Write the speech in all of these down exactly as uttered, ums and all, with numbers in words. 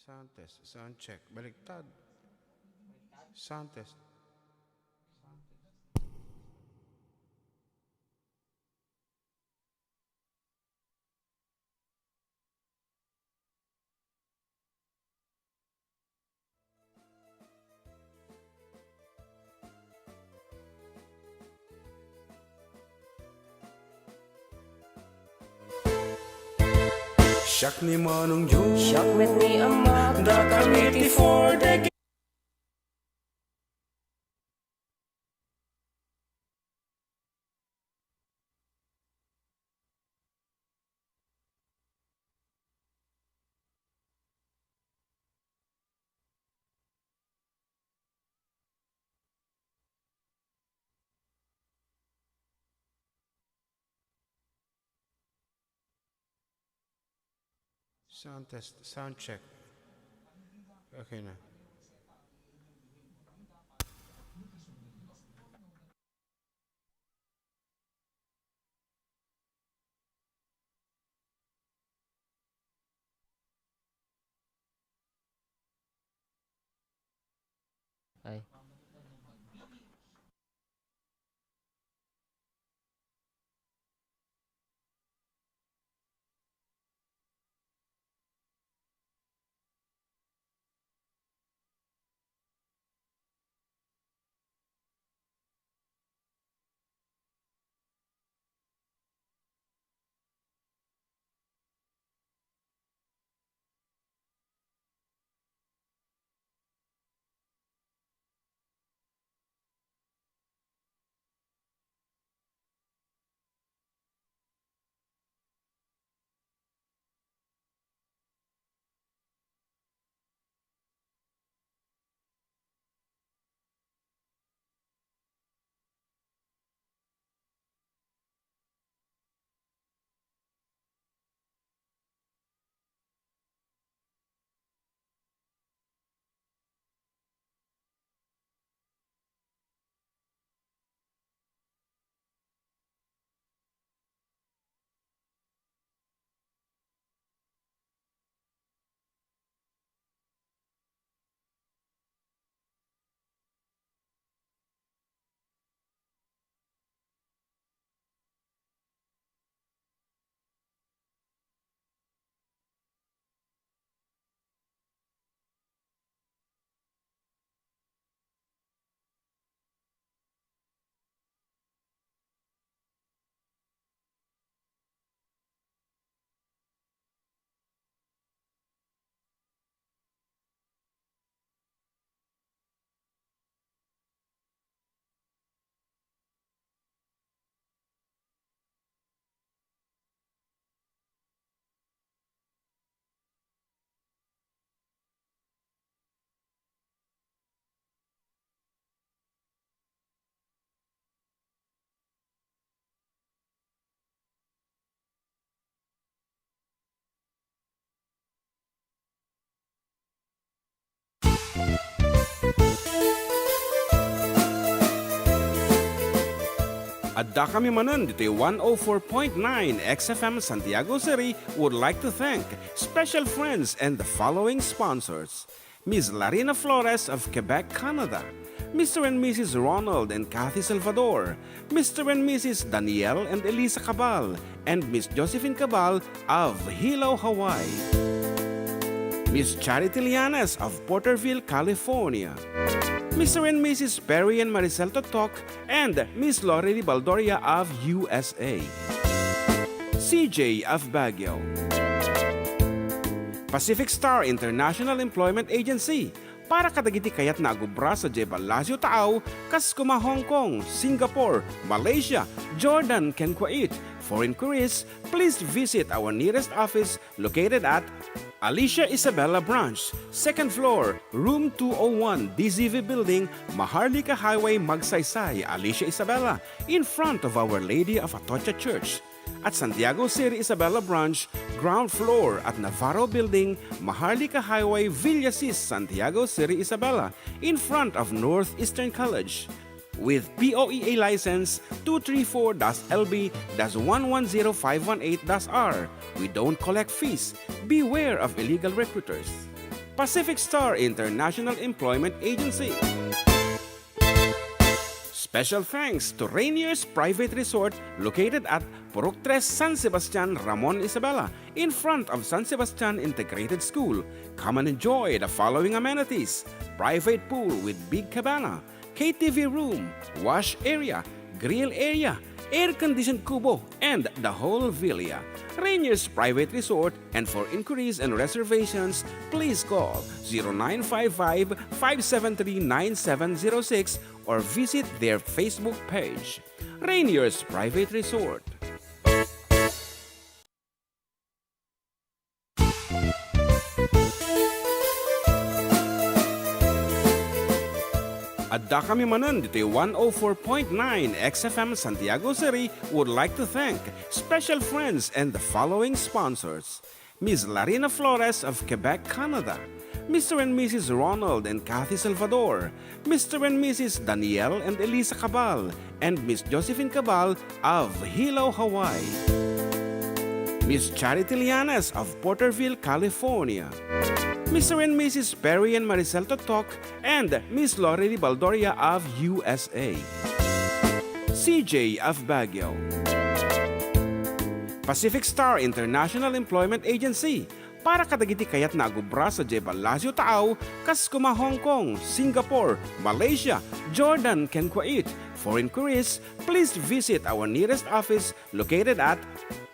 Sound test, sound check. Baliktad. Sound test. Siak ni Manong Joe. Siak met ni Ama. Dakami ti for the Sound test, sound check. Okay na. Ay. Addakami manen ditoy one oh four point nine X F M Santiago City would like to thank special friends and the following sponsors: Miss Larina Flores of Quebec, Canada, Mister and Missus Ronald and Kathy Salvador, Mister and Missus Daniel and Elisa Cabal, and Miss Josephine Cabal of Hilo, Hawaii. Miss Charity Lianes of Porterville, California. Mister and Missus Perry and Maricel Totok and Miss Lorely Baldoria of U S A. C J of Baguio. Pacific Star International Employment Agency, para kadagiti kayatna a agubra sadiay ballasiw taaw, kas kuma Hong Kong, Singapore, Malaysia, Jordan, ken Kuwait. For inquiries, please visit our nearest office located at Alicia Isabela Branch, second floor, room two oh one, D Z V Building, Maharlika Highway, Magsaysay, Alicia Isabela, in front of Our Lady of Atocha Church. At Santiago City Isabela Branch, ground floor at Navarro Building, Maharlika Highway, Villasis, Santiago City Isabela, in front of Northeastern College. With P O E A license two three four dash L B dash one one zero five one eight dash R, we don't collect fees. Beware of illegal recruiters. Pacific Star International Employment Agency. Special thanks to Rainier's Private Resort located at Purok Tres, San Sebastian, Ramon Isabela, in front of San Sebastian Integrated School. Come and enjoy the following amenities: private pool with big cabana, K T V room, wash area, grill area, air-conditioned kubo, and the whole villa. Rainier's Private Resort, and for inquiries and reservations, please call zero nine five five, five seven three, nine seven zero six or visit their Facebook page. Rainier's Private Resort. Addakami manen ditoy one oh four point nine X F M Santiago City would like to thank special friends and the following sponsors: Miss Larina Flores of Quebec, Canada, Mister and Missus Ronald and Kathy Salvador, Mister and Missus Daniel and Elisa Cabal, and Miss Josephine Cabal of Hilo, Hawaii. Miss Charity Llanes of Porterville, California. Mister and Missus Perry and Maricel Totok and Miss Lorely Baldoria of U S A. C J of Baguio. Pacific Star International Employment Agency, para kadagiti kayatna a gubra sadiay Palacio Taaw, kas kuma Hong Kong, Singapore, Malaysia, Jordan, ken Kuwait. For inquiries, please visit our nearest office located at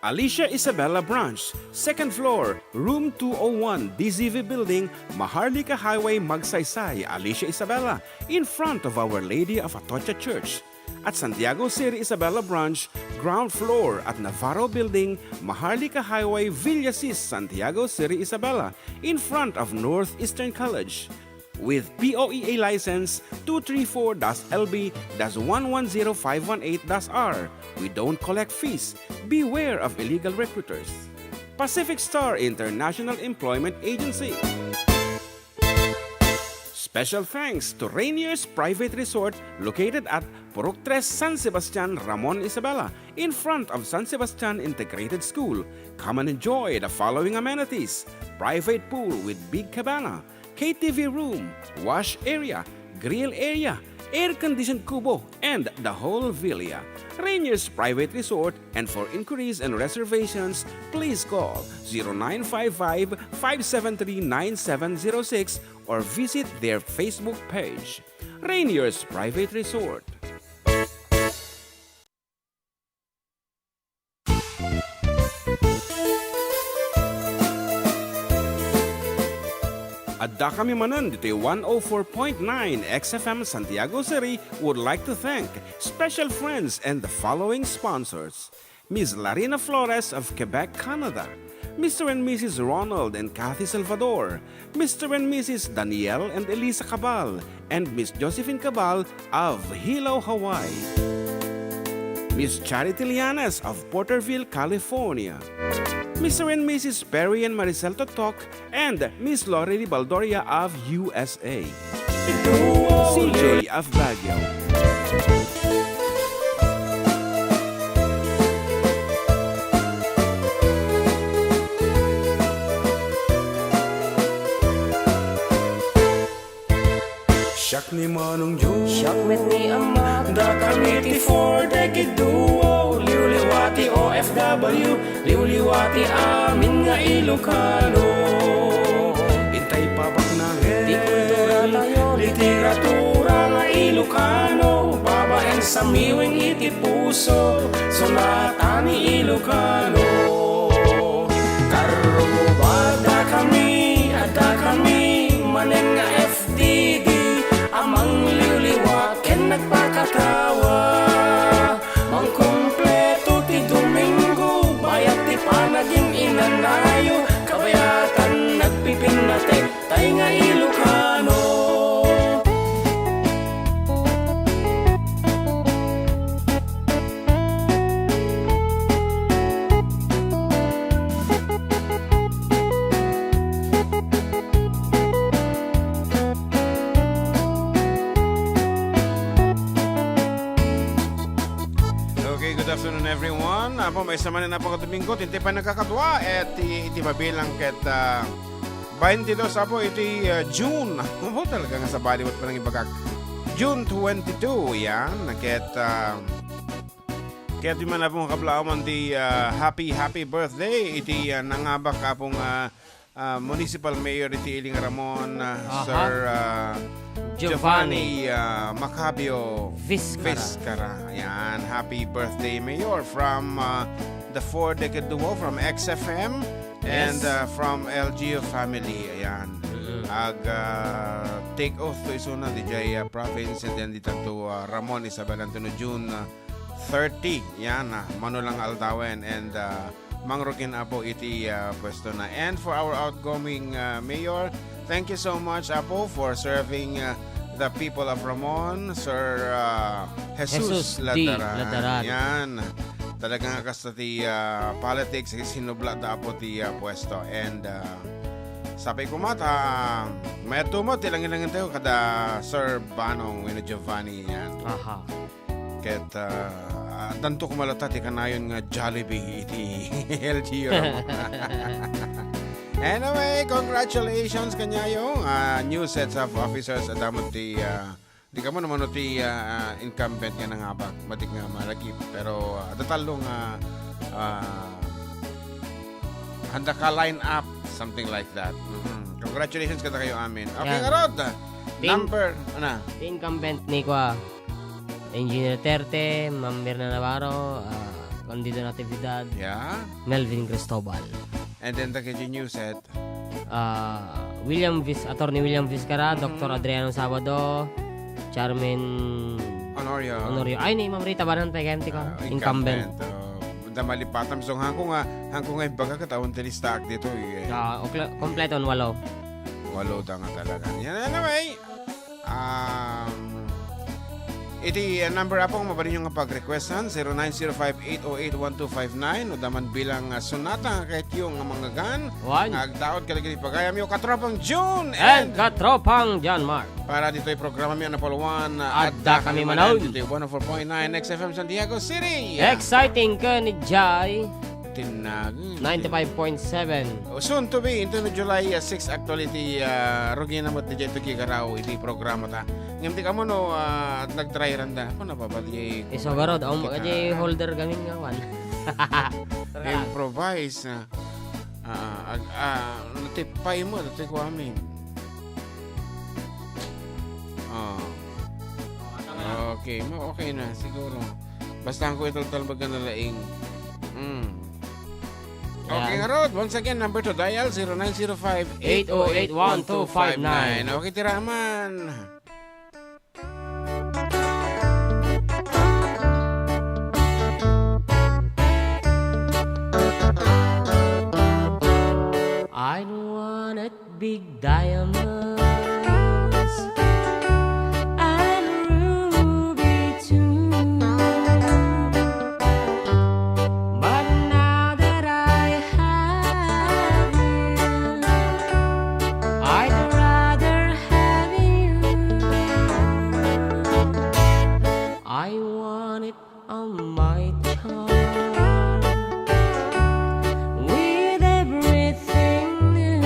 Alicia Isabela Branch, second floor, room two oh one, D Z V Building, Maharlika Highway, Magsaysay, Alicia Isabela, in front of Our Lady of Atocha Church. At Santiago City Isabela Branch, ground floor at Navarro Building, Maharlika Highway, Villasis, Santiago City Isabela, in front of Northeastern College. With P O E A license two three four dash L B dash one one zero five one eight dash R, we don't collect fees. Beware of illegal recruiters. Pacific Star International Employment Agency. Special thanks to Rainier's Private Resort located at Purok Tres, San Sebastian, Ramon Isabela, in front of San Sebastian Integrated School. Come and enjoy the following amenities: private pool with big cabana, K T V room, wash area, grill area, air-conditioned kubo, and the whole villa. Rainier's Private Resort, and for inquiries and reservations, please call zero nine five five, five seven three, nine seven zero six or visit their Facebook page. Rainier's Private Resort. Addakami manen ditoy one oh four point nine X F M Santiago City would like to thank special friends and the following sponsors: Miss Larina Flores of Quebec, Canada, Mister and Missus Ronald and Kathy Salvador, Mister and Missus Daniel and Elisa Cabal, and Miss Josephine Cabal of Hilo, Hawaii, Miss Charity Llanes of Porterville, California, Mister and Missus Perry and Maricel Totok, and Miss Lorely Baldoria of U S A, C J of Baguio. Siak ni Manong Joe. Siak met ni Ama. Dakami ti Four Decade Duo. Liwliwa ti O F W. Liwliwa ti amin nga Ilocano. Intay pabaknangen ti kulturatayo, literatura nga Ilocano. Babaen sa miwing iti puso, sonata ni Ilocano. Karruba, addakami, addakami manen nga F D D a mangliwliwa ken nagpakatawa. Mangkumpleto ti Domingo, bayat ti panagin-inanayo, kabayatan nagpipinnatek. Tay nga Ilocano. Okay, good afternoon, everyone. Apo, maysa manen a pagkadomingo, intay pay nagkakadua, et ti, iti mabilang ket, ah, Baintidos, Apo, iti, ah, June. Apo, talaga nga sabali, wat panangibagak. June twenty-two, yan. Ket, ah, ket di man, Apo, nga kablaawan ti, ah, happy, happy birthday iti, ah, nangabak, Apo, nga, ah, Municipal Mayor iti Iling Ramon, ah, Aha. Sir, ah, Giovanni. Giovanni, ah, Macabio Viscara. Viscara. Yan. Happy birthday, Mayor, from, ah, the Four Decade Duo, from X F M. And, Yes. uh, from L G U family, ayan. Mm-mm. Ag, uh, take oath to isuna, dijay, uh, province, and then dita to, uh, Ramon Isabel Antonio, June, uh, thirty, yan, uh, mano lang aldawen, and, uh, mangrukin, Apo, iti, uh, pwesto na. And for our outgoing, uh, mayor, thank you so much, Apo, for serving, uh, the people of Ramon, Sir, uh, Jesus Jesus D. Ladaran. Ladaran. Yan. Talaga nga kas- sa ti, ah, politics, sinubla da Apo ti, ah, pwesto. And, ah, sapay koma ta, mayat tumot, ti langin-langin tayo kada Sir Banong wenno Giovanni yan. Aha. Ket, ah, addanto koma latta ti kanayon nga Jollibee iti L G U. Anyway, congratulations kaniayo, ah, new sets of officers, adda met ti, ah, Di kamo naman ti, ah, incumbent nga nangabak, matik nga malagip. Pero, ah, adda tallo nga, ah, handa ka line up, something like that. Mhm. Congratulations kadakayo amin. Okay, Yan. Ngarud. Tin- Number, ano? Ti incumbent ni kua, Engineer Terte, Ma'am Mirna Navarro, ah, Candido Natividad, Yeah. Melvin Cristobal. And then, dagiti new set. Ah, William Vis-, Attorney William Vizcarra, Mhm. Doctor Adriano Sabado, Charmaine Honorio. Honorio. Ay, ni Ma'am Rita Banan, pay kayam ti ko. Ah, Incumbent. Incumbent. Oh, da malipatam. So, hangko nga, hangko nga ibaga ket awan ti listaak ditoy, eh. Ah, okla-, kompleto, walo. Walo da nga talaga. Yan, anyway. Um, iti, uh, number, Apo, nga mabalinyo nga pag-requestan, zero nine zero five eight oh eight one two five nine, o daman bilang, uh, sonata nga kayatyo nga manggagan, Wan. Nga agtaud kadagiti pagayamyo, Katropang June And and Katropang John Mark. Para ditoy programa mi, ano, Paluan, Adda kami manen. Ditoy one oh four point nine X F M San Diego City. Exciting ken idiay. Tinago. Ninety-five point seven. Oh, soon to be, into the July, uh, six, actually, ti, uh, rugina met diay iti kikaraw iti programa ta. Ngem ti kamo no, uh, nag-try randa. Ako, nababali. Iso garod, um, kita. Di holder gamin nga, wan. Improvise, ah. Ah, ag-, ah, natipay mo, natipay ko amin. Ah. Okay, mo, okay na, siguro. Basta ang ko italtalbagan na laing. Mm. Okay, Ayan. Ngarud. Once again, number to dial, zero nine zero five, eight oh eight, one two five nine. Okay, tiraman. I wanted big diamonds and ruby too. But now that I have you, I'd rather have you. I want it on my tongue with everything new.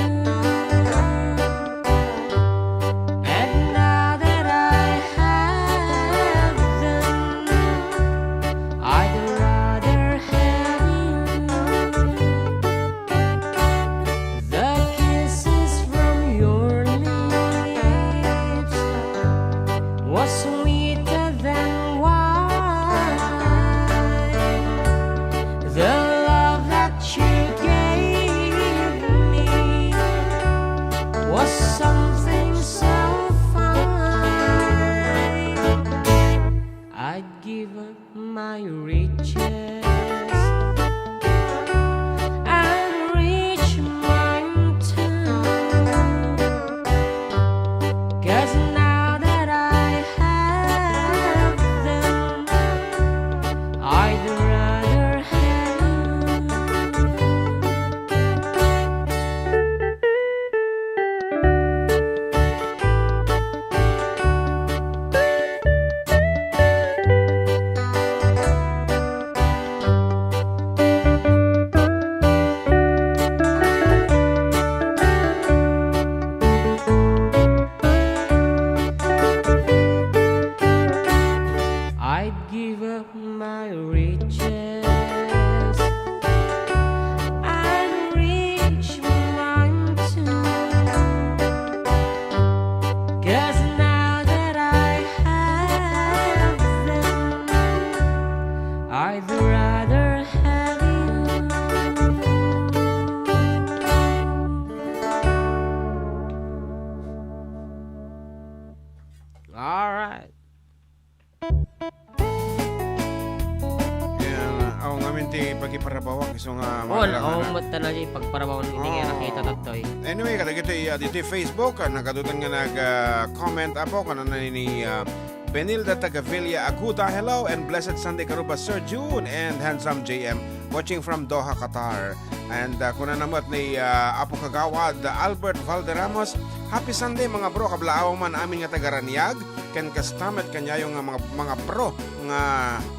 So nga, Oo, mga oo, kailangan. Mat na di pagparabawan iti nga Oo. nakita tattoy. Anyway, kadagitoy, ah, ditoy Facebook, ah, nagadutan nga nag, ah, comment, apo, kanana ni, ah, Benilda Tagavilla Aguda. Hello and blessed Sunday, Karuba Sir June and handsome J M. Watching from Doha, Qatar. And, ah, kunana met ni, ah, Apo Kagawad Albert Valderramos, "Happy Sunday, mga bro, kablaaw man amin nga taga Raniag, ken kasta met kaniayo nga mga, mga pro nga,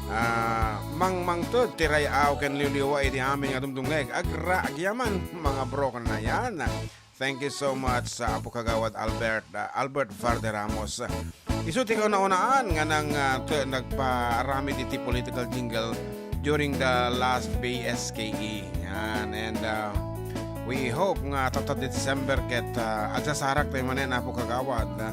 ah, mangmangted ti ray-aw ken liwliwa iti amin nga dumdumngeg. Agra, agyaman, mga bro," kunana yan. Thank you so much sa Apo Kagawad Albert, ah, Albert Valderramos. Isu ti kauna-unaan nga nang, ah, t-, nagpaaramid iti political jingle during the last B S K E. Yan. And, ah, we hope nga tatta December ket, ah, agsasarak tayo manen, Apo Kagawad. Wan.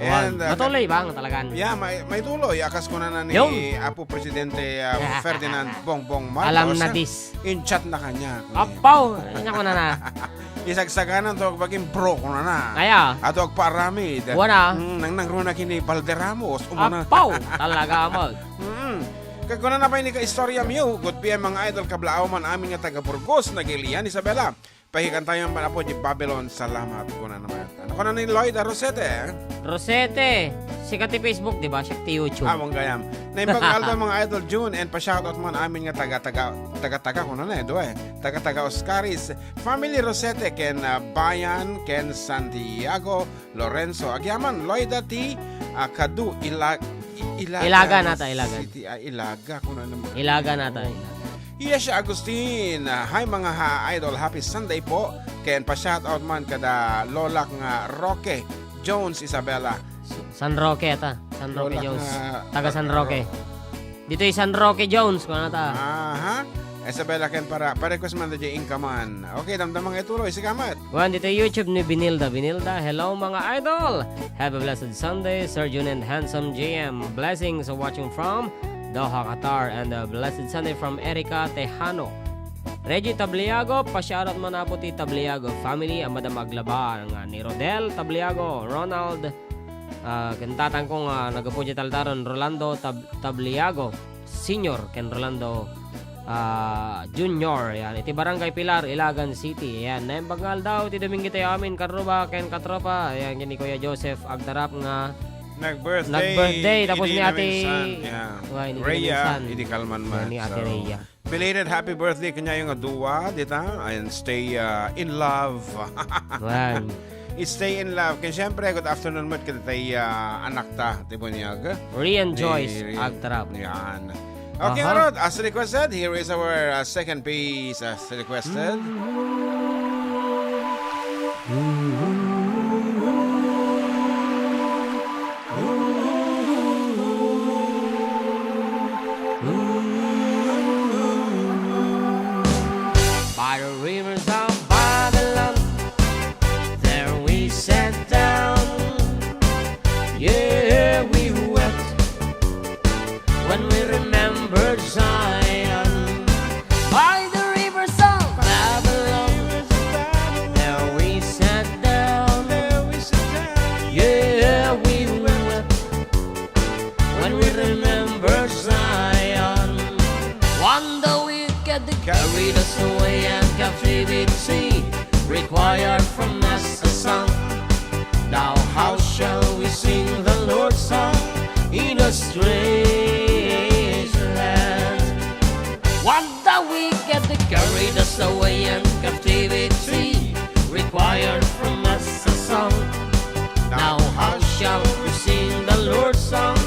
And, ah, Matuloy ba ang talagan? Yeah, may, may tuloy. Akas kunana ni Yun. Apo Presidente, ah, Ferdinand Bongbong Marcos, Alam na ah, this. In chat na kanya. Apaw! Ano ko na na? Isagsaganan to agbagin bro ko na na. Kaya? Ato agpaaramid. Wana. Mm, nang nangruna kini Valderramos. Umuna. Apaw! Talaga, amag. Mm. Kaguna na pa ini ka istorya miyo. Good P M, mga idol, kablaaw man amin nga taga Burgos, nag-Ilian, Isabela. Pahikan tayo man, apo, di Babylon. Salamat ko na naman. Ano ko na ni Lloyd, ah, Rosete? Rosete. Sikat ti Facebook, di ba? Siya ti YouTube. Ah, mong gayam. Naimbag nga aldaw, mga idol, June, and pa-shoutout man amin nga taga, taga, taga, taga, kuno na, eh, do, eh. Taga, taga Oscaris. Family Rosete, ken, ah, Bayan, ken Santiago, Lorenzo. Agyaman, Lloyd, ah, ti, ah, Kadu, Ila-, I-, Ilagan Ilagan nata, Ilagan. City, ah, Ilaga, kuno naman. Ilagan nata, Oo. Ilagan. Yes, Agustin. Ah, hi, mga ha-, idol. Happy Sunday po. Ken pa-shoutout man kada lolak nga Roque Jones, Isabela. S-, San Roque ata. San Roque Lolak Jones. nga Taga San Roque. Ditoy San Roque Jones, kuno ta. Aha. Isabela ken para, pa-request man da di inka man. Okay, damdama nga ituloy. Sige, Amat. Wan, ditoy YouTube ni Binilda. Binilda, hello, mga idol! Have a blessed Sunday, Sir Jun and Handsome J M. Blessings watching from Doha, Qatar, and a blessed Sunday from Erica Tejano. Reggie Tabliago, pa-shoutout man apo ti Tabliago family, a madam aglaba nga ni Rodel Tabliago, Ronald, ah, ken tatangko nga naggapu diay aldaron, Rolando Tab-, Tabliago Senior ken Rolando, ah, Junior. Yan, iti Barangay Pilar, Ilagan City. Yan, naimbag nga aldaw ti Domingo tayo amin, karuba ken katropa. Yan, ken ni Kuya Joseph Agtarap nga Nag-birthday nag-birthday, tapos idi ni Ate, naminsan, yeah. Wa, idi Rhea, naminsan. Idi kalman man. Yan, ni Ate So, Rhea. Belated happy birthday kanyayo nga duwa, dita, and stay, uh, in love. Wan. Stay in love. Kaya siyempre, good afternoon mo, kita tay, uh, anak ta, ti bunyag. Rian Ni Joyce Rian. Agtarap. Yan. Okay, Aha. Arod, as requested, here is our, uh, second piece, as requested. By the rivers of Babylon, there we sat down. Yeah, we wept when we remember Zion. By the rivers of Babylon, there we sat down. Yeah, we wept when we remember Zion. When the wicked carried us away and captivity required from us a song. Now how shall we sing the Lord's song in a strange land? When the wicked carried us away and captivity required from us a song. Now how shall we sing the Lord's song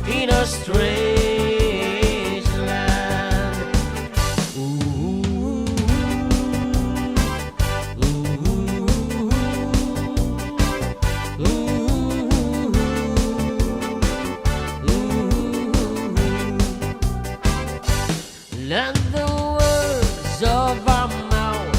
in a strange land? Ooh, ooh, ooh, ooh. Let the words of our mouth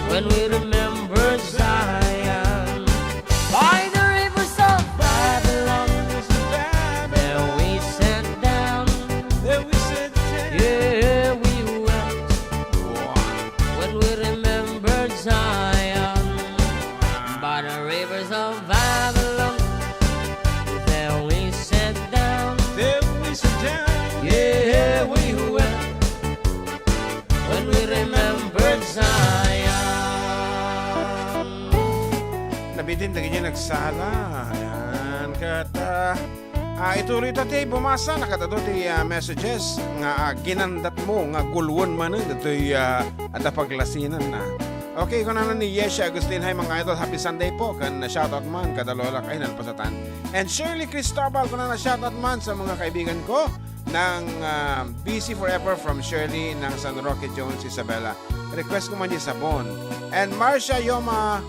When we remember Zion, by the rivers of Babylon, there we sat down. There we sat down. Yeah, we wept. When we remember Zion, by the rivers of Babylon, there we sat down. There we sat down. Yeah, we wept. When we remember Zion. Nabitin dagiti nagsala. Ayan. Ket, ah, ah, ituloy ta ti bumasa. Nakadado ti, ah, messages nga, ah, ginandatmo nga guluen manen ditoy, ah, adda paglasinanna. Okay, kunana ni Yesha Agustin, "Hi, mga idol. Happy Sunday po." Ken shoutout man kada lolak. Ay, nalpasatan. And Shirley Cristobal, kunana, "Shoutout man sa mga kaibigan ko." Ng, ah, B C Forever from Shirley ng San Roque Jones, Isabela. Request ko man di sabon. And Marcia Yoma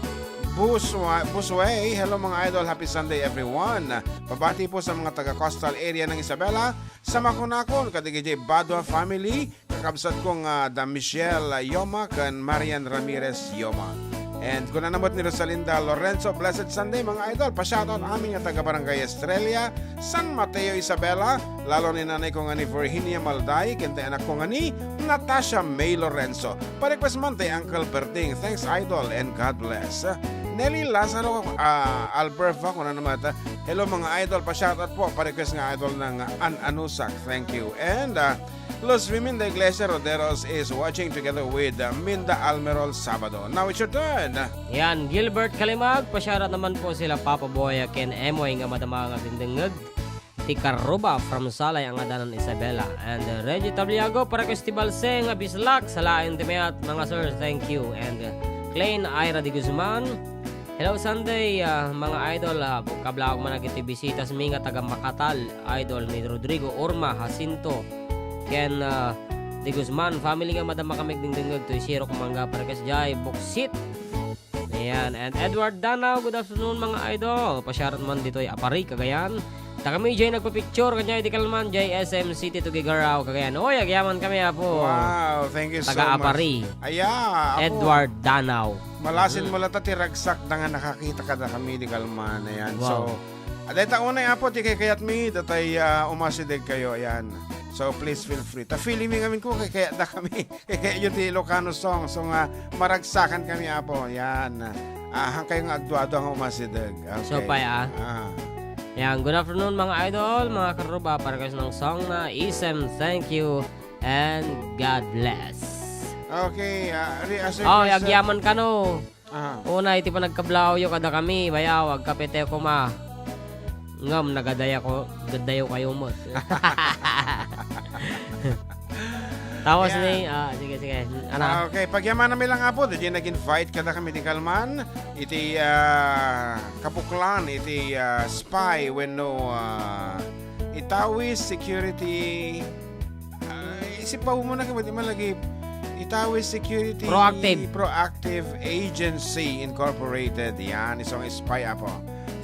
Buswa-, Busway, "Hello, mga idol. Happy Sunday, everyone." Pabati po sa mga taga coastal area ng Isabela, sa Maconacon, kadagiti Badua family, kakabsat ko nga da Michelle Yoma ken Marian Ramirez Yoma. And kunana met ni Rosalinda Lorenzo, "Blessed Sunday, mga idol. Pa-shoutout amin nga taga Barangay Estrella, San Mateo, Isabela, lalo ni nanay ko nga ni Virginia Malday, ken ti anak ko nga ni Natasha May Lorenzo. Pa-request man ti Uncle Berting. Thanks, idol, and God bless." Nelly Lazaro, ah, Alberva, kunana met, "Hello, mga idol. Pa-shoutout po. Pa-request nga idol ng An Anusak. Thank you." And, ah, Luz Viminda Iglesia Roderos is watching together with, uh, Minda Almerol Sabado. Now it's your turn. Yan, Gilbert Kalimag, pa-shoutout naman po sila Papa Boy, ken Emoy nga madama nga agdengdengngeg. Ti Karuba from Salay, Angadanan, Isabela. And, uh, Reggie Tabliago, para Festival Seng, Bislak, salaen ti mayat, mga sir, thank you. And, uh, Klein Ira de Guzman, "Hello, Sunday, ah, mga idol, ah, kablaog man dagiti bisitas mi nga taga Makatal, idol ni Rodrigo Orma Jacinto, ken, ah, De Guzman family nga madama kami agdengdengngeg toy sirok mangga parkes jay, buksit." Ayan, and Edward Danao, "Good afternoon, mga idol. Pa-shoutout man ditoy Apari, Cagayan. Ta kami jay nagpa-picture kaniay idi kalman jay S M City, Tuguegarao, Cagayan." Oy, agyaman kami, Apo. Wow, thank you so much. Taga Apari. Aya, Apo. Edward Danao. Malasin mo latta ti ragsak da nga nakakita kada kami idi kalman. Ayan. Wow. So, dayta unay, Apo, ti kaykayatmi, datay, ah, umasideg kayo. Ayan. So, please feel free. Ta feeling mi ngamin ko, kaykayat da kami. Kaykayat yo ti Ilocano song. So nga, maragsakan kami, Apo. Ayan. Ah, han kayo nga agduadua nga umasideg. Okay. So, pay, ah. Ah. Yan, good afternoon, mga idol, mga karuba, para kayo ng song na Isem, thank you, and God bless. Okay, ah, re-, as Oh, requested. Agyaman kano. Ah. Una, iti panagkablaaw yo kada kami, bayaw, agkape tayo kuma. Ngem, nagadayo ko, gadayo kayo met. Tawas Yeah. ni, ah, sige, sige. Ano? Ah, okay, pagyamananmi lang, Apo, di nag-invite kada kami di kalman. Iti, ah, kabuklan, iti, ah, spy, wenno, ah, Itawis Security, ah, isip pa mo na kami, di man lagi, Itawis Security Proactive. Proactive Agency Incorporated. Yan, isang spy, Apo.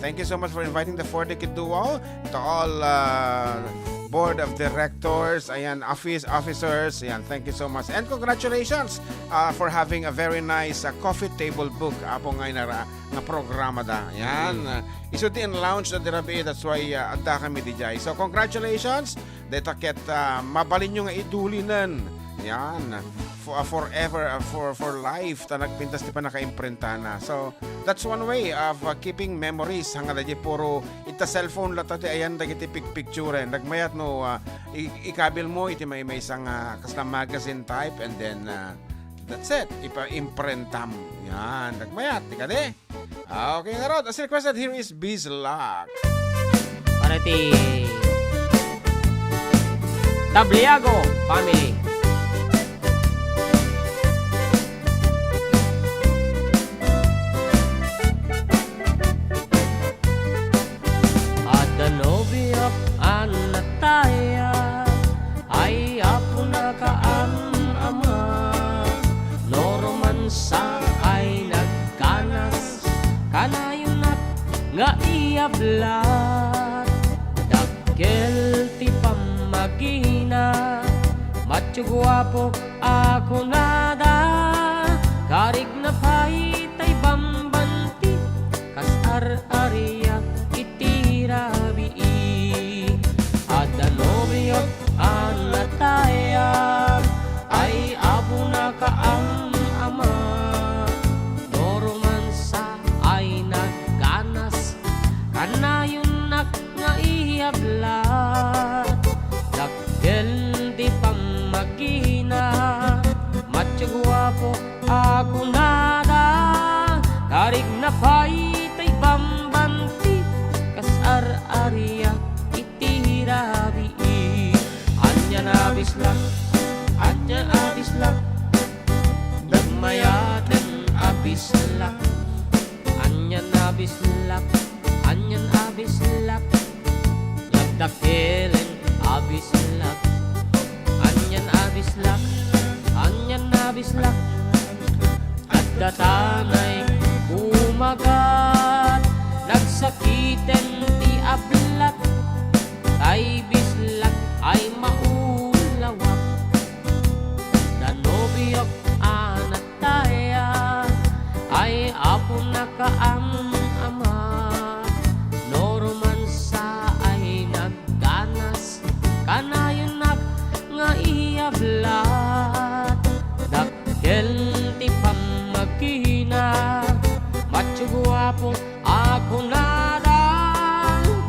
Thank you so much for inviting the Four Decade Duo, to all, uh, board of directors, ayan, office officers, ayan, thank you so much. And congratulations, uh, for having a very nice, uh, coffee table book, Apo, nga inara-, nga programa da. Ayan, Mm. uh, isu ti in-launch na di rabii, that's why, uh, adda kami di jay. So, congratulations, deta ket, uh, mabalinyo nga idulinen. Ayan, for, uh, forever, uh, for, for life, ta nagpintas ti panakaimprentana. So, that's one way of, uh, keeping memories. Hangad di puro ita cellphone latta ti ayan dagiti pigpicturen. Nagmayat no, uh, i-, ikabil mo iti maymaysa nga kasla magazine type and then, uh, that's it. Ipa-imprentam. Yan. Nagmayat, di kadi? Ah, okay, ngarud. As requested, here is Bizlak. Para ti Tabliago family. Adda nobiak a natayag, ay Apo nakaam-ama. No romansa ay nagkanas, kanayonak nga iyablat. Dakkel ti pammagina, matyo guapo a kunada, karig na Pay tay bambanti, kas ar-aria iti rabii. Anian a bislak, anian a bislak, nagmayaten a bislak. Anian a bislak, anian a bislak, nagdakelen a bislak. Anian a bislak, anian a bislak, adda tanay kumagat. Nagsakiten ti ablat, tay bislak ay maulawak. Danobiok a nataya ay apona kaam-ama. No romansa ay nagganas, kanayonak nga iyablat. Dakkel ti pammagina, matyo guapo a kunada.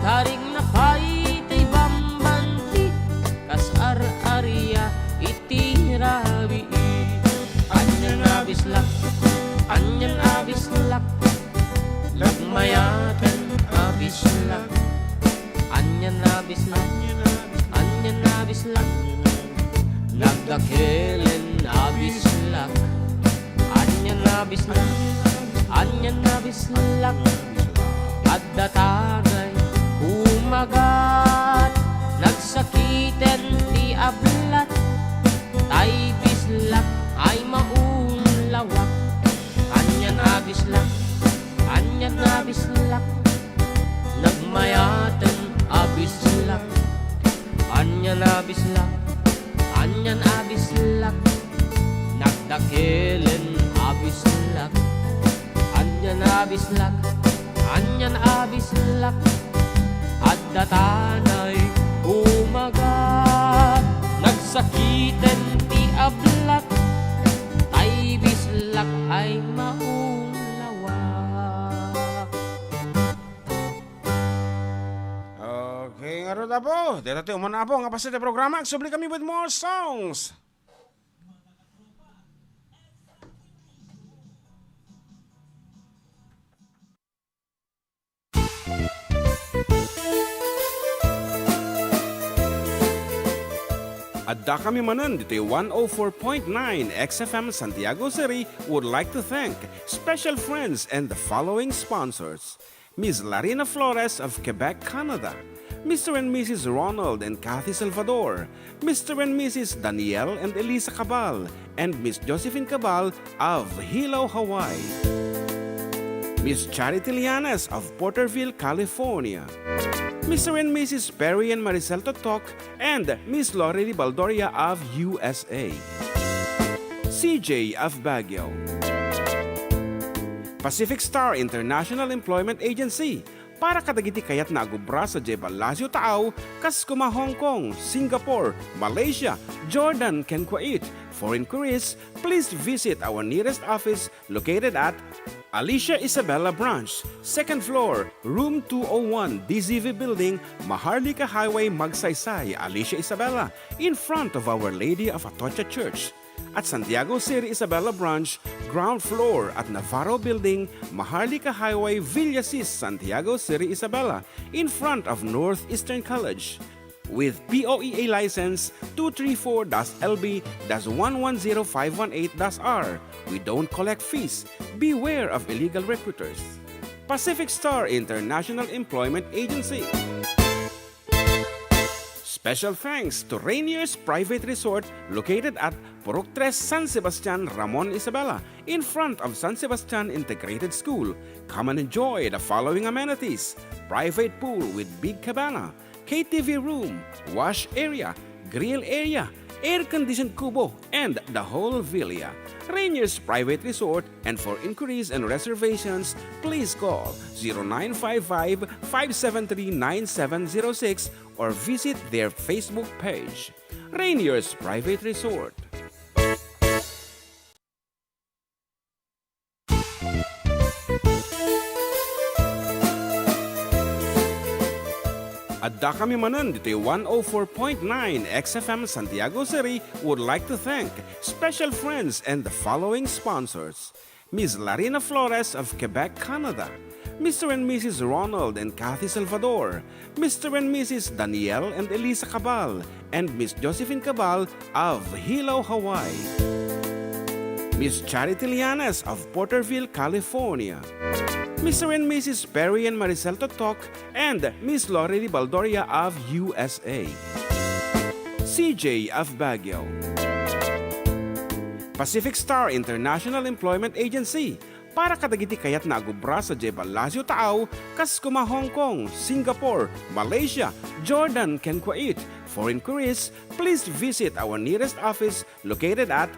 Tarigna pay ti bambanti, kas ar-aria iti rabii. Anian a bislak, anian a bislak, nagmayaten a bislak. Anian a bislak, anian a bislak, nagdakelen a bislak. Anian a bislak, anian a bislak, adda tanay kumagat. Nagsakiten ti ablat, tay bislak ay maulawak. Anian a bislak, anian a bislak, nagmayaten a bislak. Anian a bislak, anian a bislak, nagdakelen a bislak. Anian a bislak, anian a bislak, adda tanay kumagat. Nagsakiten ti ablat, tay bislak ay maulawak. Okay, ngarud, Apo, deta ti umuna, Apo, nga paset ti programa, agsubli kami with more songs. Adda kami manen ditoy one oh four point nine X F M Santiago City would like to thank special friends and the following sponsors: Miss Larina Flores of Quebec, Canada, Mister and Missus Ronald and Kathy Salvador, Mister and Missus Daniel and Elisa Cabal, and Miss Josephine Cabal of Hilo, Hawaii. Miss Charity Lianes of Porterville, California. Mister and Missus Perry and Maricel Totok and Miss Lorely Baldoria of U S A. C J of Baguio. Pacific Star International Employment Agency, para kadagiti kayatna a agubra sadiay Palacio Taaw, kas kuma Hong Kong, Singapore, Malaysia, Jordan, ken Kuwait. For inquiries, please visit our nearest office located at Alicia Isabela Branch, second floor, room two oh one, D Z V Building, Maharlika Highway, Magsaysay, Alicia Isabela, in front of Our Lady of Atocha Church. At Santiago City Isabela Branch, ground floor at Navarro Building, Maharlika Highway, Villasis, Santiago City Isabela, in front of Northeastern College. With P O E A license two three four dash L B dash one one zero five one eight dash R, we don't collect fees. Beware of illegal recruiters. Pacific Star International Employment Agency. Special thanks to Rainier's Private Resort, located at Purok Tres, San Sebastian, Ramon Isabela, in front of San Sebastian Integrated School. Come and enjoy the following amenities: private pool with big cabana, K T V room, wash area, grill area, air-conditioned kubo, and the whole villa. Rainier's Private Resort, and for inquiries and reservations, please call zero nine five five, five seven three, nine seven zero six or visit their Facebook page. Rainier's Private Resort. Adda kami manen ditoy one oh four point nine X F M Santiago City would like to thank special friends and the following sponsors: Miss Larina Flores of Quebec, Canada, Mister and Missus Ronald and Kathy Salvador, Mister and Missus Daniel and Elisa Cabal, and Miss Josephine Cabal of Hilo, Hawaii, Miss Charity Llanes of Porterville, California, Mister and Missus Perry and Maricel Totok, and Miss Lorely Baldoria of U S A, C J of Baguio. Pacific Star International Employment Agency para kadagiti kayatna a gubra sadiay Palacio Taaw, kas kuma Hong Kong, Singapore, Malaysia, Jordan, ken Kuwait. For inquiries, please visit our nearest office located at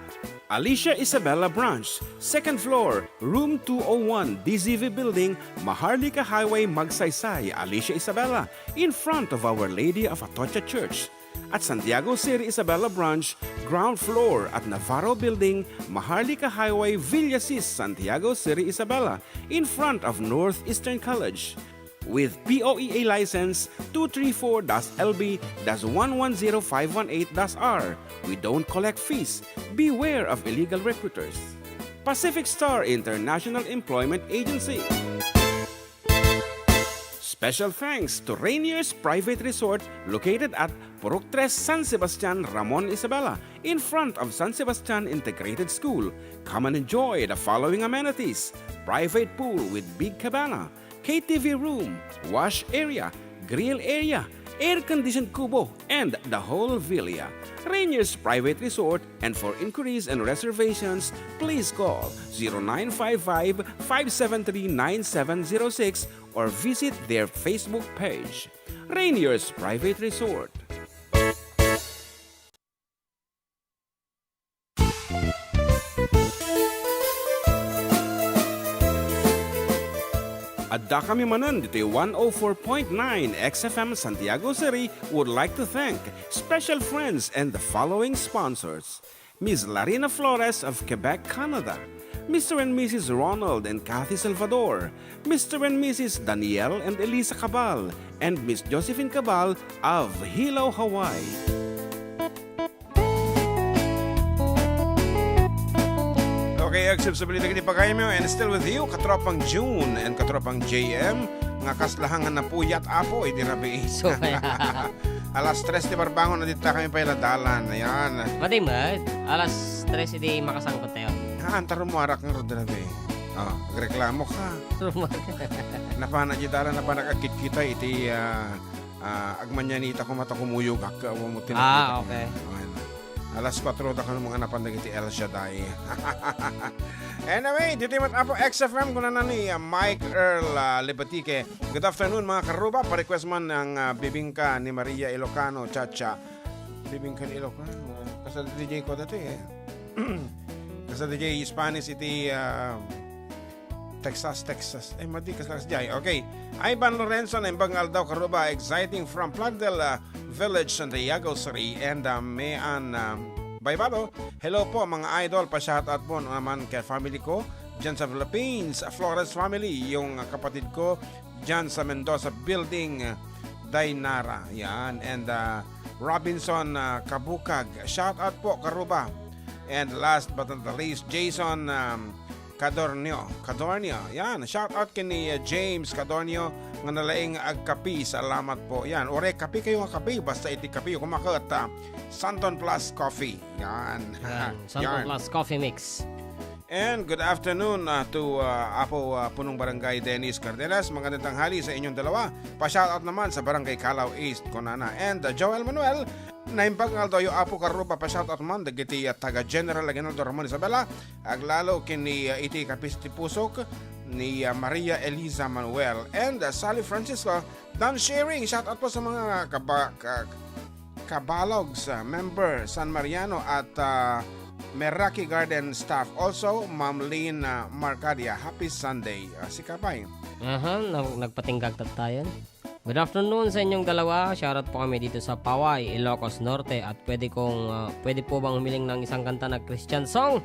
Alicia Isabela Branch, second floor, room two oh one, D Z V Building, Maharlika Highway, Magsaysay, Alicia Isabela, in front of Our Lady of Atocha Church. At Santiago Seri Isabela Branch, ground floor at Navarro Building, Maharlika Highway, Villasis, Santiago Seri Isabela, in front of Northeastern College. With P O E A license two three four dash L B dash one one zero five one eight dash R. We don't collect fees. Beware of illegal recruiters. Pacific Star International Employment Agency. Special thanks to Rainier's Private Resort located at Purok Tres, San Sebastian, Ramon Isabela, in front of San Sebastian Integrated School. Come and enjoy the following amenities: private pool with big cabana, K T V room, wash area, grill area, air-conditioned kubo, and the whole villa. Rainier's Private Resort, and for inquiries and reservations, please call zero nine five five, five seven three, nine seven zero six or visit their Facebook page. Rainier's Private Resort. Adda kami manen ditoy one oh four point nine X F M Santiago City would like to thank special friends and the following sponsors: Miss Larina Flores of Quebec, Canada, Mister and Missus Ronald and Kathy Salvador, Mister and Missus Daniel and Elisa Cabal, and Miss Josephine Cabal of Hilo, Hawaii. Okay, acceptability kini pagayam, and still with you, katropang June and katropang J M, nga kasla nga napuyat, Apo, idi rabii. So, kaya Alas tres ti barbangon, adda kami pay la dalan. Ayan. Madi met, alas tres idi makasangkot tayo. Haan, ta rumuarak nga rod rabii. Oh, agreklamo ka. Rumuarak. Napana di dalan, napana agkitkita iti, ah, ah, agmanyanita koma ta kumuyogak, ah, mo tinapita. Ah, okay. Ayan. Alas kuatro da kano mga napan dagiti El Shaddai. Anyway, dito met Apo X F M, kunana ni, ah, Mike Earl, ah, Lebatique. Good afternoon, mga karuba. Pa-request man ang, ah, Bibingka ni Maria Ilocano, Cha-Cha. Bibingka ni Ilocano. Kasla D J ko dati, eh. Kasla D J Spanish iti, ah, Texas, Texas. Ay, madi, kasla kasdiay. Okay. Ivan Lorenzo, naimbag nga aldaw, karuba, exciting from Plaridel, ah, Village, Santiago City, and, ah, Mean, ah, Baybalo. Hello po, mga idol. Pa-shoutout po naman kay family ko diyan sa Philippines, Flores family, yung kapatid ko diyan sa Mendoza Building, Daynara. Yan. And, ah, Robinson, ah, Kabukag. Shoutout po, karuba. And last but not the least, Jason, um, Cadornio. Cadornio. Yan. Shoutout kini, ah, James Cadornio nga nalaing agkapi. Salamat po. Yan. Uray kapi kayo nga kapi. Basta iti kapi, kumakat, ah, Santon Plus Coffee. Yan. Yan, Santon Yan. Plus Coffee Mix. And good afternoon, ah, to, ah, Apo, ah, Punong Barangay Dennis Cardenas. Magandang tanghali sa inyong dalawa. Pa-shoutout naman sa Barangay Calao East, kunana. And, ah, Joel Manuel, naimbag nga aldaw yo, Apo, karuba, pa-shoutout man dagiti, ah, taga General Aguinaldo Ramon Isabela, aglalo ken ni, ah, iti Kapis ti Pusok ni, ah, Maria Eliza Manuel. And, ah, Sally Francisco, Dan Sharing, shoutout po sa mga kaba-, ka-, Kabalogs, ah, member, San Mariano at, ah, Meraki Garden staff. Also, Ma'am Lynn, ah, Marcadia, happy Sunday. Ah, si Kapay. Aha, nag-, nagpatinggag tattayan. Good afternoon sa inyong dalawa. Shoutout po kami dito sa Paway, Ilocos Norte. At pwede kong, ah, pwede po bang humiling ng isang kanta na Christian song?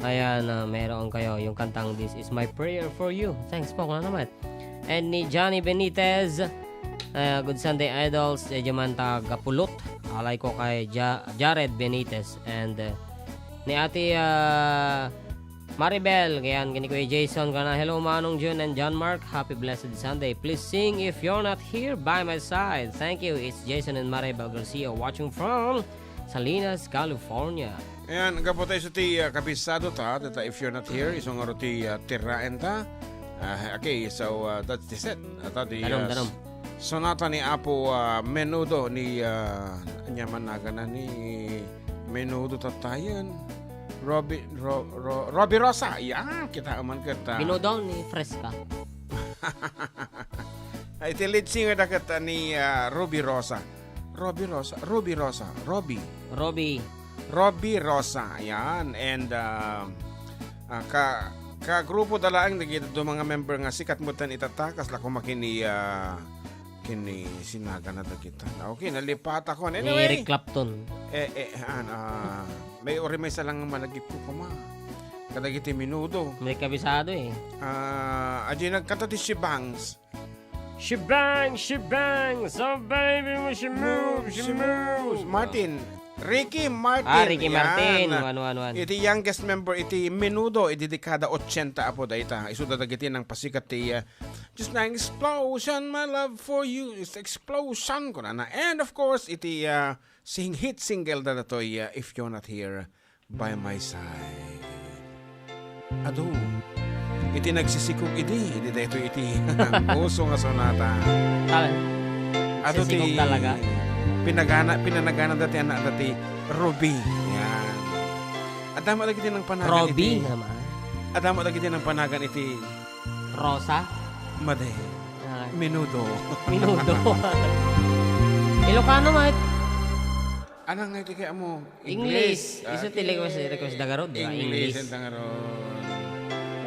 Ayan, ah, meron kayo yung kantang This Is My Prayer For You. Thanks po, kung ano naman. And ni Johnny Benitez, ah, Good Sunday, Idols. Diay man ta Gapulot. Alay ko kay Ja-, Jared Benitez. And, ah, ni Ate, ah, Maribel, ayan, kini Kuya Jason, kana, "Hello, Manong Jun and John Mark. Happy blessed Sunday. Please sing If You're Not Here by My Side." Thank you. It's Jason and Maribel Garcia watching from Salinas, California. Ayan, gapu tayo sa ti, ah, kabisado ta, data If You're Not Here, isu nga ti, ah, tiraen ta. Ah, okay, so, ah, that's the set. Ata di, Danom, ah, danom. Sonata ni Apo, ah, Menudo ni, ah, anya man nagana ni Menudo tatayen. Robbie, Ro-, Ro-, Robbie Rosa. Yan, kita man kita. Menudo ni Fresca. Ay, ti lead singer da kita ni, ah, Ruby Rosa. Robbie Rosa, Ruby Rosa, Robbie. Robbie. Robbie Rosa, ayan. And, ah, ah, ka, ka grupo da laeng dagiti adu nga member nga sikat met ita ta, kasla koma kini, ah, kini sinagana dagita. Okay, nalipatakon. Ni Anyway, Eric Clapton. Eh, eh, an, ah, may uri may salang malagip ko kuma. Kadagiti Menudo. May kabisado eh. Ah, adi nagkanta ti Shebangs. Shebang, shebang, so baby, when she move, she moves. Martin, Ricky Martin. Ah, Ricky Yan. Martin. Wan, wan, wan. Iti youngest member iti Menudo, idi dekada ochenta apo dayta. Isuda dagiti nangpasikat ti, uh, just nang explosion, my love for you is explosion, kunana. And of course, iti, uh, sing-, hit single da datoy, uh, If You're Not Here by My Side. Adu, iti nagsisikog idi, idi daytoy iti uso nga sonata. Tal-, Adu ti sisikog talaga. Pinagana, pinanagana dati anak dati Ruby. Yan. Adama dagiti nangpanagan Robbie iti naman. Adama dagiti nangpanagan iti Rosa? Madi. Ah. Menudo. Menudo. Ilocano, Mike. Ano nga iti kaya mo? English. English. Isu ti request, request da garud, di ba? English. English and da garud.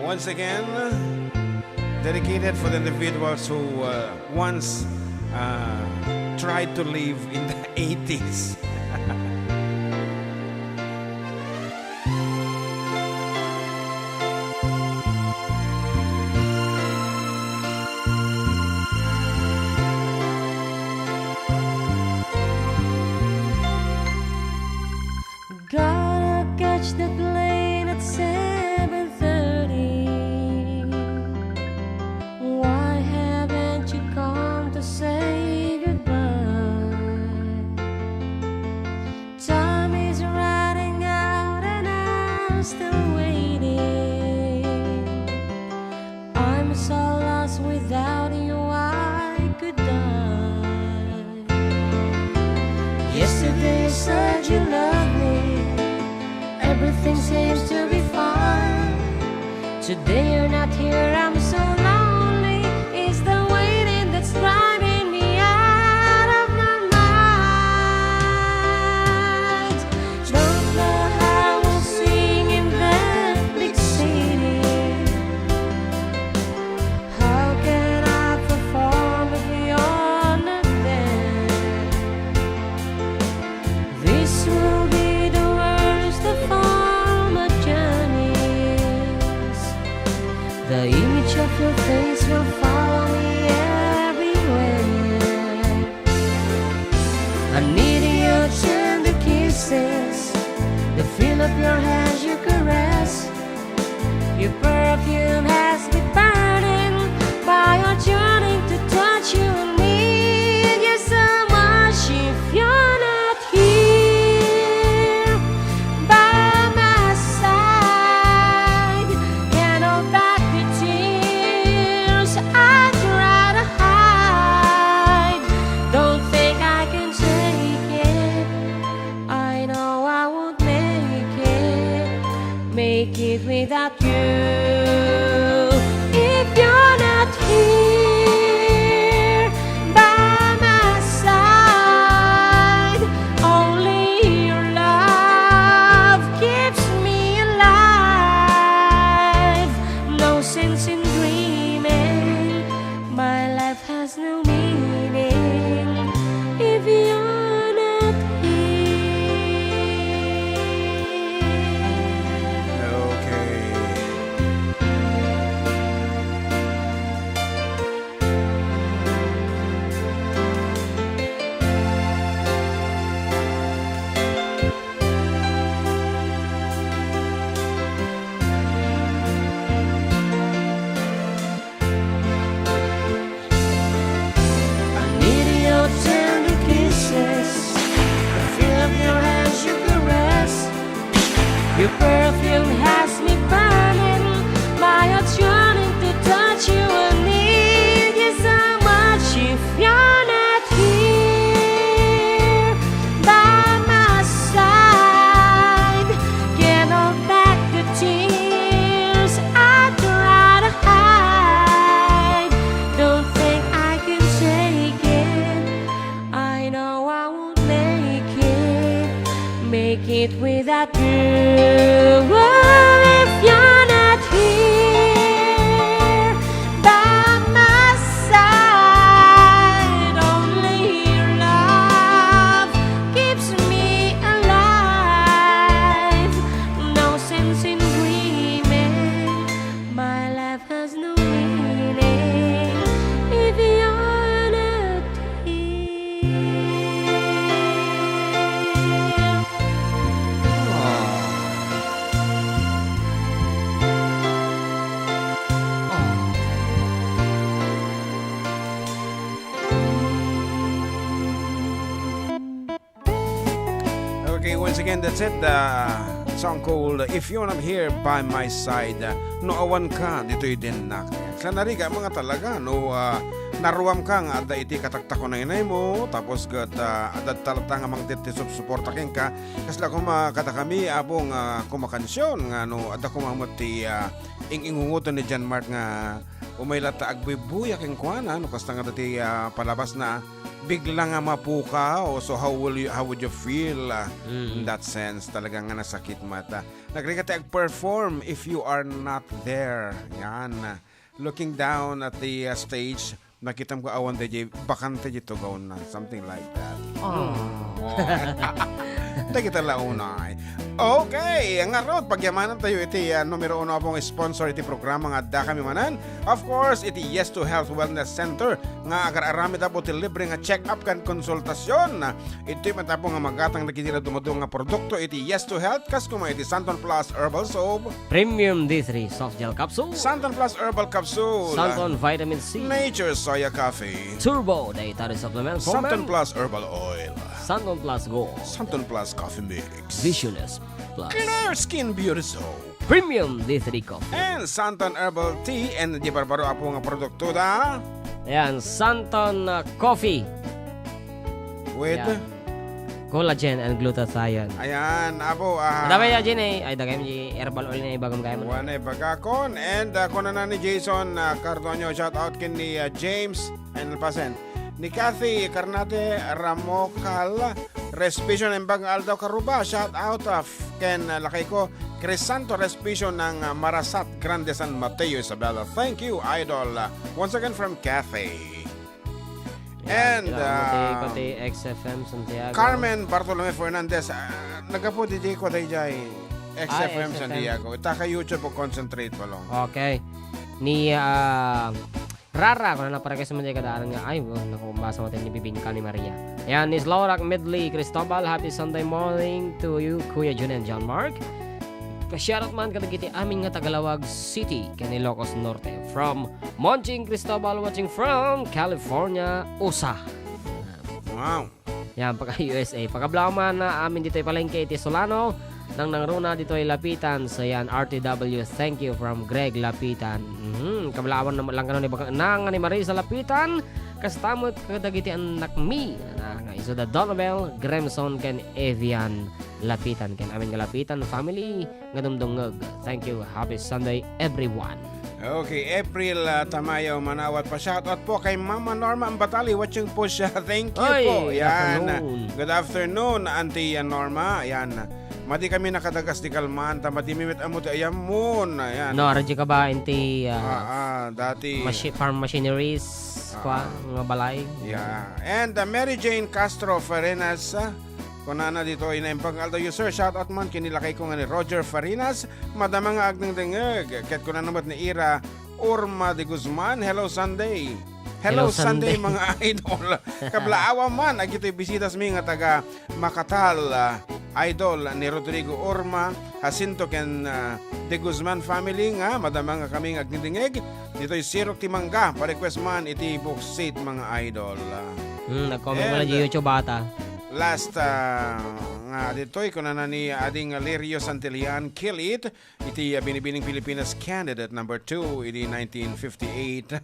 Once again, dedicated for the individuals who, uh, once, uh, tried to live in the eighties. Gotta catch the plane at seven thirty. Why haven't you come to say goodbye? Time is running out and I'm still waiting. I'm so lost without you, I could die. Yesterday you said you love me. Everything seems to be fine. Today you're not here, I'm so lonely. It's the waiting that's driving me out of my mind. Don't know how we'll sing in that big city. How can I perform if you're not there? This will be the worst of all my journeys. The image of your face will follow me everywhere. I need your tender kisses, the feel of your hands, your caress. Your perfume has me burning, but I'm yearning to touch you and need you so much. If you're not here by my side, can't hold back the tears I try to hide. Don't think I can take it. I know I won't make it, make it without you. If you're not here by my side, only your love keeps me alive. No sense in dreaming, my life has no meaning if you're not here. Okay. If you're not here by my side, only your love keeps me alive. No sense in dreaming, my life has no meaning if you're not here. Okay, once again, that's it. The song called If You're Not Here By My Side. No awan ka, ditoy din nak. Sa nariga, mga talaga, no, ah, naruam ka nga adda iti kataktakunaynay mo, tapos ket, ah, adda talaga nga mangtit ti sup-, suporta kenka. Kasla koma kada kami, abong, ah, kumakansion nga no, adda koma met ti, ah, ing-ingungotan ni John Mark nga umay latta agbuybuya kenkuana, no, kasta nga ti, ah, palabas na, bigla nga mapukaw. So how will you, how would you feel, ah, Mm. in that sense? Talaga nga nasakit mata. Nagrigat ti ag-perform if you are not there. Yan. Looking down at the, uh, stage, nakitam ko awan DJ, bakante di tugaw na, something like that. Oh. Hmm. Dagita la unay. Okay, ngarud, pagyamanan tayo iti, uh, numero uno a pong sponsor iti programa nga adda kami manen. Of course, iti Yes to Health Wellness Center nga agar-aramid a po ti libre nga check-up ken konsultasyon. Itoy met a po nga magatang dagiti la dumaduma nga produkto iti Yes to Health, kas kuma iti Santon Plus Herbal Soap, Premium D three Soft Gel Capsule. Santon Plus Herbal Capsule. Santon Vitamin C. Nature Soya Coffee. Turbo Dietary Supplement for Santon Men. Plus Herbal Oil. Santon Plus Gold. Santon Plus Coffee Mix. Visionless Plus. Clear Skin Beauty Soap. Premium D three Coffee. And Santon Herbal Tea and di barbaro a po nga produkto da. Ayan, Santon, uh, Coffee. With? Ayan. Collagen and glutathione. Ayan, apo, ah. Dagay ya, Jin, eh. Ay, dagay mo, Jin, herbal oil na ibagam kayo mo. Wan ay bagakon. And, ah, kunana ni Jason, ah, Cardonio, shout out ken ni, ah, James and Pasen. Ni Kathy Carnate Ramocal, Respicio na imbag nga aldaw karuba, shout out, ah, f-, ken, ah, lakay ko, Crisanto Respicio ng, ah, Marasat Grande San Mateo, Isabela. Thank you, idol. Ah, once again from Kathy. Yan, and, kailangan mo ti, um, pati X F M Santiago. Carmen Bartolome Fernandez, ah, nagapu di ko dayjay X F M. Ah, X F M. Santiago. Ita ka YouTube o concentrate pa lang. Okay. Ni, ah, Rara, kung ano na para kayo sa mga kadaan nga, ay, oh, naku, basa mo tayo ni Bibingka ni Maria. Yan, Miss Laura Medley Cristobal, happy Sunday morning to you, Kuya Jun and John Mark. Pa-shoutout man kadagiti amin nga Tagalawag City, ken Ilocos Norte. From Monching Cristobal watching from California, U S A. Wow. Yan, pagka U S A. Pagkablaman na amin ditoy palengke iti Solano, nang nangruna ditoy Lapitan. So yan, R T W, thank you from Greg Lapitan. Mhm. Kablawan na lang kano ni Bakang Nang ni Marisa Lapitan. Kastamot kadagiti anak mi. Ah, nga isu da Donabel, Gremson, ken Evian Lapitan. Ken amin nga Lapitan family. nga dumdumngeg. Thank you. Happy Sunday, everyone. Okay, April, ah, Tamayo, manawat pa shoutout po kay Mama Norma Ambatali, watching po siya. Thank you Oy, po. Good Yan. Afternoon. Good afternoon, Auntie, ah, Norma. Yan. Madi kami nakadagas di kalman, ta madi mi met ammo ti ayamon. Yan. No, radyo ka ba, inti, ah, Ah, ah, dati. machi-, farm machineries, Ah, kwa, ah. nga balay? Yeah. And, ah, Mary Jane Castro Ferenas, ah, Kunana ditoy, "Naimbag nga aldaw yo, sir. Shout out man ken ni lakay ko nga ni Roger Farinas, madama nga agdengdengeg." Ket kunana met ni Ira Orma de Guzman, "Hello, Sunday." Hello, Hello, Sunday, Sunday. Mga idol. Kablaawa man, agitoy bisitas mi nga taga Macatal, ah, idol ni Rodrigo Orma, Jacinto ken, ah, de Guzman family nga madama nga kami nga agdengdengeg. Ditoy Sirok ti Mangga, pa-request man iti Buksit, mga idol. Hmm, nag-comment mo lang And, di YouTube ata. Last, ah, nga ditoy, kunana ni Ading Lirio Santillan, Kill It, iti, ah, Binibining Pilipinas candidate number two, iti nineteen fifty-eight.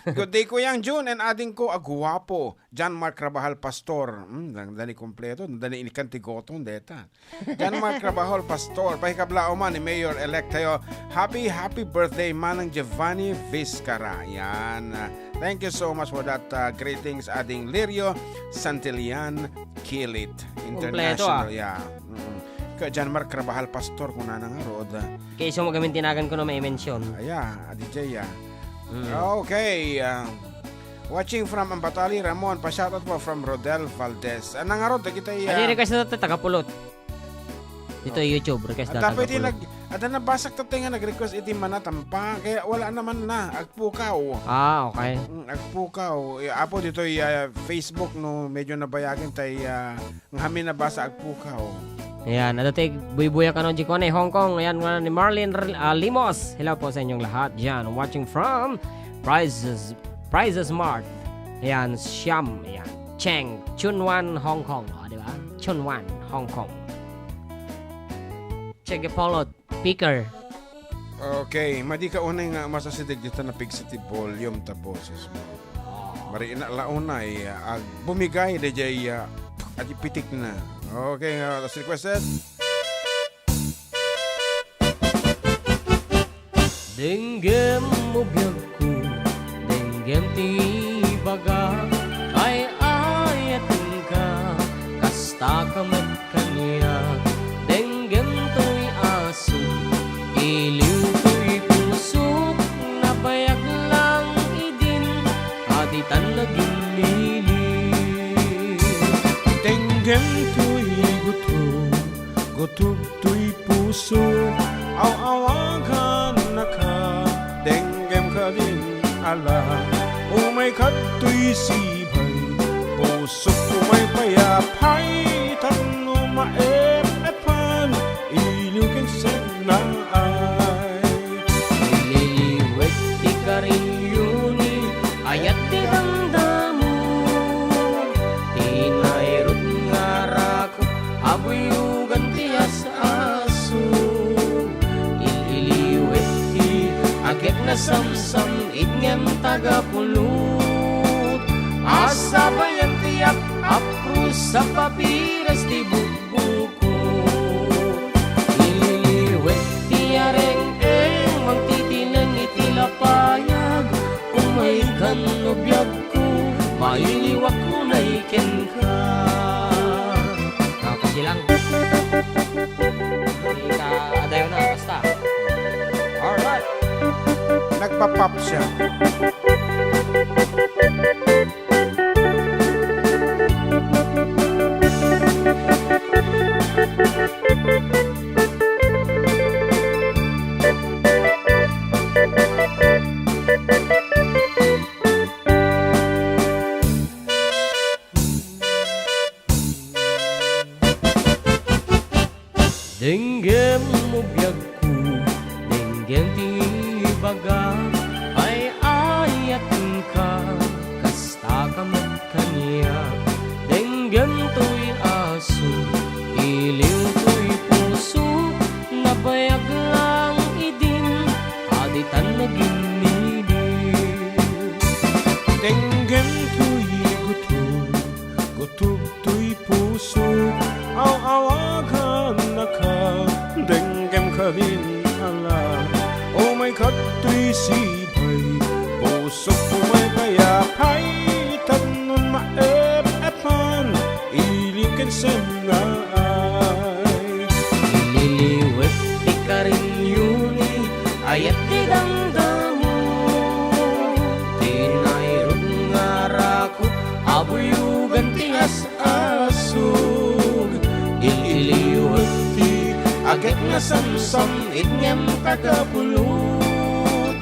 Good day, Kuyang Jun and ading ko a guwapo, John Mark Rabajal Pastor. Hmm, dani kompleto, dani inikan ti goton, deta. John Mark Rabajal Pastor, pakikablaaw man ni Mayor-elect tayo. Happy, happy birthday, Manang Giovanni Vizcara. Yan. Thank you so much for that, uh, greetings, Ading Lirio Santillan Kilit Kompleto, International. Ah. Yeah. Mm. John Mark Rabahal Pastor, kunana ngarud. Kay isu met gamin ti nagan kuno mai-mention. Aya, adijay, ah. Mm. Okay, ah, watching from Ambatali, Ramon, pa-shoutout po from Rodel Valdez. Ah, nangarud, dagiti, ah, request na taga Pulot. Dito YouTube, request na taga Pulot. Adda nabasak tattay nga nag-request iti Manatampa, kaya wala naman na, agpukaw. Ah, okay. Mm, agpukaw. Eh, apo, ditoy, ah, Facebook, no, medyo nabayagen tay, ah, Ngamin nabasa agpukaw. Ayan, adda ti buybuya kano di kuan, eh, Hong Kong. Ayan, nga ni Marlene R-, ah, Limos. Hello po sa inyong lahat dyan. Watching from Prizes, Prizes Mart. Ayan, Siam. Ayan. Cheng, Chunwan, Hong Kong. O, di ba? Chunwan, Hong Kong. Check it, Paulo. Picker. Okay, madi ka unay nga umasideg dita, napigsa ti volume ta boses mo. Mari na la unay, ah, agbumigay dayjay, ah, adi pitik na. Okay, ah, as requested. Denggem mo biagko, denggem ti ibaga, ay-ayatenka, kasta ka met kaniak. Denggem toy asuk, iliw toy pusok, nabayag lang idin, a ditan naginlili. Denggem toy gutom, gutom toy pusok, aw-awagannaka, denggem kadin, ala, umay kadtoy sibay, pusok, umay pay a pay, tapno maep-epan, iliw ken sennaay. Ililiwek ti karinyo ni ayat ti damdamo, ti nairut nga rakop, abuyogan ti as-asog. Il-iliwek ti agek nasamsam, it ngem taga Pulot. Asabayan ti ap-, apros a papiras ti bukbukot. Ililiwek ti areng-eng, mangtitileng iti lapayag. Umaykan no biagko, mailiwak unay kenka. Ah, kasi lang. Ika, adayo na, basta. Alright. Nagpa-pop siya. Denggem mo biagko, denggem ti ibaga, ay-ayatenka, kasta ka met kaniak. Denggem toy aso, iliw toy puso, nabayag lang idin, a ditan naginlili. Denggem toy gutom, gutom toy puso, aw-awagannaka, denggem kadin, ala, umay kadtoy sibay, pusok, umay pay a pay, tapno maep-epan, iliw ken sennaay. Ililiwek ti karinyo ni ayat ti damdamo, ti nairut nga rakop, abuyogan ti as-asog. Il-iliwek ti agek nasamsam, it ngem taga Pulot.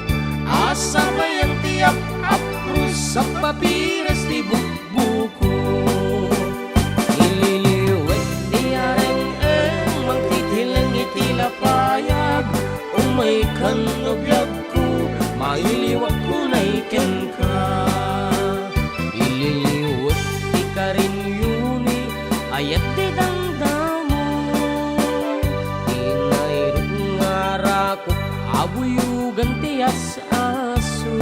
Asabayan ti ap-, apros a papiras ti bukbukot. Ililiwek ti areng-eng, mangtitileng iti lapayag. Umaykan no biagko, mailiwak unay kenka. Ililiwek ti karinyo ni ayat ti damdamo, ti nairut nga rakop, abuyogan ti as-aso.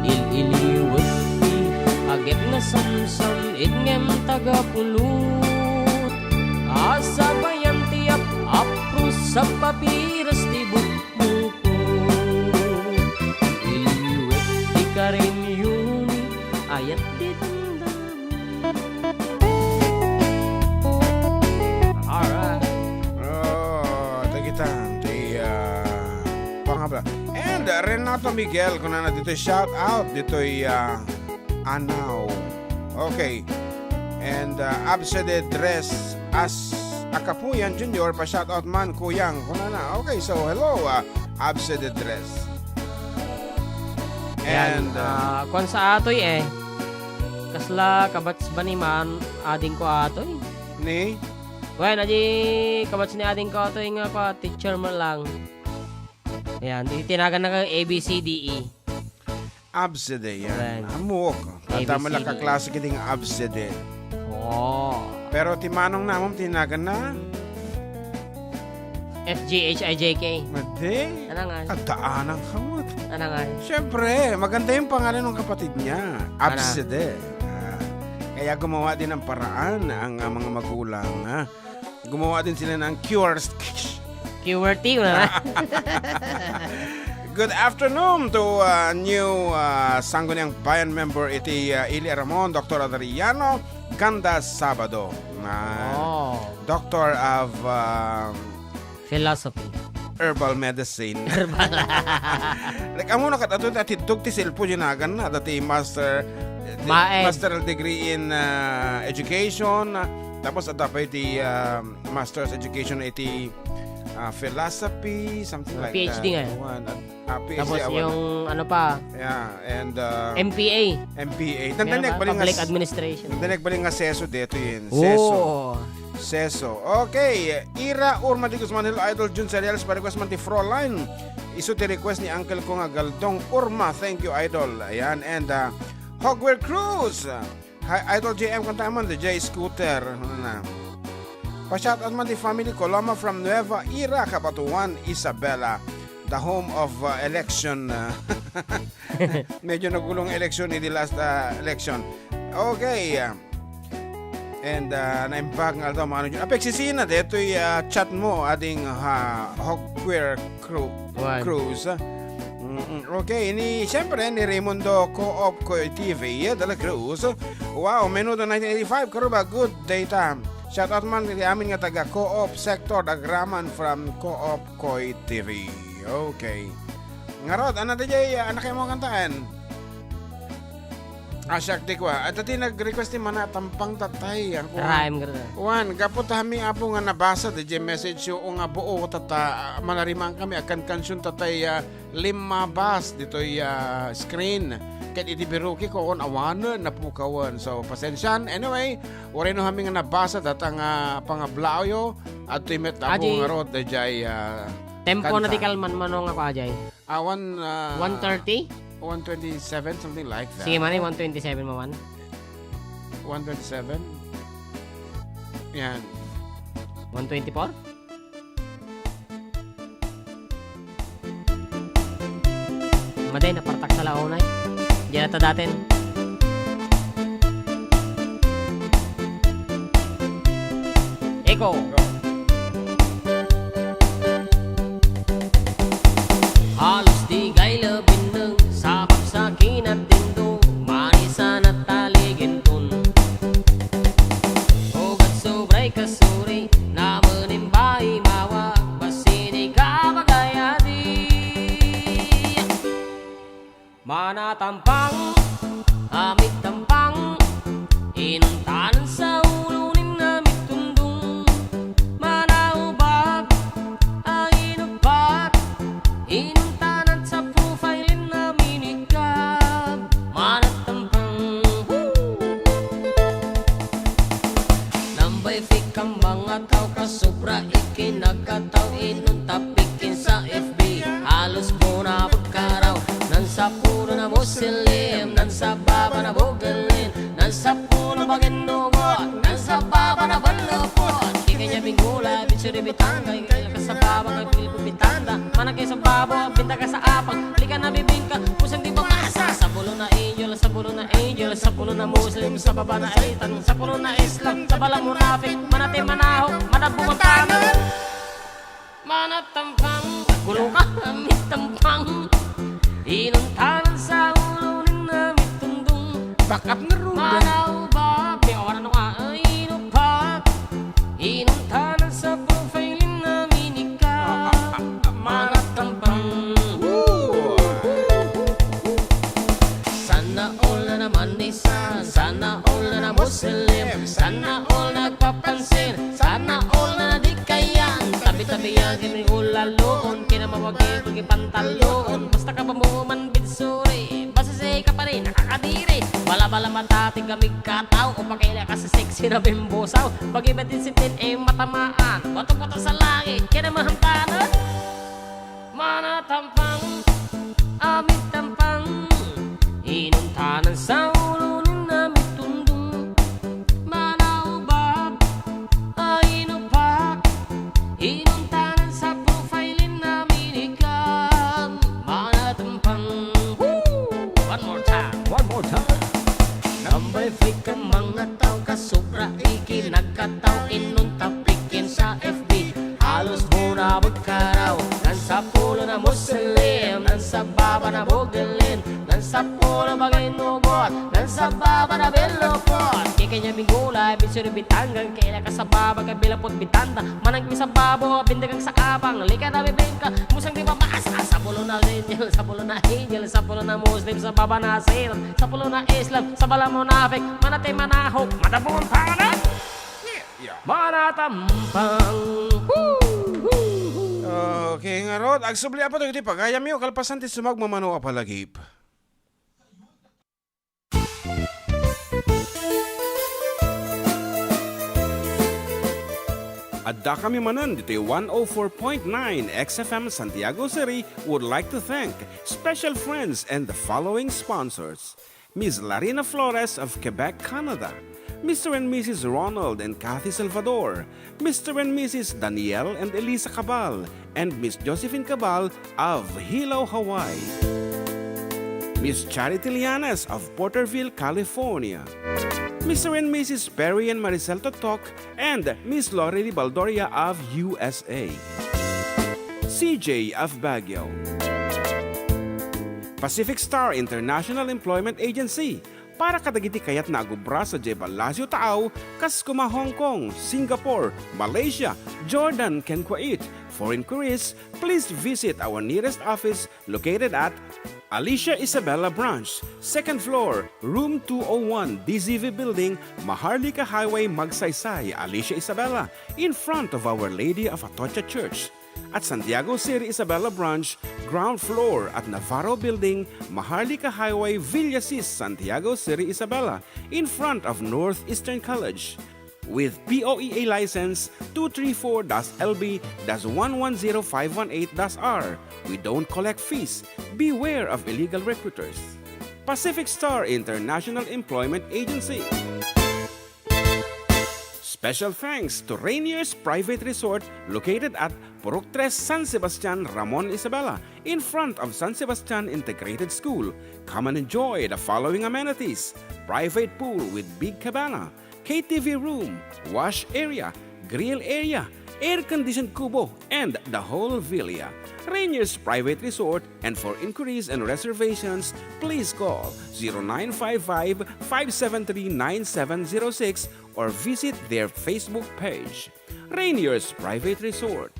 Il-iliwek ti agek nasamsam, it ngem taga Pulot. Asabayan ti ap-, apros a papiras ti bukbukot. Iliwek ti karinyo ni ayat ti damdamo. Alright. Miguel, kunana ditoy shout out, ditoy, ah, Anao. Okay. And, ah, Absede Dres as a Kapuyan Junior, pa shout out man, Kuyang, kunana. Okay, so hello, ah, Absede Dres. Yan, And, ah, ah, kuwan sa atoy eh. Kasla kabats ba ni man ading ko atoy? Ni? Wen, adi kabats ni ading ko atoy nga kwa, teacher man lang. Ayan, itinagan na kayo A B C D E. Absede, yan. Ayan. Amok. A B C D E. Tama lang kaklase kiting absede. Oo. Pero ti manong namon, tinagan na? F G H I J K. Madi? Ano nga? Adaanan ka mo. Ano nga? Siyempre, maganda yung pangalan ng kapatid niya. Ano? Absede. Ah, kaya gumawa din ng paraan ang, ah, mga magulang, ha? Gumawa din sila ng Q R T. Q R T, wala na. Good afternoon to, uh, new, uh, Sangguniang Bayan member iti, uh, Ili Ramon, Doctor Adriano Ganda Sabado. Uh, Oh. Doctor of, um, Philosophy. Herbal medicine. Herbal. Like, amo na kat-, ato, atiddog ti cellphone, yun, nagan na, dati master, Maed. Master degree in, uh, education, uh, tapos adda pa iti, um, master's education iti, ah, philosophy, something Ah, like P H D that. Nga. One, ah, ah, P H D Tapos awan. Yung ano pa, Yeah, and, ah, M P A. M P A. Meron Nagdanag pa, bali nga public s-, administration. Nagdanag bali nga seso dito yun. Oo. Seso. Seso. Okay. Ira Urma de Guzman, hello, Idol Jun Cereales, pa-request man ti Froline. Isu ti request ni uncle ko nga Galdong Urma. Thank you, Idol. Ayan, and, ah, Hogwear Cruz. Hi, Idol J M, kanta man, the J Scooter. Ano na? Pa-shoutout man the family Coloma from Nueva Ecija, Cabatuan, Isabela, the home of, uh, election, uh, medyo nagulong election in the last, uh, election. Okay, uh, and, uh, naimbag nga aldaw, mano dyan. Apeksisina, detoy, uh, chat mo, ading, uh, Hawk Queer Cru-, Wan. Cruz. Mm-mm. Okay, ni, siyempre, ni Raimundo Co-op Co-, T V, Dela Cruz. Wow, menudo nineteen eighty-five, Karuba, good data. Shout out man kay amin nga taga Co-op Sector, Dagraman from Co-op Coy T V. Okay. Ngarod, ano di jay, ah, anak mo kantaan? Ah, siak di kwa. At ti nag-request ni Mana Tampang tatay. Ang kuwan. Rhyme ka rin. Kuwan, gapu ta kami, Apo, nga nabasa di jay message yo, o nga buo, tata, ah, manariman kami, akan kansion tatay, ah, limabas ditoy, ah, screen. Ket iti biruki ko, on awanen, napukawen. So, pasensian. Anyway, uray no kami nga nabasa, data nga pangablaawyo, at ti met, Apo, Aji, nga rot, di jay, ah, tempo na kanta. Di kalman, mano nga pa, Ajay? Awan, ah, One thirty? One twenty-seven, something like that. Sige, mani, one twenty-seven mo man. One twenty-seven? Yan. One twenty-four? Maday, napartak sa launay. Diyan na ta datin. Ikaw. Halos di gayla binneng, sabab sa kinatindong, manisan at taligintun. Ugat sobray kasuri, naman imbayi mawa, basini kabagayadi. Manatampang, amit tampang, inuntanan sa ulo nin amit tundong. Manaubag, ay inupak, inuntanan sa profile in aminikab. Manatampang, woo! Nambay fake kambang a tao kasobra ikinagkataw inunta pikin sa F B. Halos buna pagkaraw, nan sa pulo na Muslim, nan sa baba na Bugallin, nan sa pulo Maginnugot, nan sa baba na Balupot. Di kanya bingula, bitsu di bitangga, ikila ka sa baba, kagilid ko bitanda. Manakay sa baba, binta ka sa apang, lika na bibingka, pusang di ba masa? Sa pulo na angel, sa pulo na angel, sa pulo na Muslim, sa baba na itan, sa pulo na Islam, sa bala munafik, manati manaho, manabungan tanan. Manatampang, gulo ka, amit tampang. Inuntanan sa ulo nin amit tundong. Back up nga, Ruben. Manaubab, di awan ano ka, ay inupak. Inuntanan sa profile nin aminikab. Ah, ah, ah, ah, manatampang. Woo! Sana all na namanisan, sana all na namuslim, sana all nagpapansin, sana all na di kayan. Tabi-tabian, kinigulaloon, kinamawagi, kigipantalyoon. Basta ka bamuman bidsuri, basta say ka pa rin nakakadiri. Bala-bala mata, tigamig ka tao, o pakaila ka sa sexy na bimbosaw. Pag-iba din si Tin, eh, matamaan, bato-bato sa langit, kinamahampanan. Manatampang, amitampang, inuntanan sa ulo ni namitundong. Manaubab, ainupak, inuntanan sa profile ni naminikan. Manatampang. Woo! One more time, one more time. Nambay fake ang mga tao, kasubra ikinagkataw, inunta pikin sa F B. Halos buna magkaraw, nan sa pulo na Muslim, nan sa baba na Bugilin, nan sa pulo bagay nugot, nan sa baba na Belopot. Kikanya bingulay, bisyo ni Bitanggang, kaya ka sa baba, kabilapot bitanda, manang sa babo, bindagang sa abang, lika na bibingka, musang di mabasa, sa pulo na angel, sa pulo na angel, sa pulo na Muslim, sa baba na Satan, sa pulo na Islam, sa bala munafik, manate manahok, madabon pangalan. Manatampang. Woo! Woo! Woo! Okay, ngarud, agsubli pa dagiti pagayamyo, kalpasan ti sumagmamano a palagip. Adda kami manen ditoy one oh four point nine X F M Santiago City would like to thank special friends and the following sponsors. Miss Larina Flores of Quebec, Canada, Mister and Missus Ronald and Kathy Salvador, Mister and Missus Daniel and Elisa Cabal, and Miss Josephine Cabal of Hilo, Hawaii. Miss Charity Lianes of Porterville, California. Mister and Missus Perry and Maricel Totok and Miss Lorely Baldoria of U S A. C J of Baguio. Pacific Star International Employment Agency, para kadagiti kayatna a agubra sadiay ballasiw taaw, kas koma Hong Kong, Singapore, Malaysia, Jordan, ken Kuwait. For inquiries, please visit our nearest office located at Alicia Isabela Branch, second floor, room two oh one, D Z V Building, Maharlika Highway, Magsaysay, Alicia Isabela, in front of Our Lady of Atocha Church. At Santiago City Isabela Branch, ground floor at Navarro Building, Maharlika Highway, Villasis, Santiago City Isabela, in front of Northeastern College. With P O E A license two three four dash L B dash one one zero five one eight dash R, we don't collect fees. Beware of illegal recruiters. Pacific Star International Employment Agency. Special thanks to Rainier's Private Resort located at Purok Tres, San Sebastian, Ramon, Isabela, in front of San Sebastian Integrated School. Come and enjoy the following amenities: private pool with big cabana, K T V room, wash area, grill area, air-conditioned kubo, and the whole villa. Rainier's Private Resort, and for inquiries and reservations, please call zero nine five five, five seven three, nine seven zero six or visit their Facebook page. Rainier's Private Resort.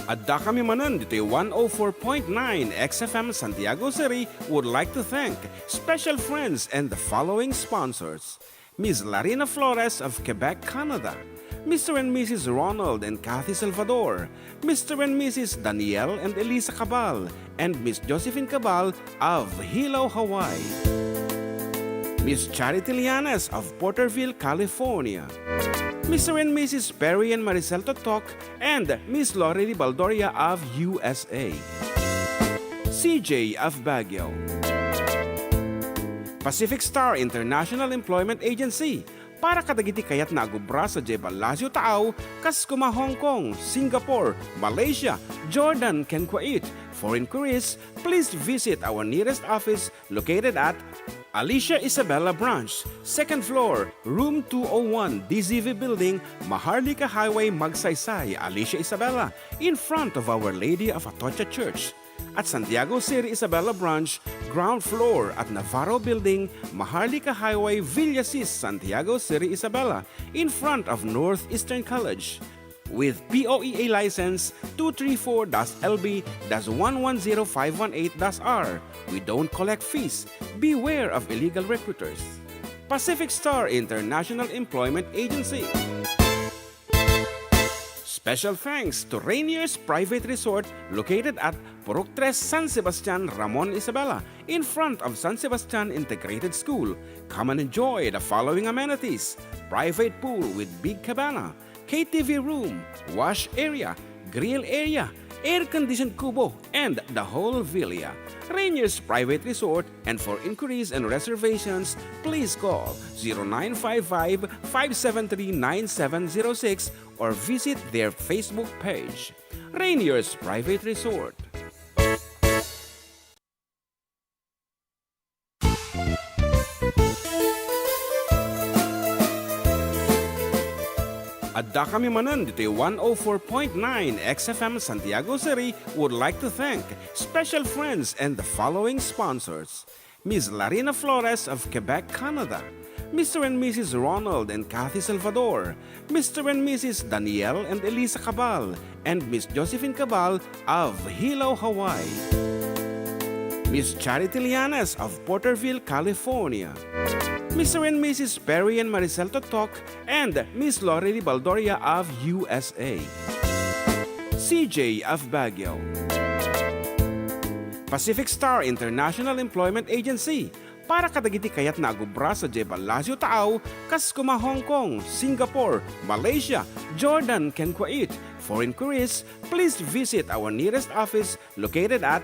Adda kami manen ditoy one oh four point nine X F M Santiago City would like to thank special friends and the following sponsors: Miss Larina Flores of Quebec, Canada, Mister and Missus Ronald and Kathy Salvador, Mister and Missus Daniel and Elisa Cabal, and Miss Josephine Cabal of Hilo, Hawaii. Miss Charity Lianes of Porterville, California. Mister and Missus Perry and Maricel Totok and Miss Lorely Baldoria of U S A. C J of Baguio. Pacific Star International Employment Agency, para kadagiti kayatna a gubra sadiay ballasiw taaw, kas koma Hong Kong, Singapore, Malaysia, Jordan, ken Kuwait. For inquiries, please visit our nearest office located at Alicia Isabela Branch, second floor, room two oh one, D Z V Building, Maharlika Highway, Magsaysay, Alicia Isabela, in front of Our Lady of Atocha Church. At Santiago City Isabela Branch, ground floor at Navarro Building, Maharlika Highway, Villasis, Santiago City Isabela, in front of Northeastern College. With P O E A license two three four dash L B dash one one zero five one eight dash R. We don't collect fees. Beware of illegal recruiters. Pacific Star International Employment Agency. Special thanks to Rainier's Private Resort, located at Purok Tres, San Sebastian, Ramon, Isabela, in front of San Sebastian Integrated School. Come and enjoy the following amenities: private pool with big cabana, K T V room, wash area, grill area, air-conditioned kubo, and the whole villa. Rainier's Private Resort, and for inquiries and reservations, please call zero nine five five, five seven three, nine seven zero six or visit their Facebook page. Rainier's Private Resort. Adda kami manen ditoy one oh four point nine X F M Santiago City would like to thank special friends and the following sponsors: Miss Larina Flores of Quebec, Canada, Mister and Missus Ronald and Kathy Salvador, Mister and Missus Daniel and Elisa Cabal, and Miss Josephine Cabal of Hilo, Hawaii, Miss Charity Lianes of Porterville, California, Mister and Missus Perry and Maricel Totok, and Miss Lorely Baldoria of U S A, C J of Baguio, Pacific Star International Employment Agency, para kadagiti kayatna a agubra sadiay ballasiw taaw, kas koma Hong Kong, Singapore, Malaysia, Jordan, ken Kuwait. For inquiries, please visit our nearest office located at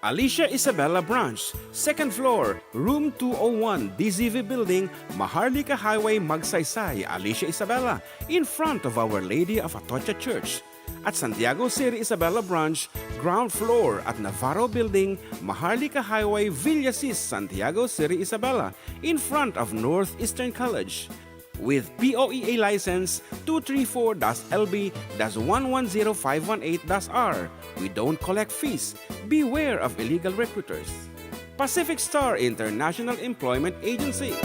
Alicia Isabela Branch, second floor, room two oh one, D Z V Building, Maharlika Highway, Magsaysay, Alicia Isabela, in front of Our Lady of Atocha Church. At Santiago City Isabela Branch, ground floor at Navarro Building, Maharlika Highway, Villasis, Santiago City Isabela, in front of Northeastern College. With P O E A license two three four dash L B dash one one zero five one eight dash R. We don't collect fees. Beware of illegal recruiters. Pacific Star International Employment Agency.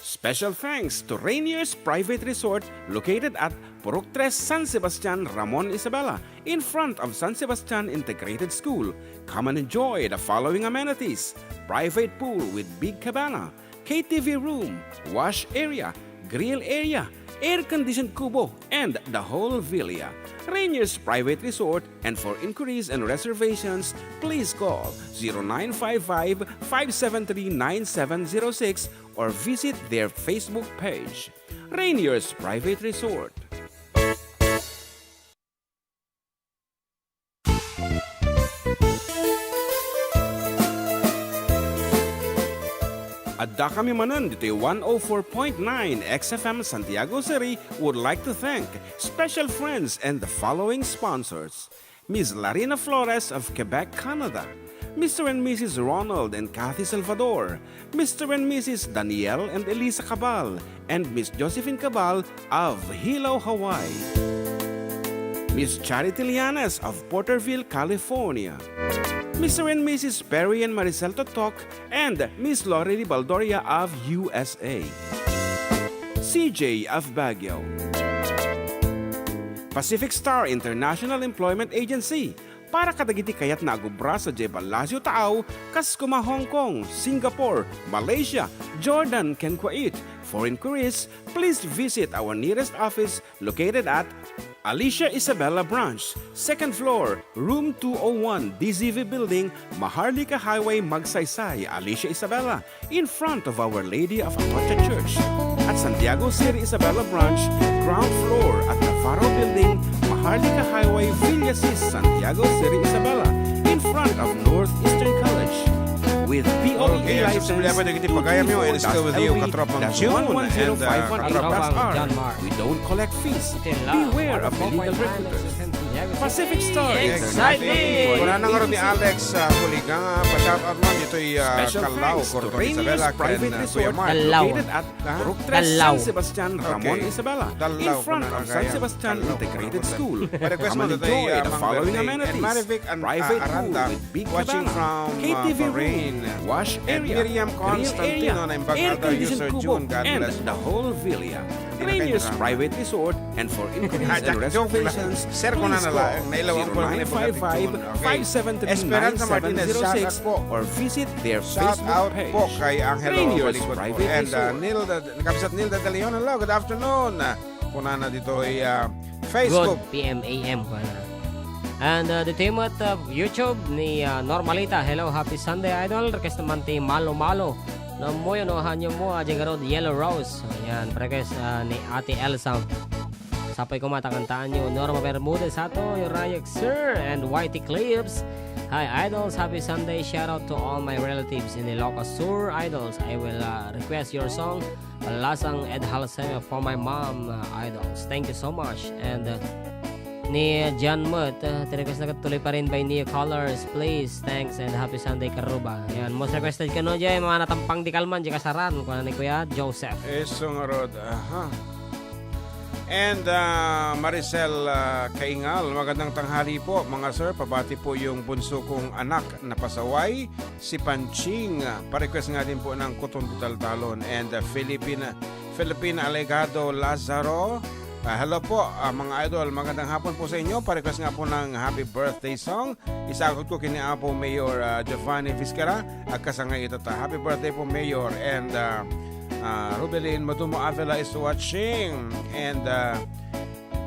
Special thanks to Rainier's Private Resort, located at Purok Tres, San Sebastian, Ramon, Isabela, in front of San Sebastian Integrated School. Come and enjoy the following amenities: private pool with big cabana, K T V room, wash area, grill area, air-conditioned kubo, and the whole villa. Rainier's Private Resort, and for inquiries and reservations, please call zero nine five five, five seven three, nine seven zero six or visit their Facebook page. Rainier's Private Resort. Adda kami manen ditoy one oh four point nine X F M Santiago City would like to thank special friends and the following sponsors: Miss Larina Flores of Quebec, Canada, Mister and Missus Ronald and Kathy Salvador, Mister and Missus Daniel and Elisa Cabal, and Miss Josephine Cabal of Hilo, Hawaii, Miss Charity Lianes of Porterville, California, Mister and Missus Perry and Maricel Totok, and Miss Lorely Baldoria of U S A, C J of Baguio, Pacific Star International Employment Agency, para kadagiti kayatna a gubra sadiay ballasiw taaw, kas koma Hong Kong, Singapore, Malaysia, Jordan, ken Kuwait. For inquiries, please visit our nearest office located at Alicia Isabela Branch, second floor, room two oh one, D Z V Building, Maharlika Highway, Magsaysay, Alicia Isabela, in front of Our Lady of Atocha Church. At Santiago City Isabela Branch, ground floor at Navarro Building, Maharlika Highway, Villasis, Santiago City Isabela, in front of Northeastern College. With P O E A license two three four dash L B dash one one zero five one eight dash R. We don't collect fees. Beware of illegal recruiters. Pacific Star Exciting! Exciting! Kuna na nga ron ni Alex, ah, Puliga nga pa-shoutout man ditoy, ah, Special Calao, thanks to Cordon Rainier Isabela, Private ken, ah, Resort Kuya Mark. Located at Ah? Purok Tres, Dalaw. San Sebastian, Ramon, Okay. Isabela, Dalaw, in front kuna of na San kaya. Sebastian Dalaw, Integrated kuna na. School. Pa-request mo Kamalinggo, today, ah, Mang Dorothy Favorite and Marvic, an-, Private ah, Aranda, Pool with Big watching Cabana. from, ah, K T V Room, Bahrain. Wash And Area, Miriam Grill Constantino, Area, na imbag Air Aldo Conditioned User Kubo, June, God and bless the you. Whole Villa. Hindi na kayo Rainier drama. Private Resort, and for inquiries Ah, and joke lang. reservations, Sir, kuna please na lang. call Nailawan ko lang ni Pagkatitun. Okay. zero nine five five, five seven three, Esperanza Martinez, nine seven zero six shout out po. or visit their Shout Facebook out page. po kay Angelo Rainier's Balikot po. Private And, uh, Resort. Neil, the, Kabsat Neil Dadaleon, hello, good afternoon. Kunana ditoy, uh, Facebook. Good P M A M, kunana. And, uh, the team at, uh, YouTube ni, uh, Normalita. Hello, happy Sunday, idol. Request naman ti Malo Malo. Namuyo no hanyo mo, Aja Garod, Yellow Rose. Ayan, request, uh, ni Ate Elsa. Sapay ko matakantaan nyo, Norma Bermudez, Sato, Yorayek, Sir, and Y T Clips. Hi, idols. Happy Sunday. Shout out to all my relatives in Ilocos Sur. Idols, I will, uh, request your song, Lasang Ed Halsema, for my mom, uh, idols. Thank you so much. And, uh, ni John Mut, uh, ti request na tuloy pa rin by Neo Colors. Please, thanks, and happy Sunday, Karuba. Yan, most requested kano, jay, mga natampang di kalman, di kasaran, kuna ni Kuya Joseph. Isu ngarud, aha. And, ah, Maricel, ah, Kaingal, magandang tanghali po, mga sir. Pabati po yung bunso kong anak na pasaway, si Panching. Ah, pa-request nga din po ng Kuton Taltalon. And, ah, Philippine, Philippine Alegado Lazaro. Ah, hello po, ah, mga idol. Magandang hapon po sa inyo. Pa-request nga po ng happy birthday song. Isagot ko kini Apo Mayor, ah, Giovanni Vizcara. Agkasangay ita ta. Happy birthday po, Mayor. And, ah, ah, Rubelin Madumo Avila is watching. And, ah,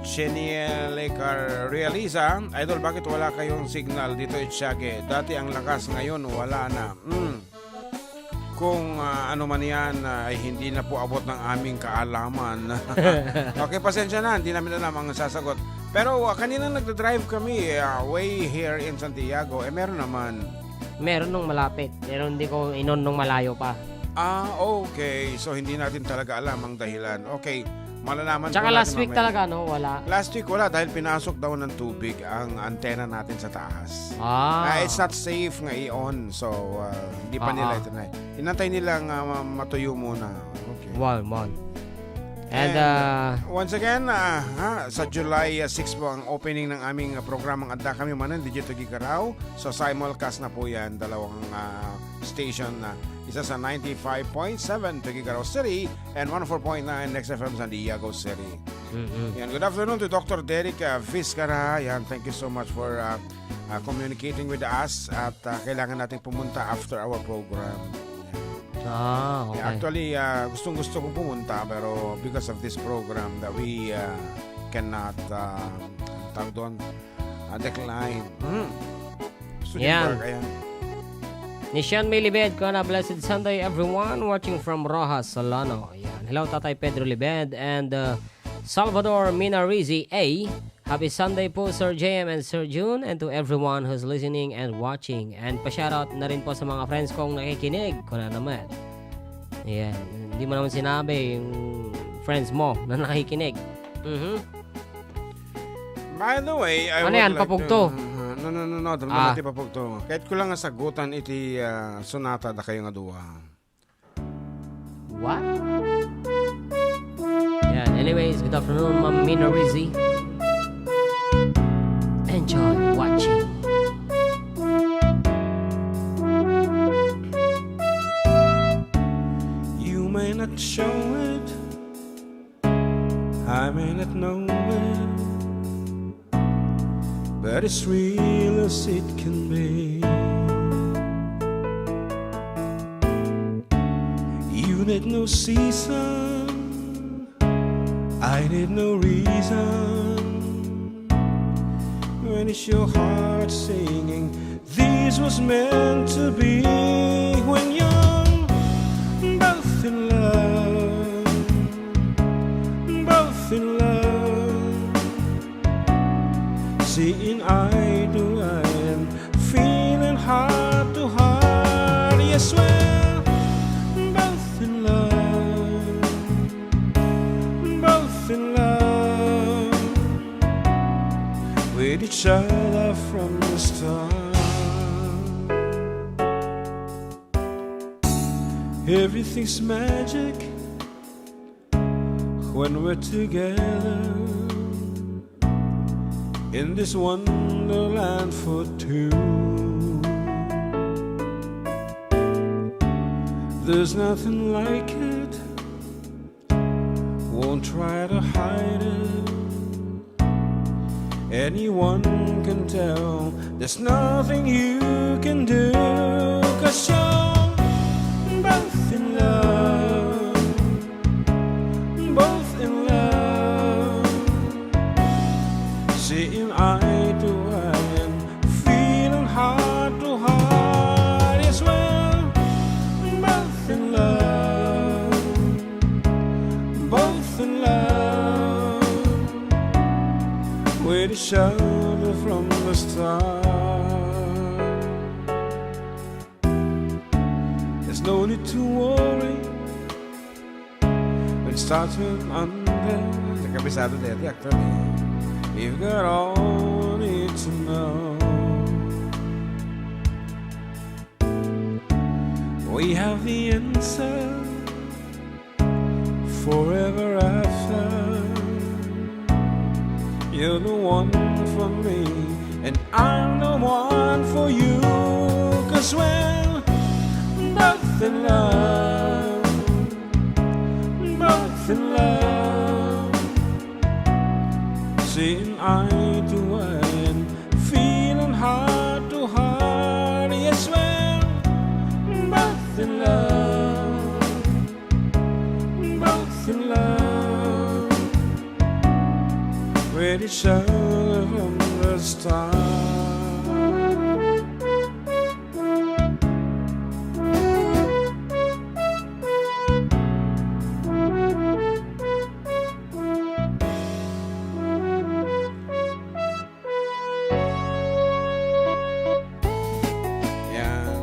Cheniel Lecar Realiza, Idol, bakit wala kayong signal dito, Itiage? Dati ang lakas, ngayon wala na. Mm. Kung, ah, ano man yan, ah, ay hindi na po abot ng aming kaalaman. Okay, pasensya na, hindi namin alam ang sasagot. Pero, ah, kanina nagdadrive kami, ah, way here in Santiago, eh, meron naman. Meron nung malapit, pero hindi ko inon nung malayo pa. Ah, okay. So, hindi natin talaga alam ang dahilan. Okay, malalaman Tsaka po last natin week mamaya. Talaga, no? Wala. Last week, wala dahil pinasok daw ng tubig ang antena natin sa taas. Ah. Ah, it's not safe nga i-on. So, ah, hindi pa nila Ah, ah. itinry. Inantay nilang, ah, ma-, matuyo muna. Okay. Wow, man. And, And, uh, once again, ah, ha, sa July, ah, six po ang opening ng aming, ah, programang Adda Kami Manen, Digito Gigaraw. So, simulcast na po yan, dalawang, ah, station na. Isa sa ninety-five point seven to Gigaraw City and one oh four point nine Next F M San Diego City. Mm-mm. Yan, good afternoon to Doctor Derek, ah, Vizcara. Yan, thank you so much for, ah, ah, communicating with us. At, ah, kailangan nating pumunta after our program. Ah, okay. Yeah, actually, ah, gustong-gusto kong pumunta, pero because of this program that we, ah, cannot, ah, tawag doon, ah, decline. Hmm. Gusto niyo Yan. ba kaya? Ni Sean May Libed, kuna, "Blessed Sunday, everyone watching from Roxas, Solano." Yan. Hello, Tatay Pedro Libed and, uh, Salvador Minarizi A. Happy Sunday po, Sir J M and Sir June, and to everyone who's listening and watching. And pa-shoutout na rin po sa mga friends kong nakikinig, kuna naman. Ayan. Hindi mo naman sinabi yung friends mo na nakikinig. Mhm. By the way, I Ano would yan, like papugto? to, uh, no, no, no, no, damo Ah. na ti papugto. Kahit ko lang nga sagutan iti, ah, sonata da kayo nga dua. What? Yan. Anyways, good afternoon, Ma'am Mina Rizzi. Enjoy watching. You may not show it, I may not know it, but it's real as it can be. You need no season, I need no reason. When it's your heart singing, this was meant to be. When you're both in love, both in love, seeing eye to eye and feeling heart to heart. Yes, we're both in love, both in love. We each other from the start. Everything's magic when we're together in this wonderland for two. There's nothing like it, won't try to hide it. Anyone can tell, there's nothing you can do, 'cause you're both in love, both in love, seeing eye to eye and feeling heart to heart as well. Both in love, both in love with each other from the start. There's no need to worry when starting under. Kabisado deti, actually. You've got all you need to know. We have the answer forever after. You're the one for me, and I'm the one for you. 'Cause we're both in love, both in love, seeing eye to eye and feeling heart to heart. Yes, we're both in love, both in love with each other from the start. Yan.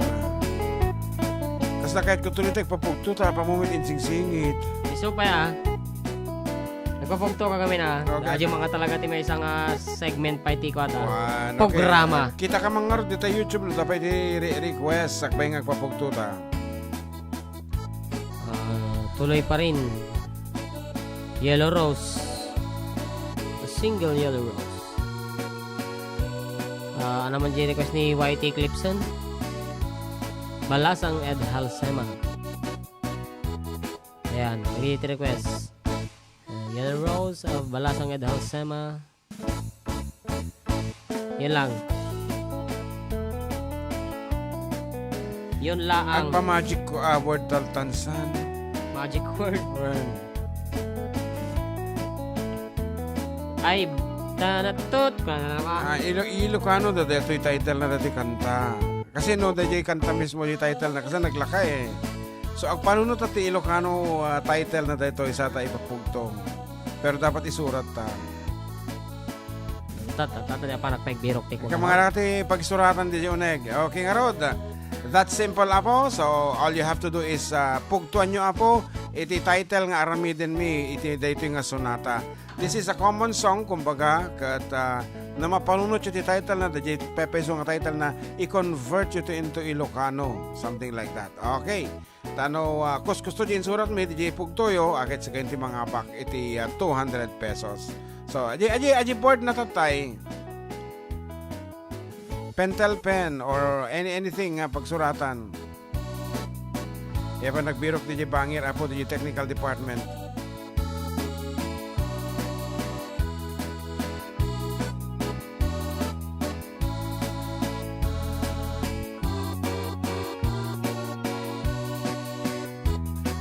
Kasla kayatko tuloy ta agpapugto ta, apamumin insingsingit. Isu pay, ah. Nagpapugto ka kami na. Okay. Aji mga talaga ti maysa nga segment pay ti kuwat, ah. Wan, okay. Programa. Kita ka man ngarud dita YouTube no, tapay ti re-, request, sakbay nga agpapugto ta. Ah, tuloy pa rin. Yellow Rose. A single Yellow Rose. Ah, ano man di request ni Y T Clipson? Balasang Ed Halsema. Ayan, nagiti request. Ah, Yellow Rose of Balasang Ed Halsema. Yun lang. Yun laang. Agpa-magic ko, ah, word taltansan. Magic word. Well. Ay, tanatut, ka na naman. Ah, Ilo-, Ilocano da, daytoy title na dati kanta. Kasi no, dayjay kanta mismo di title na, kasi naglaka eh. So, agpanunot ti Ilocano, ah, title na daytoy, sa ta ipapugtong. Pero dapat isurat ta. Ta, ta, ta, ta, di pa nagpagbirok ti Ika kuno. Mga ti pagsuratan di uneg. Okay, ngarud. That simple, apo. So, all you have to do is, ah, pugtuan nyo, apo, iti title nga aramiden mi, iti daytoy nga sonata. This is a common song, kumbaga, ket, ah, no mapanunot yo ti title na, dayjay pepayso nga title na, i-convert yo to into Ilocano, something like that. Okay. Ta no, ah, kus-, kusto di insurat mi, di pugtoyo, aket sa ti mangabak iti, ah, two hundred pesos. So, aji, aji, aji board na tatay. Pentel pen or any, anything nga pagsuratan. Kaya pa nagbirok di bangir, apo, di technical department.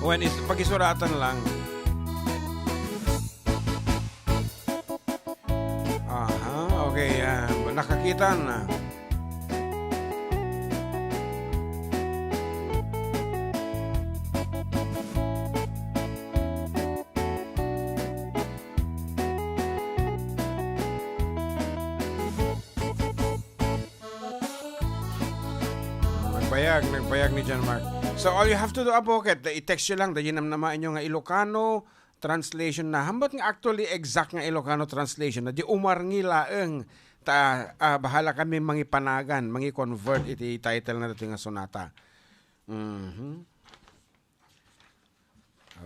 Wen is, pagisuratan lang. Aha, okay, ah, nakakita na. Nagbayag, nagbayag ni John Mark. So, all you have to do, apo, ket i-text nyo lang, dayjay namnama inyo nga Ilocano translation na. Hambat nga actually exact nga Ilocano translation na, di umarngi laeng ta, ah, bahala kami mangipanagan, mangi-convert iti title na daytoy nga sonata. Mhm.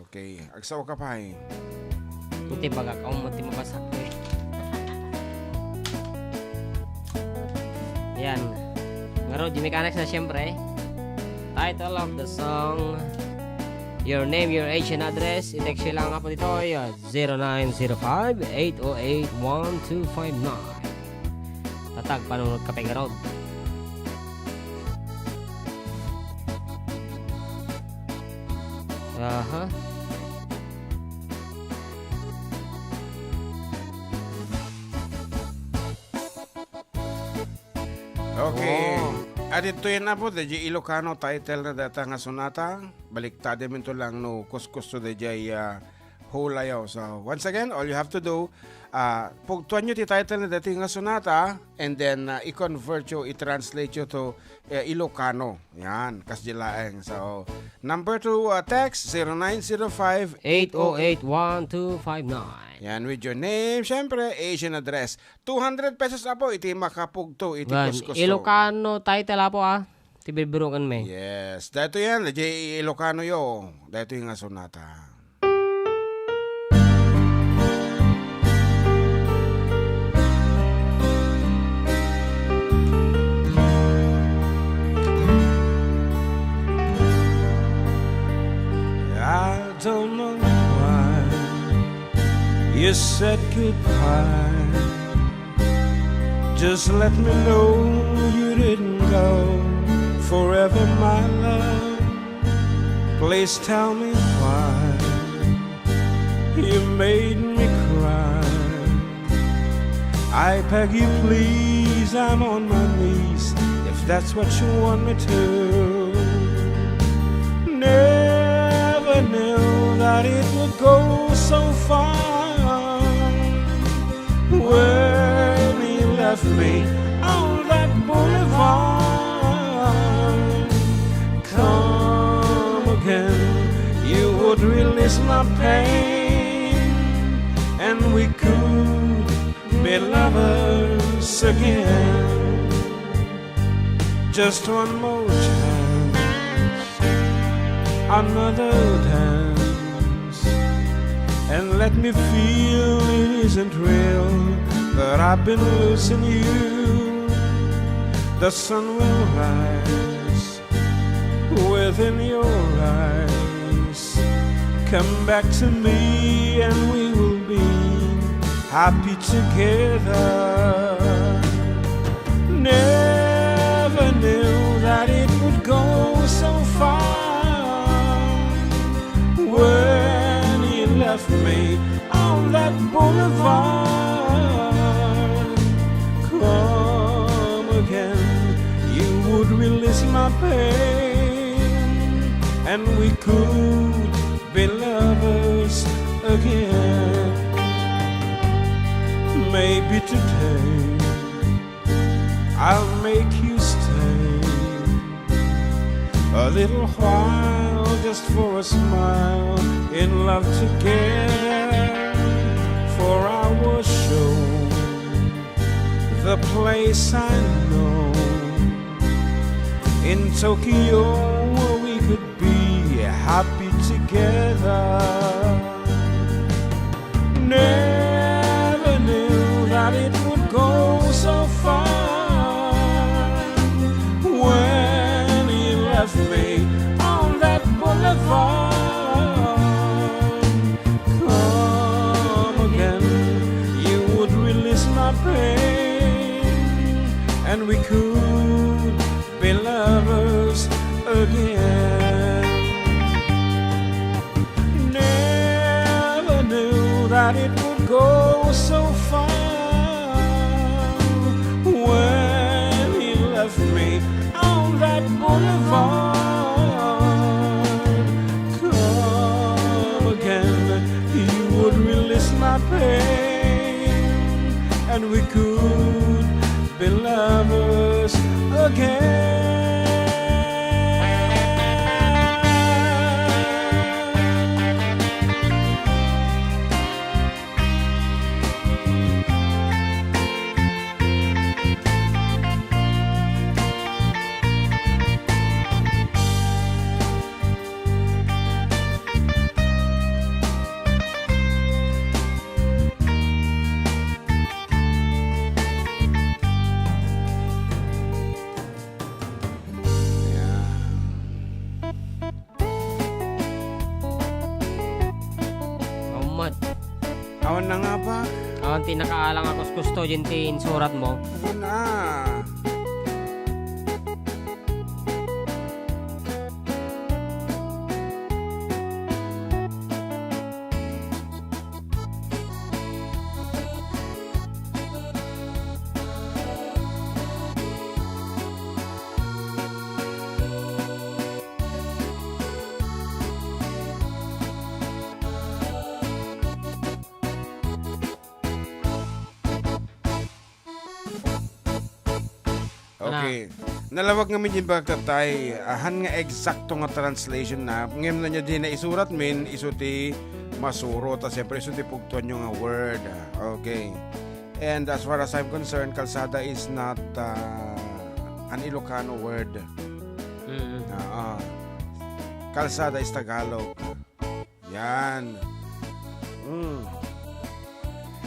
Okay, agsaoka pay. Iti bagak, awan mo ti mabasa. Yan. Ngarud, di mechanics na siyempre. Title of the song, your name, your age, and address. I-text nyo lang nga po dito, ay, ah, zero nine zero five, eight oh eight, one two five nine. Tatag, panunod ka, Pengarod. Aha. Okay. Oh. Adtoyen, Apo, daydiay Ilocano title na dayta nga sonata. Baliktaden mi to lang no kuskusto daydiay, ah, hulayo. So, once again, all you have to do, ah, pugtoanyo ti title na daytoy nga sonata, and then, ah, i-convert yo, i-translate yo to, eh, Ilocano. Yan, kasdiay laeng. So, number to, ah, text, zero nine zero five, eight oh eight, one two five nine. Yan, with your name, syempre, age and address. Two hundred pesos, Apo, iti makapugto iti kuskusto. Ilocano title, Apo, ah. Ti bibiruken mi. Yes. Daytoy yan, daydiay Ilocano yo. Daytoy nga sonata. I don't know why you said goodbye. Just let me know you didn't go forever, my love. Please tell me why you made me cry. I beg you, please, I'm on my knees, if that's what you want me to. Never knew that it would go so far. When he left me on that boulevard, come again, you would release my pain, and we could be lovers again. Just one more chance, another dance, and let me feel it isn't real, that I've been losing you. The sun will rise within your eyes. Come back to me and we will be happy together. Never knew that it would go so far when he left me on that boulevard. Come again, you would release my pain, and we could be lovers again. Maybe today I'll make you stay a little while just for a smile in love together. For I was shown the place I know in Tokyo where we could be happy together. Never knew that it would go so far when he left me on that boulevard. Come again, you would release my pain, and we could be lovers again. Never knew that it would go so far when he left me on that boulevard. Come again, you would release my pain, and we could be lovers again. Awan na nga ba? Awan ti nakaalang a kuskusto din ti insurat mo. Awan na. Okay. Nalawag ngamin din bagtatay, ahan nga eksakto nga translation na. Ngem no nia di na isurat min, isu ti masuro, ta siyempre isu ti pugtuanyo nga word. Okay. And as far as I'm concerned, kalsada is not uh, an Ilocano word. Mm. Oo. Kalsada is Tagalog. Yan. Mm.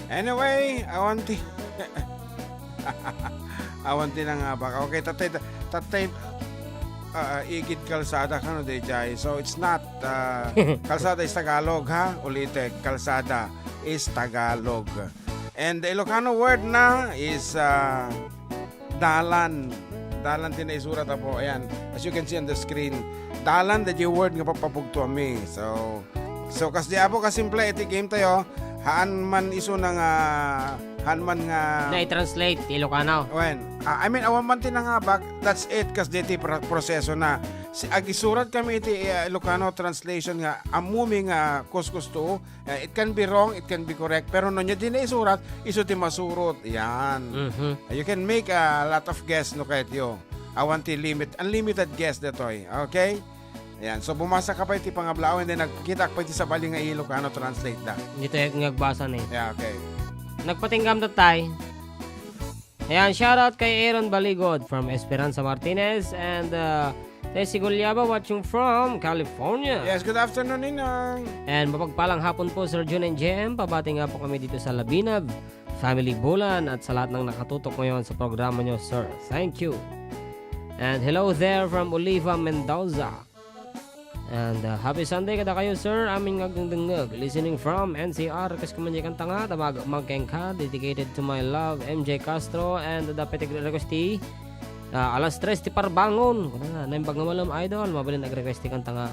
Anyway, awan ti awan ti nangabak. Okay, tatay, tatay, ah, igid kalsada kano, D J. So, it's not, ah, kalsada is Tagalog, ha? Ulitek, kalsada is Tagalog. And the Ilocano word na is, ah, dalan. Dalan ti naisurat, apo. Ayan. As you can see on the screen, dalan, the word nga papapugto mi. So, so, kas di, apo, kasimple iti game tayo, haan man isu na nga, haan man nga Na-translate ti Ilocano. When, ah, I mean, awan man ti nangabak, that's it, kas di ti pro-, proseso na. Si, agisurat kami iti, ah, Ilocano translation nga, ammo mi nga kuskus to, Uh, it can be wrong, it can be correct, pero no nia di naisurat, isu ti masurot. Yan. Mhm. Uh, you can make a lot of guess, no, kayatyo. Awan ti limit, unlimited guess detoy. Okay? Yan. So, bumasa ka pa iti pangablaw, and then nagkita ka pa iti sabali nga Ilocano translate da. Dito yung nagbasa ni. Yeah, okay. Nagpatinggam da tay. Ayan, shoutout kay Aaron Baligod from Esperanza Martinez and, uh, Tessie Gulyaba watching from California. Yes, good afternoon, Ninang. And mapagpalang hapon po, Sir Jun and J M. Pabati nga po kami dito sa Labinab, Family Bulan, at sa lahat ng nakatutok ngayon sa programa nyo, sir. Thank you. And hello there from Oliva Mendoza. And, uh, happy Sunday kada kayo, sir. Amin nga agdengdengngeg. Listening from N C R. Request ko man di kanta nga, Damag Magkengka. Dedicated to my love, M J Castro. And dapit request ti, uh, Alas Tres ti Parbangon. Kuna nga, naimbag nga malam, idol. Mabalin nag-request ti kanta nga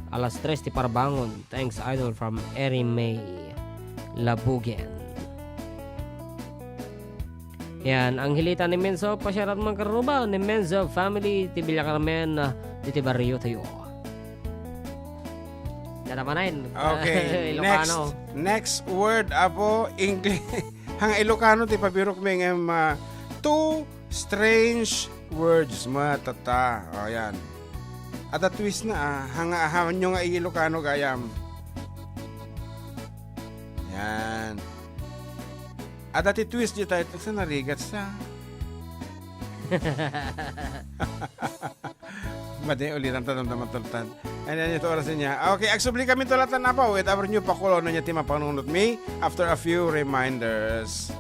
Alas Tres ti Parbangon. Thanks, idol, from Eri May Labugen. Yan, Angelita ni Menzo, pasiarat man karuba ni Menzo family ti Villa Carmen, ah, diti barrio tayo. Dada manen. Okay, Ilocano. Next, next word, apo, English. Hang Ilocano ti pabirok mi ngem, ah, two strange words, matata. O, yan. Ada twist na, ah. Hanga, ahawan nyo nga Ilocano gayam. Yan. Adda ti twist dita, ito sa narigat sa. Madi, ulitan ta, damdaman ta, ulitan. Ano, ano ito oras niya? Okay, agsubli kami tulatan na pa. Wait, abro nyo pa kulo, ano niya, ti mapanunot mi after a few reminders.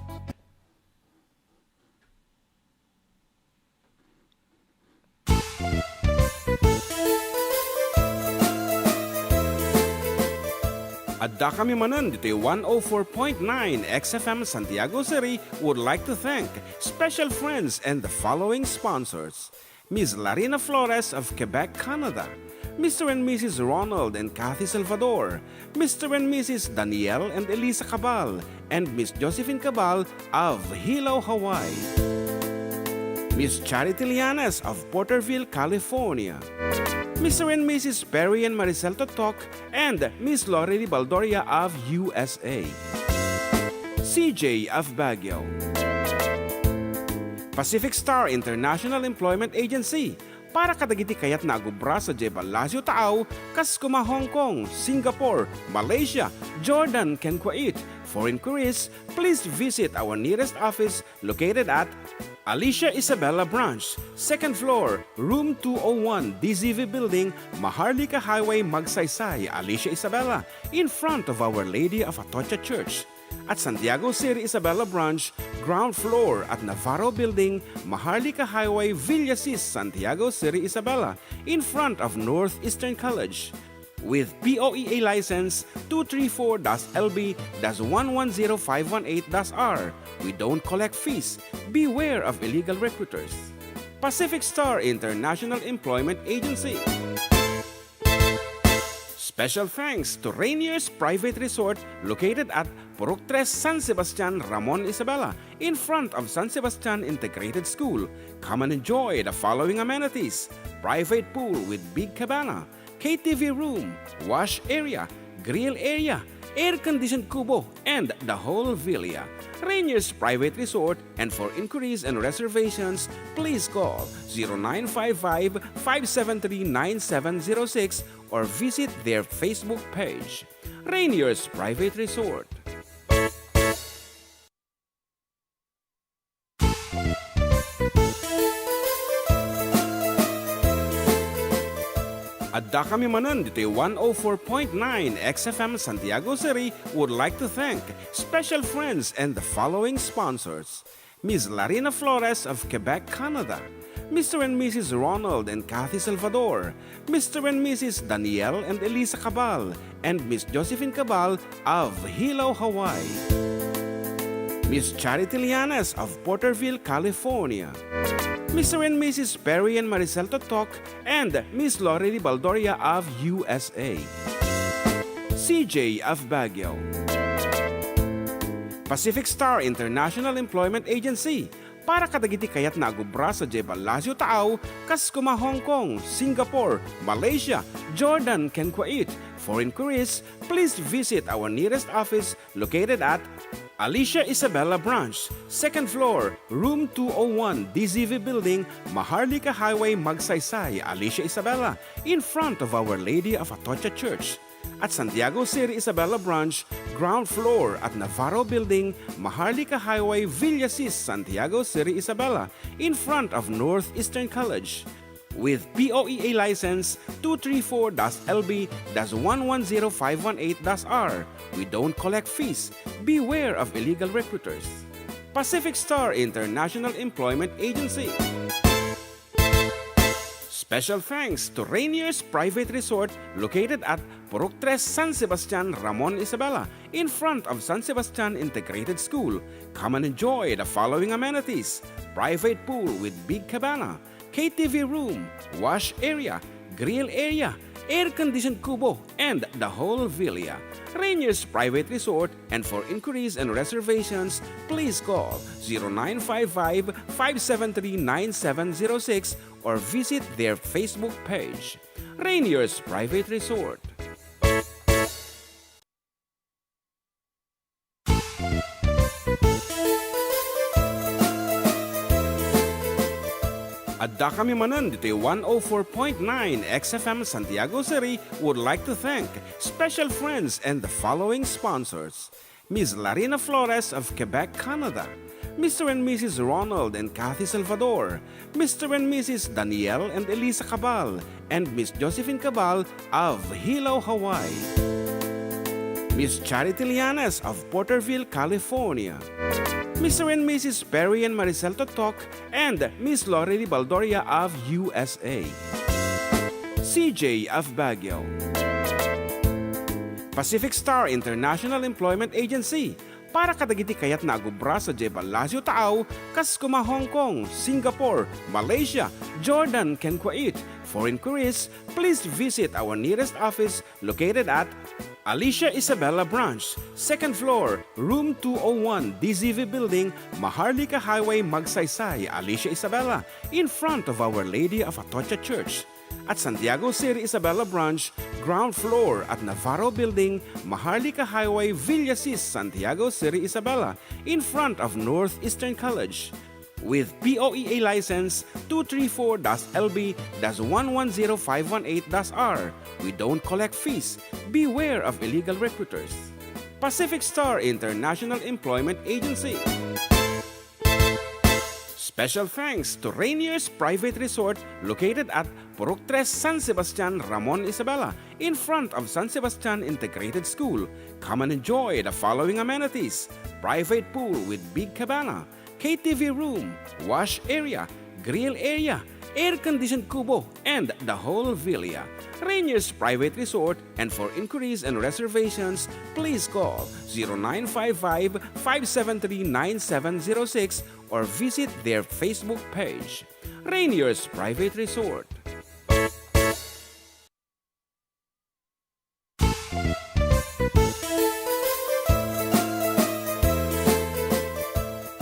Adda kami manen ditoy one oh four point nine X F M Santiago City would like to thank special friends and the following sponsors: Miss Larina Flores of Quebec, Canada, Mister and Missus Ronald and Kathy Salvador, Mister and Missus Daniel and Elisa Cabal, and Miss Josephine Cabal of Hilo, Hawaii. Miss Charity Lianes of Porterville, California. Mister and Missus Perry and Maricel Totok, and Miss Lori Baldoria of U S A. C J of Baguio. Pacific Star International Employment Agency, para kadagiti kayatna a gubra sadiay ballasiw taaw, kas kuma Hong Kong, Singapore, Malaysia, Jordan, ken Kuwait. For inquiries, please visit our nearest office located at Alicia Isabela Branch, second floor, room two oh one, D Z V Building, Maharlika Highway, Magsaysay, Alicia Isabela, in front of Our Lady of Atocha Church. At Santiago City Isabela Branch, ground floor at Navarro Building, Maharlika Highway, Villasis, Santiago City Isabela, in front of Northeastern College. With P O E A license two three four dash L B dash one one zero five one eight dash R, we don't collect fees. Beware of illegal recruiters. Pacific Star International Employment Agency. Special thanks to Rainier's Private Resort located at Purok Tres, San Sebastian, Ramon, Isabela, in front of San Sebastian Integrated School. Come and enjoy the following amenities: private pool with big cabana, K T V room, wash area, grill area, air-conditioned kubo, and the whole villa. Rainier's Private Resort, and for inquiries and reservations, please call zero nine five five, five seven three, nine seven zero six or visit their Facebook page. Rainier's Private Resort. Addakami manen ditoy one oh four point nine X F M Santiago City would like to thank special friends and the following sponsors: Miss Larina Flores of Quebec, Canada, Mister and Missus Ronald and Kathy Salvador, Mister and Missus Daniel and Elisa Cabal, and Miss Josephine Cabal of Hilo, Hawaii. Miss Charity Lianes of Porterville, California. Mister and Missus Perry and Maricel Totok and Miss Lorely Baldoria of U S A. C J of Baguio. Pacific Star International Employment Agency, para kadagiti kayatna a agubra sadiay ballasiw taaw, kas koma Hong Kong, Singapore, Malaysia, Jordan, ken Kuwait. For inquiries, please visit our nearest office located at Alicia Isabela Branch, second floor, room two oh one, D Z V Building, Maharlika Highway, Magsaysay, Alicia Isabela, in front of Our Lady of Atocha Church. At Santiago City Isabela Branch, ground floor at Navarro Building, Maharlika Highway, Villasis, Santiago City Isabela, in front of Northeastern College. With P O E A license two three four dash L B dash one one zero five one eight dash R, we don't collect fees. Beware of illegal recruiters. Pacific Star International Employment Agency. Special thanks to Rainier's Private Resort located at Purok Tres, San Sebastian, Ramon, Isabela, in front of San Sebastian Integrated School. Come and enjoy the following amenities: private pool with big cabana, K T V room, wash area, grill area, air-conditioned kubo, and the whole villa. Rainier's Private Resort, and for inquiries and reservations, please call zero nine five five, five seven three, nine seven zero six or visit their Facebook page. Rainier's Private Resort. Addakami manen ditoy one oh four point nine X F M Santiago City would like to thank special friends and the following sponsors: Miss Larina Flores of Quebec, Canada, Mister and Missus Ronald and Kathy Salvador, Mister and Missus Daniel and Elisa Cabal, and Miss Josephine Cabal of Hilo, Hawaii, Miss Charity Lianes of Porterville, California, Mister and Missus Perry and Maricel Totok, and Miss Lorely Baldoria of U S A, C J of Baguio. Pacific Star International Employment Agency, para kadagiti kayatna a agubra sadiay ballasiw taaw, kas koma Hong Kong, Singapore, Malaysia, Jordan, ken Kuwait. For inquiries, please visit our nearest office located at Alicia Isabela Branch, second floor, room two oh one, D Z V Building, Maharlika Highway, Magsaysay, Alicia Isabela, in front of Our Lady of Atocha Church. At Santiago City Isabela Branch, ground floor at Navarro Building, Maharlika Highway, Villasis, Santiago City Isabela, in front of Northeastern College. With P O E A license two three four dash L B dash one one zero five one eight dash R, we don't collect fees. Beware of illegal recruiters. Pacific Star International Employment Agency. Special thanks to Rainier's Private Resort located at Purok Tres, San Sebastian, Ramon, Isabela, in front of San Sebastian Integrated School. Come and enjoy the following amenities: private pool with big cabana, K T V room, wash area, grill area, air-conditioned kubo, and the whole villa. Rainier's Private Resort, and for inquiries and reservations, please call zero nine five five, five seven three, nine seven zero six or visit their Facebook page. Rainier's Private Resort.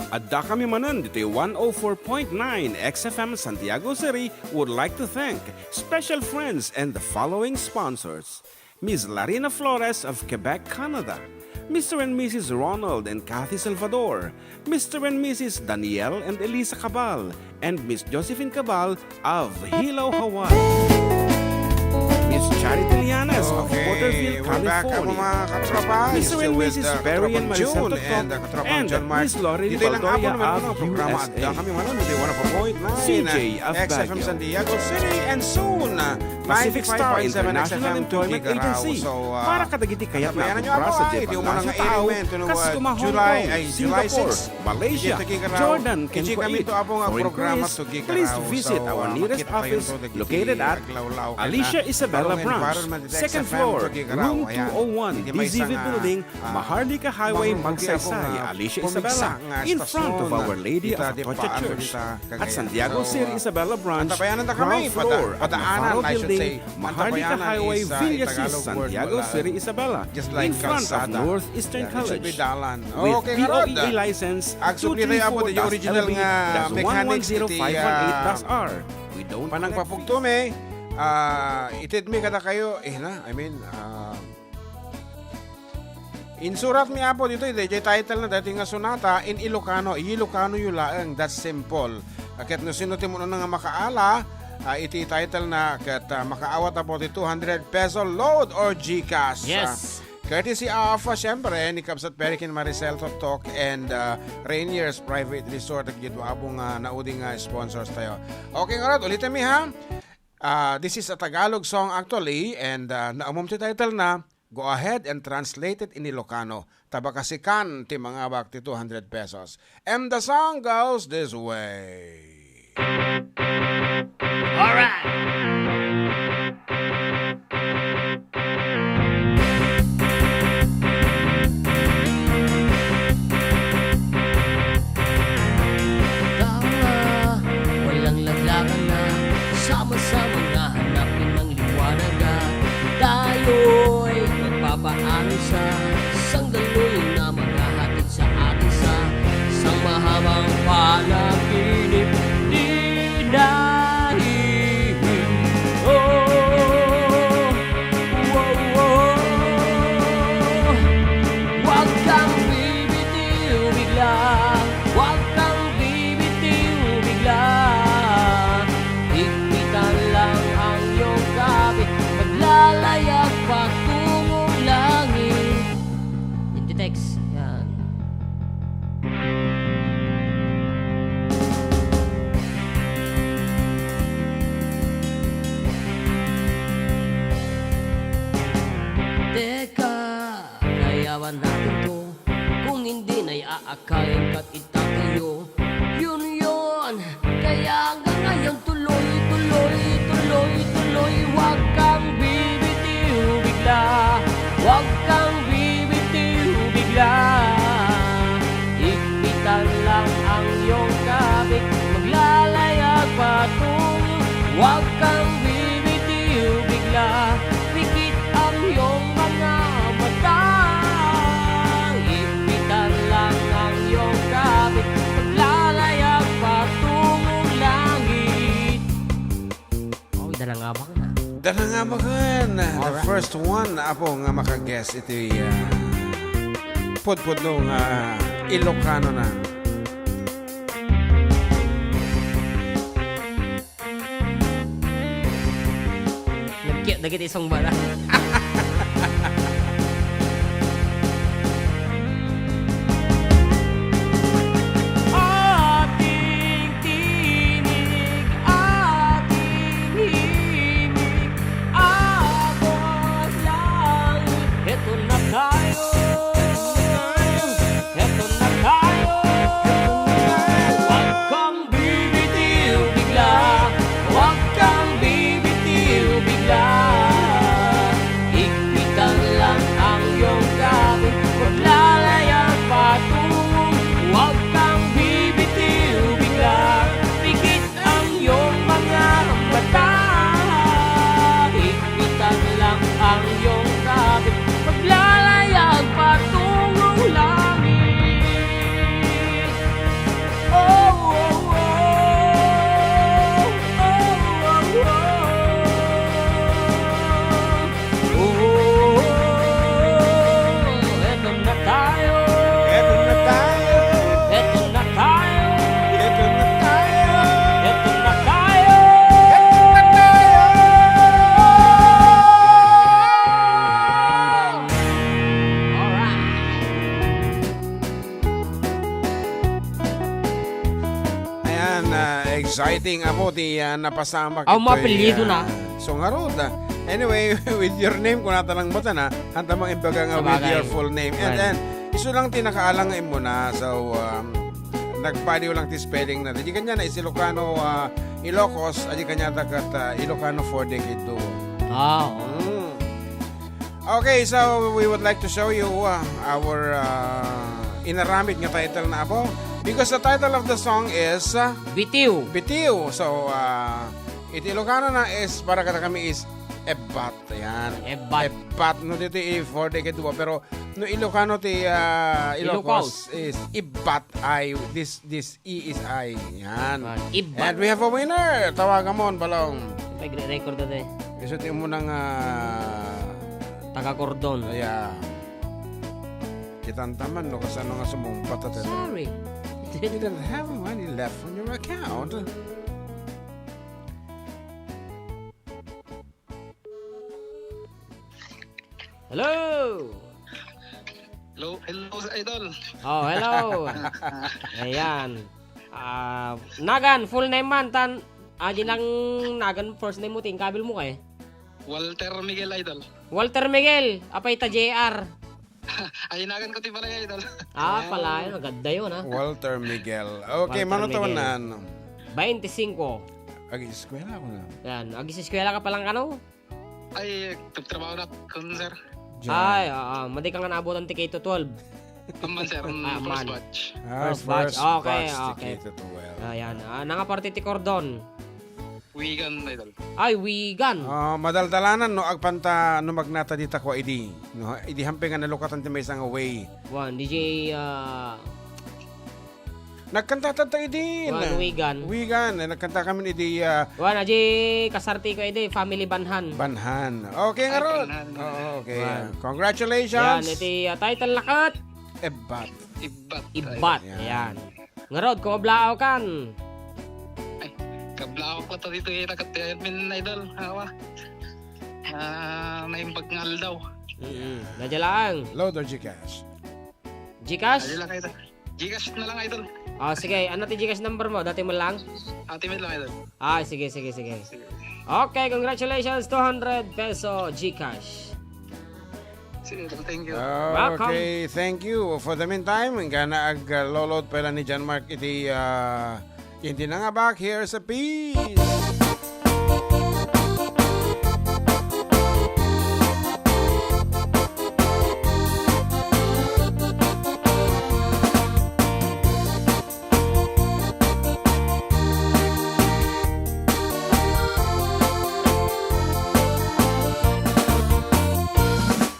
Addakami manen ditoy one oh four point nine X F M Santiago City would like to thank special friends and the following sponsors: Miss Larina Flores of Quebec, Canada, Mister and Missus Ronald and Kathy Salvador, Mister and Missus Daniel and Elisa Cabal, and Miss Josephine Cabal of Hilo, Hawaii. Miss Charity Lianes of Porterville, California. Mister and Missus Perry and Maricel Totop, and Miss Lori Baldoria of U S A. C J of Baguio. Pacific Star International Employment Agency para kadagiti kayat nga agobra sadiay panglaas nga tao, kas kuma Hong Kong, Singapore, Malaysia, Jordan, ken Kuwait. For inquiries, please visit our nearest office located at Alicia Isabela Branch, second floor, room two oh one, D Z V Building, Maharlika Highway, Magsaysay, Alicia Isabela, in front of Our Lady of Atocha Church. At Santiago City Isabela Branch, ground floor at Navarro Building, Maharlika Highway, Villasis, Santiago City Isabela, in front of Northeastern College, with D O E license two three four dash L B dash one one zero five one eight dash R. We don't panangpapugtumi, ah, itedmi kadakayo, eh, na, I mean, ah, insuratmi, Apo, ditoy, daydiay title na daytoy nga sonata in Ilocano, Ilocanoyo laeng, that's simple. Ket no sino ti umuna nga makaala, ah, iti title na ket, ah, makaawat, Apo, ti two hundred peso load or GCash. Yes. Ah, courtesy of, ah, siyempre, ni Kabsat Perry ken Maricel Toktok and, ah, Rainier's Private Resort, dagiti dua, Apo, nga naudi nga sponsors tayo. Okay, ngarud, ulitemmi, ha? Ah, this is a Tagalog song actually, and, ah, naumom ti title na, go ahead and translate it in Ilocano. Ta bakasikan ti mangabak ti two hundred pesos. And the song goes this way. Alright! Tama, walang laglagan na sama-sama nga hanapin ang liwanag at tayo'y magpapaano sa isang daluyan na maghahatid sa atin sa isang mahabang panaginip. Di na hihinto. Wow, wow. Huwag kang bibitiw bigla, huwag kang bibitiw bigla. Higpitan lang ang iyong kabit, maglalayag patungong langit. Yan ti text. Yan. Teka, kayawan natin to. Kung hindi na iaakayin ka't itatayo. Yun yun, kaya hanggang ngayon tuloy, tuloy, tuloy, tuloy. Huwag kang bibitiw bigla, huwag kang bibitiw bigla. Higpitan lang ang iyong kabit, maglalayag patungo. Huwag kang bibitiw bigla, pikit ang iyong mga mata. Higpitan lang ang iyong kabit, maglalayag patungong langit. Oh, dala nga ba ka na? Dala nga ba ka na? The first one, Apo, nga maka-guess iti, ah, pudpudno nga Ilocano na. Nagkit dagiti isong bala. Ating tinig, ating himig, abot langit. Heto na tayo, heto na tayo. Huwag kang bibitiw bigla, Ah, exciting, apo, ti, ah, napasamak. Aw, itoy, maapelyido ah, na. So, ngarud, ah, anyway, with your name, kunata lang mo tan, ah, hanta mang imbaga nga with Sabagay. Your full name. And Right. then, isu lang ti nakaalang nga immuna. So, um, nagbaliw lang ti spelling na. Di kanya na is Ilocano, ah, Ilocos, adi kanya ta kat, ah, Ilocano four decade duo. Ah, oo. Mm. Okay, so we would like to show you, uh, our, uh, inaramid nga title na, apo. Because the title of the song is, uh, Bitiw. Bitiw. So, uh, iti Ilocano na is, para kadakami is ebbat. Ayan. Ebbat. Ebbat. No, dito i four decade duo. Pero, no, Ilocano ti, uh, Ilocos Ilocos. is ibbat ay this, this E is I. Yan. Ah, ibbat. And we have a winner. Tawagan mo, Balong. May gre-, record na eh. Isu ti mo nang, ah, Taga Cordon. Aya. Kitantaman, no? Kasano nga sumungpat at Sorry. You don't have money left on your account. Hello! Hello, hello, Idol. Oh, hello. Ayan. Ah, Nagan, full name man, tan, ah, di lang Nagan, first name mo, tingkabil mo kay? Walter Miguel, Idol. Walter Miguel, apay ta J R. Ay, Nagan ko ti pala, Idol. Ah, Ayan. pala, yun, agad da yun, ah. Walter Miguel. Okay, Walter mano Miguel. tawanan? Bainti singko. Agi-eskwela ko na. Yan, agi-eskwela ka pa lang kano? Ay, nagtrabaho na kun, sir. Diyan. Ay, oo. Madi ka nga naabutan ti K to twelve. Amman, sir. Ah, First amman. batch. Ah, First batch. first Okay, batch ti okay. K to twelve. Ayan. Ah, nanga parte ti Cordon? Wigan, Idol. Ay, Wigan. Ah, madaldalanan no agpanta no magnata dita kua idi. No, idi hampay nga nalukatan ti maysa nga way. Wan, D J, ah, Nagkanta tatta idi. Wan, Wigan. Wigan. Eh, nagkanta kami idi, ah, Wan, aji kasarti ko idi, Family Banhan. Banhan. Okay, Ay, ngarud. Banhan. Oo, okay. Wan. Congratulations. Yan, iti, ah, title na kat. Ebbat. Ibbat. Ibbat. Yan. Yan. Ngarud, kung ablaaw kan. Ay, kablaaw ko to dito, eh, tagat, eh, min idol. Awa. Ah, naimbag nga aldaw. Mm-mm. Nadya lang. Load or GCash? GCash? Adi lang, idol. GCash na lang, idol. Ah, sige. Ano ti GCash number mo? Dati mo lang? Ati mo lang, idol. Ah, sige, sige, sige. Sige. Okay, congratulations. Two hundred peso GCash. Sige, idol. Thank you. Welcome. Okay, thank you. For the meantime, inggana ag, uh, lolod pala ni John Mark iti, uh, Indi na nga back here sa Peace.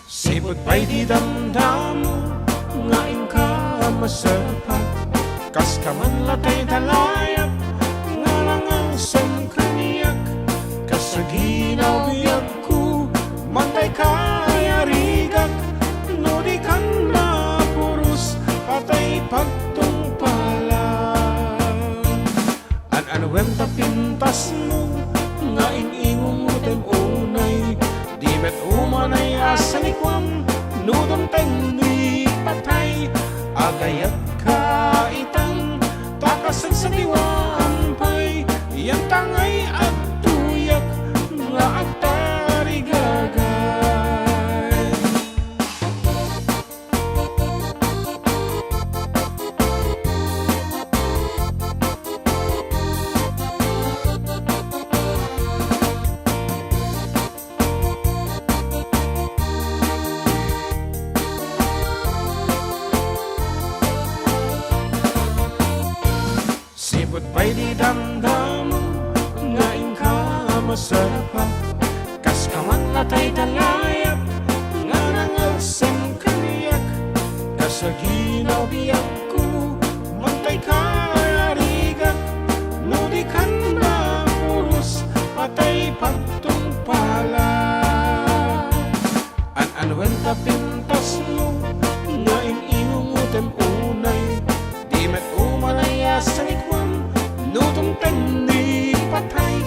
Sipud pay di damdamo nga inka masappat, kas ka man latay ta layap nga nangalsem kaniak, kas aginabiagko, mantay ka ay arigak, no di kan mapuros, patay pagtungpalan. An-anuem ta pintasmo nga in-ingungotem unay, di met umanay a sanikuam no dumteng ni patay. Agayat ka itan, ta kasagsadiwaan pay, yan ta ngay agtuyak nga agtarigagay. Sipud pay di damdamo nga inka masappat, kas ka man latay ta layap nga nangalsem kaniak, kas aginabiagko, mantay ka ay arigak, no di kan mapuros, patay pagtungpalan. An-anuem ta pintasmo nga in-inungotem unay, di met umanay a sanikuam no dumteng ni patay.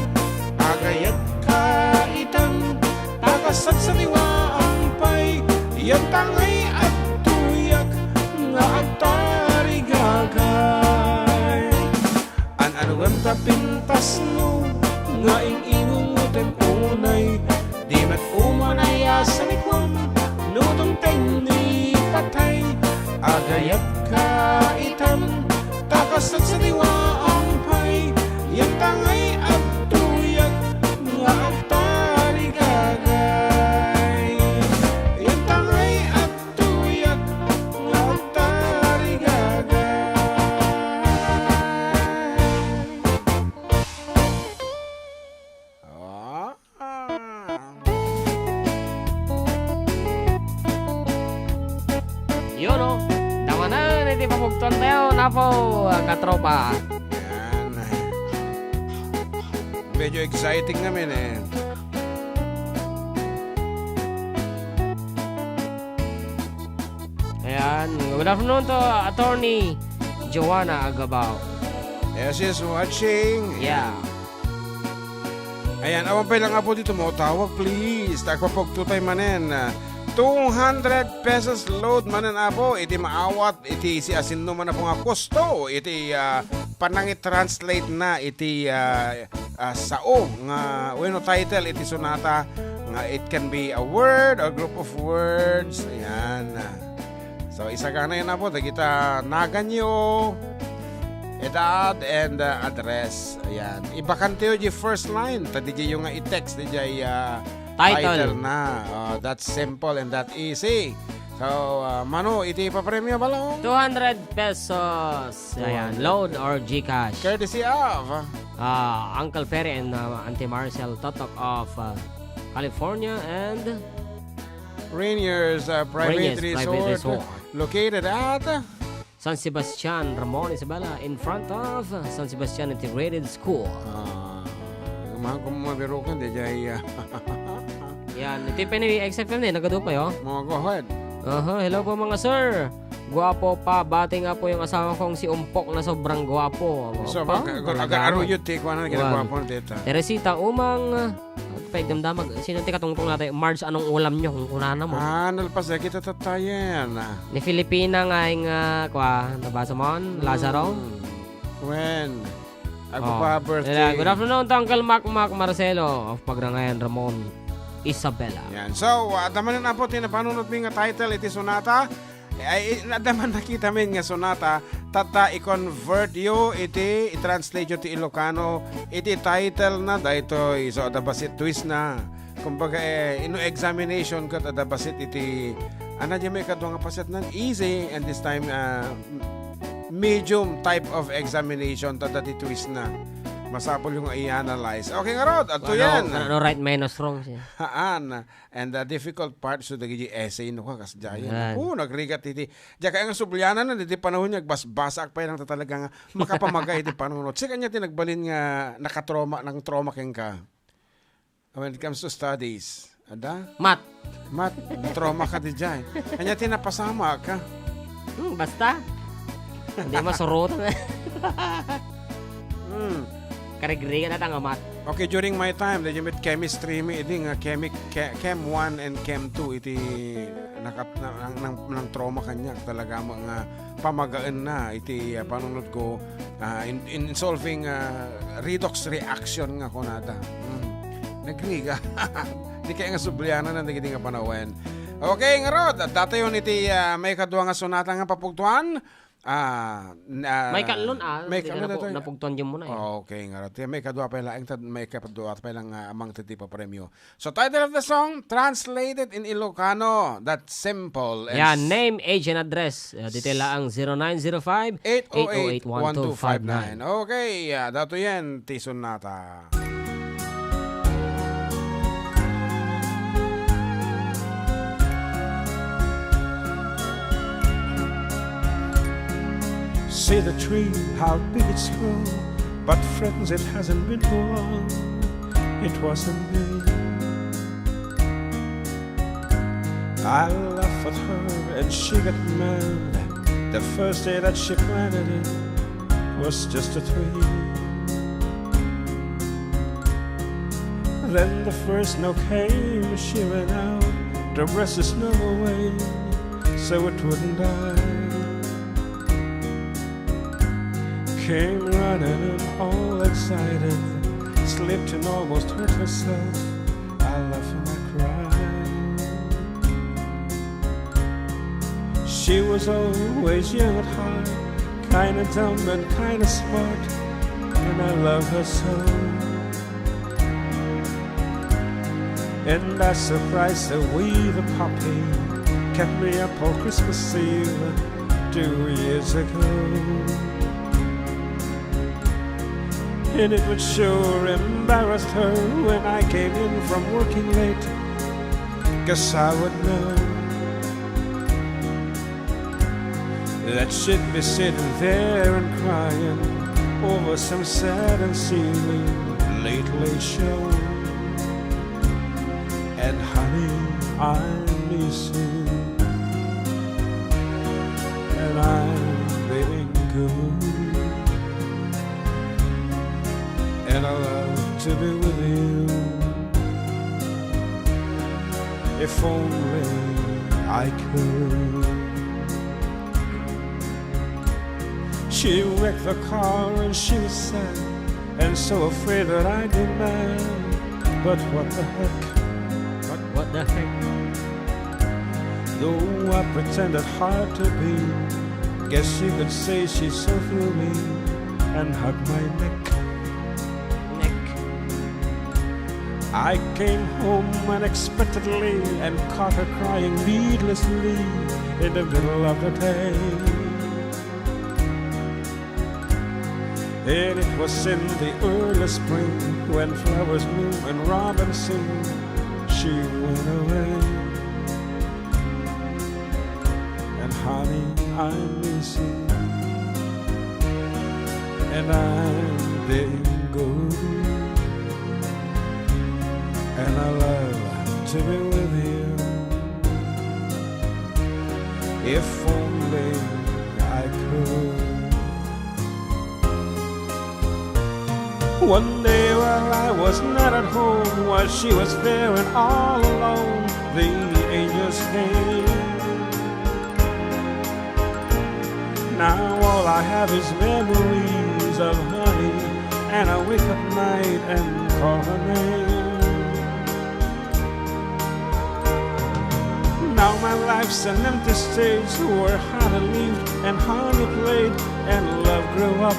Agayat ka itan, ta kasagsadiwaan pay, yan ta ngay agtuyak nga agtarigagay. An-anuem Gayat ka itan, ta kas sadiwaang pay, yan tangay agtuyak nga agtarigagay. Yan tangay agtuyak nga agtarigagay. Ah. Yun, oh. Damanen iti pamugtuan tayo, napo, ah, katropa. Yan. Medyo exciting naman eh. Ayan. Good afternoon to Attorney Joanna Agabao. Yes, she's watching. Yeah. Ayan, awan pay lang, Apo, dito mo tawag, please. Tagpapugto tayo manen. Two hundred pesos load manen, Apo. Iti maawat, iti si asinno man, Apo, nga kusto. Iti, ah, panangitranslate na iti, ah, ah, sao nga, wenno title iti sonata nga it can be a word or group of words. Ayan. So, isagana yan, Apo, dagita naganyo, edad, and, uh, address. Ayan. Ibakantayo di first line. Ta didiyo nga i-text di jay, uh, Title. Title na. Uh, that's simple and that easy. So, uh, mano, iti papremyo, Balong? Two hundred pesos. Ayan, Two hundred. Load or GCash. Courtesy of? Ah, Uncle Ferry and, uh, Auntie Marcel Totok of, uh, California and Rainier's, uh, Private Rainier's Private Resort, Resort. Located at San Sebastian, Ramon, Isabela, in front of San Sebastian Integrated School. Ah, mahal ko mabirukan, di jay, ah. Yan, iti pay ni X F M ni, nagadu pa, oh. Mga go ahead. Aha, hello po, mga sir. Guwapo pa, bati nga po yung asawa kong si Umpok na sobrang guwapo. So, Apa, aga-, aga-, talaga. Aruyot, eh, kung ano, Wan. Ginagwapo na dito. Teresita Umang, Pagdamdamag, sino ti katungtong natin? Marge, anong ulam nyo? Kung kunana mo. Ah, nalpas na kita tatayen. Ni Filipina nga yung, ah, kwa, nabasa mo? Hmm. Lazaro? When? Ako Oh. pa, birthday. Yeah, good afternoon to Uncle Mac Mac Marcelo of Pagrangayan, Ramon, Isabela. Yan. So, ah, adda manen, Apo, ti napanunot mi nga title iti sonata. Ay, adda man nakita min nga sonata, tatta i-convert yo iti, i-translate yo ti Ilocano, iti title na daytoy. So, adda bassit twist na. Kumbaga, eh, ino examination ket adda bassit iti, ano, di may kadwa nga paset nan? Easy, and this time, ah, medium type of examination, tatta ti twist na. Masapul yung i-analyze. Okay, ngarud, adto Ano, yan. ano, right minus wrong siya. Haan. And the difficult part, so dagiti essay no ka, kas diay. Yan. Naku, nagrigat iti. Diak kaya nga sublianan na, iti panahon niya, agbasbasaak pay lang ta talaga nga makapamaga iti panunot. Sika ania ti nagbalin nga nakatrauma, nang trauma kenka? When it comes to studies, ada? Math. Math, trauma ka di diay. Ania ti napasamak ka? Hmm, basta. Hindi masurutan. Hmm. Karigrigan na tanga math. Okay, during my time, did you meet chemistry mi, idi nga chemic-, che-, chem one and chem two, iti nakat-, na-, nang, nang, nang trauma kaniak talaga mo nga pamagaen na iti, ah, panunot ko, ah, in, in solving, ah, redox reaction nga kunada. Hmm. Nagriga. Di kaya nga sublianan na dagiti nga panawen. Okay, ngarud, datayon iti, ah, may kadua nga sonata nga papugtuan. Ah, na, May kalon, ah, may dagiti kalon napu-, datoy. Napugtuan dyan muna, eh. Oh, okay, nga. Ti may kadua pay laeng, tad-, may kadua pay lang, ah, amang ti papremyo. So, title of the song, translated in Ilocano, that simple and Yeah, s- name, age, and address. Uh, detail laang zero nine zero five, eight oh eight, one two five nine. Eight oh eight, one two five nine. Okay, ah, dato yan, ti sonata. See the tree, how big it's grown, but friends, it hasn't been long. It wasn't me. I laugh at her and she got mad. The first day that she planted it was just a tree. Then the first snow came, she ran out to brush the snow away so it wouldn't die. Came running in all excited, slipped and almost hurt herself. I laugh and I cry. She was always young at heart, kinda dumb and kinda smart, and I love her so. And I surprised her with a puppy, kept me up all Christmas Eve two years ago. And it would sure embarrass her when I came in from working late, 'cause I would know that she'd be sitting there and crying over some sad and silly late late show. And honey, I miss you, and I'm being good, and I love to be with you. If only I could. She wrecked the car and she was sad and so afraid that I'd be mad. But what the heck? But what the heck? Though I pretended hard to be, guess you could say she saw through me and hugged my neck. Neck. I came home unexpectedly and caught her crying needlessly in the middle of the day. And it was in the early spring when flowers bloom and robins sing. She went away. And honey, I miss you. And I'm being good. And I love to be with you. If only I could. One day while I was not at home, while she was there and all alone, the angels came. Now all I have is memories of honey, and I wake at night and call her name. Now my life's an empty stage where honey lived and honey played and love grew up.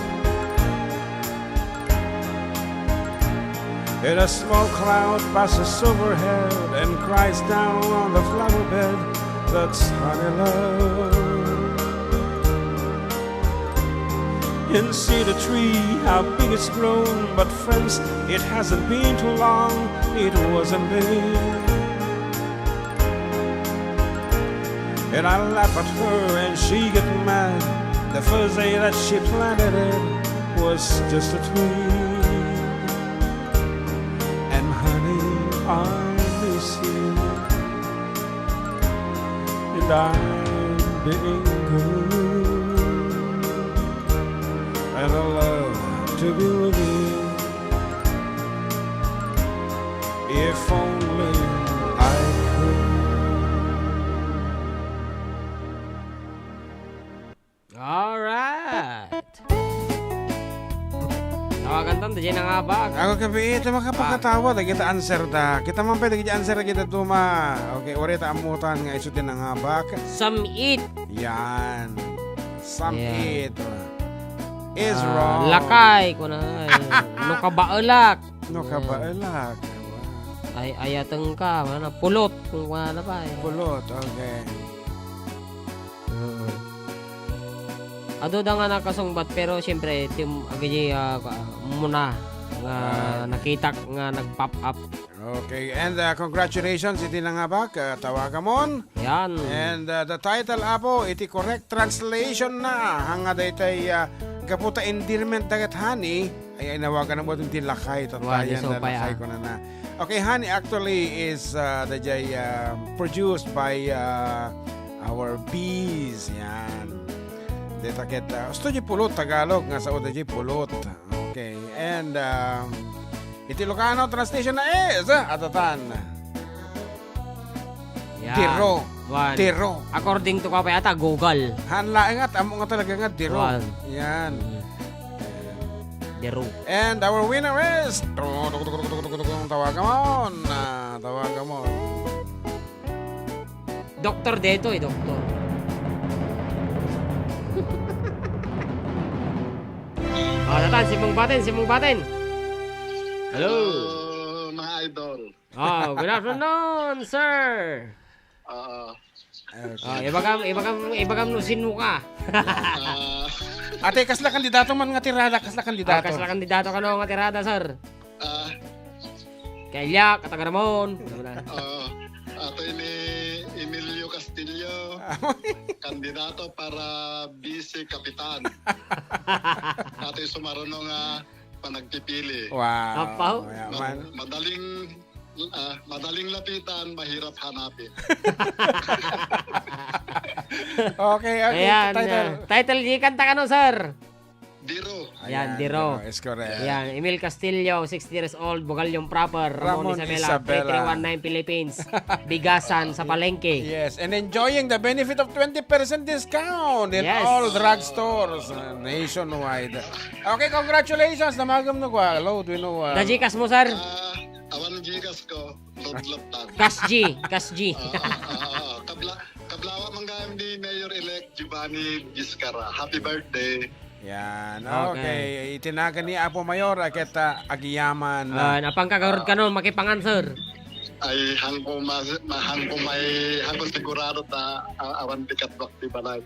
And a small cloud passes overhead and cries down on the flower bed. That's honey love. And see the tree, how big it's grown. But friends, it hasn't been too long, it wasn't big. And I laugh at her and she get mad. The first day that she planted it was just a twig. And honey, I miss you. And I'm being good. And I love to be with you. If only I could. Alright. Tawagan ta, D J Nangabak. Ako kabi, ito makapagkatawa, dagita answer da. Kita man pay, dagiti answer, dagita duma. Okay, uray ta ammutan nga isu ti nangabak. Samit. Yan. Samit. Is Ah, wrong. Lakay, kuna, ay, no kabaelak. No Ayan. kabaelak. Ay, ayateng ka, mana, pulot, kung wala pa, eh. Pulot, okay. Oo. Adu da nga nakasungbat, pero siyempre, tim-, agidi, ah, ka-, muna nga Ah. nakitak nga nag-pop up. Okay, and, uh, congratulations iti nangabak, uh, tawagamon. Yan. And, uh, the title, Apo, iti correct translation na, hanga daytay, uh, gapu ta endearment daket honey, ay, ay, nawagan mo iti lakay, Wan, tatayan iso na pa, lakay ah. ko na na. Okay, honey actually is, uh, the, uh, produced by, uh, our bees, yan. Dayta ket, uh, studio pulot, Tagalog, nga sao dayjay pulot. Okay, and, um, Iti Ilocano translation na is, ah, adatan. Yan. Diro. One. Diro. According to kapay ata, Google. Han laeng at amo nga talaga nga diro. One. Yan. Mm. Diro. And our winner is, tawagan mo. Ah, tawagan mo. Doktor detoy, doktor. Tan, Simbong Batin, Simbong Batin. Hello. Hello, mga idol. Oh, good afternoon, sir. Oo. Okay. Oh, ibagam, ibagam, ibagam no sino ka. Ah. Ate, kasla kandidato man nga tirada, kasla kandidato. Oh, kasla kandidato kano nga tirada, sir? Ah. Kaya, Kataga Ramon. Ano na? Oo. Atoy ni Emilio Castillo, kandidato para vice kapitan. Atoy sumaruno nga panagpipili. Wow. Apaw? Mayaman. Mad-, madaling, ah, madaling lapitan, mahirap hanapin. Okay, okay. Ayan, title. Ah, title, di kanta kano, sir? Diro. Ayan, Ayan, Diro. Diro is correct. Ayan, Emil Castillo, sixty years old, Bugallon proper, Ramon Ramon Isabela, Isabela. Three three one nine Philippines. Bigasan sa palengke. Yes, and enjoying the benefit of twenty percent discount in Yes. all drugstores, uh, nationwide. Okay, congratulations, damagem no kwa. Hello, do you know, uh, Da Gcash mo, sir? Ah, awan Gcash ko. Load-load ta. Cash G, Cash G. Ah, ah, ah, ah. Kabla-, kablawa man gayam ni Mayor-elect Giovanni Vizcarra. Happy birthday. Yan. Okay. Okay. Itinagan ni Apo Mayor, a ket, ah, agiyaman. Ah, napangkagarod kano, makipangan, sir. Ay, hangko mas-, ma-, hangko may, hangko sigurado ta, ah, awan ti kadwak ti balay.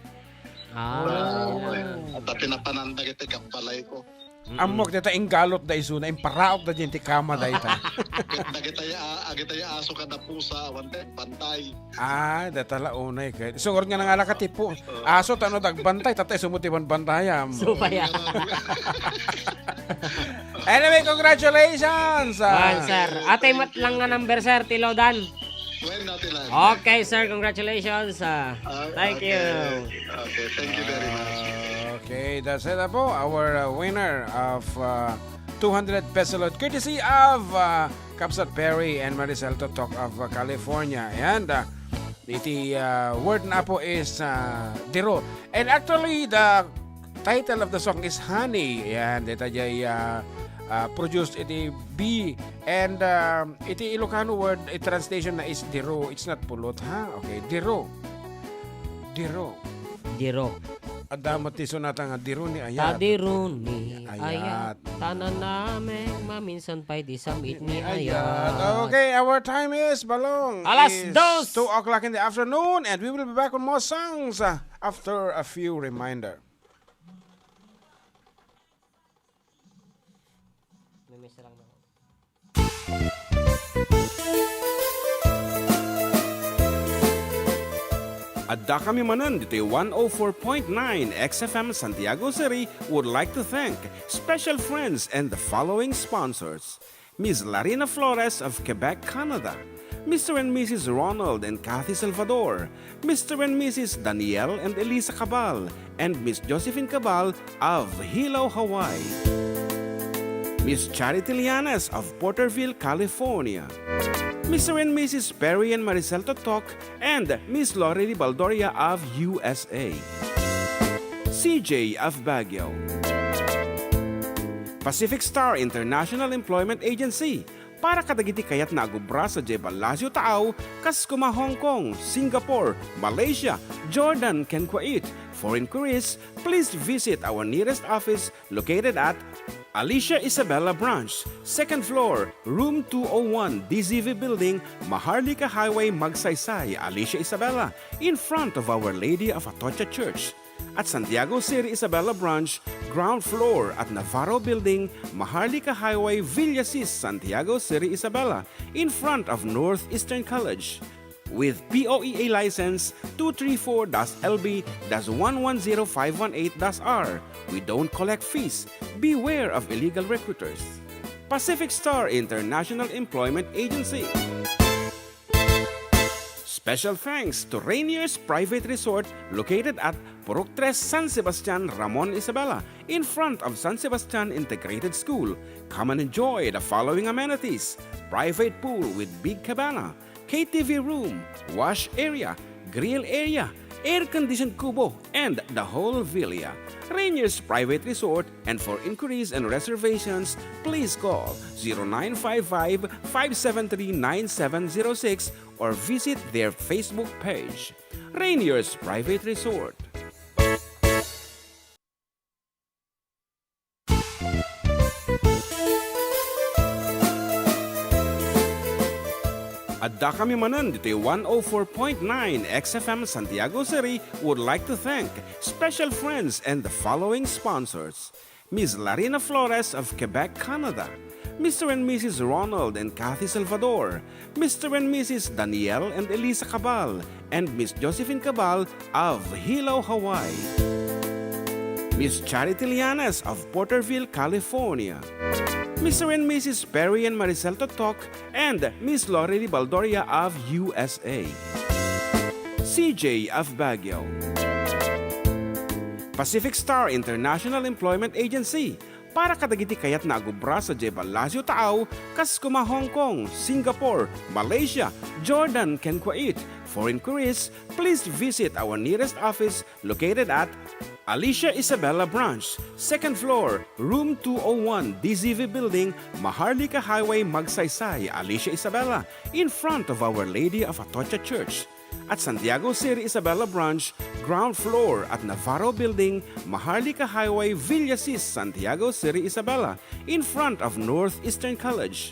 Ah. Ah, okay. At pinapanan dagiti kabbalay ko. Mm-mm. Ammok dayta inggalot da isuna, imparaok da diay ti kama dayta. Dagitay a-, agitay aso kada pusa, awan ti agbantay. Ah, dayta la unay ket. Isu ngarud nga nangala ka ti pu-, Oo. aso, tano dagbantay, tatay, sumo ti banbantayam. Supaya. Anyway, congratulations, ah. Wan, sir. Atay met lang nga number, sir, ti loadan. Wen, dati lang. Okay, sir. Congratulations, ah. Ah, Thank okay. you. Okay, thank you very much. Okay, that's it po. Our, uh, winner of, uh, two hundred peso load, courtesy of, uh, Kapsat Perry and Maricel Totok of, uh, California. And, uh, iti, uh, word na po is, uh, diro. And actually, the title of the song is Honey. Ayan, dayta jay, uh, uh, produced iti B. And, um, iti Ilocano word, iti translation na is diro. It's not pulot, ha? Okay, diro. Diro. Diro. Adda met ti sonata nga diro ni ayat. Ta diro ni Ayat. ayat. Tananamek, maminsan pay di samit ni Ni ayat. ayat. Okay, our time is, Balong, Alas is dos. two o'clock in the afternoon, and we will be back with more songs, uh, after a few reminder. May mesa lang na. Adda kami manen ditoy one oh four point nine X F M Santiago City would like to thank special friends and the following sponsors: Miss Larina Flores of Quebec, Canada, Mister and Missus Ronald and Kathy Salvador, Mister and Missus Daniel and Elisa Cabal, and Miss Josephine Cabal of Hilo, Hawaii. Miss Charity Lianes of Porterville, California. Mister and Missus Perry and Maricel Totok, and Miss Lorely Baldoria of U S A. C J of Baguio. Pacific Star International Employment Agency, para kadagiti kayatna a agubra sadiay ballasiw taaw, kas koma Hong Kong, Singapore, Malaysia, Jordan, ken Kuwait. For inquiries, please visit our nearest office located at Alicia Isabela Branch, second floor, room two oh one, D Z V Building, Maharlika Highway, Magsaysay, Alicia Isabela, in front of Our Lady of Atocha Church. At Santiago City Isabela Branch, ground floor at Navarro Building, Maharlika Highway, Villasis, Santiago City Isabela, in front of Northeastern College. With P O E A license two three four dash L B dash one one zero five one eight dash R, we don't collect fees. Beware of illegal recruiters. Pacific Star International Employment Agency. Special thanks to Rainier's Private Resort located at Purok Tres, San Sebastian, Ramon Isabela, in front of San Sebastian Integrated School. Come and enjoy the following amenities: private pool with big cabana, K T V room, wash area, grill area, air-conditioned kubo, and the whole villa. Rainier's Private Resort, and for inquiries and reservations, please call zero nine five five, five seven three, nine seven zero six or visit their Facebook page. Rainier's Private Resort. Adda kami manen ditoy one oh four point nine X F M Santiago City would like to thank special friends and the following sponsors: Miss Larina Flores of Quebec, Canada, Mister and Missus Ronald and Kathy Salvador, Mister and Missus Daniel and Elisa Cabal, and Miss Josephine Cabal of Hilo, Hawaii, Miss Charity Lianes of Porterville, California, Mister and Missus Perry and Maricel Totok, and Miss Lorely Baldoria of U S A, C J of Baguio, Pacific Star International Employment Agency, para kadagiti kayatna a gubra sadiay Palacio Taaw, kas kuma Hong Kong, Singapore, Malaysia, Jordan, ken Kuwait. For inquiries, please visit our nearest office located at Alicia Isabela Branch, second floor, room two oh one, D Z V Building, Maharlika Highway, Magsaysay, Alicia Isabela, in front of Our Lady of Atocha Church. At Santiago City Isabela Branch, ground floor at Navarro Building, Maharlika Highway, Villasis, Santiago City Isabela, in front of Northeastern College.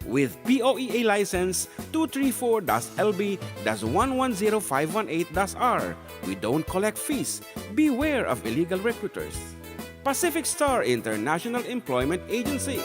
With P O E A license two three four dash L B dash one one zero five one eight dash R. We don't collect fees. Beware of illegal recruiters. Pacific Star International Employment Agency.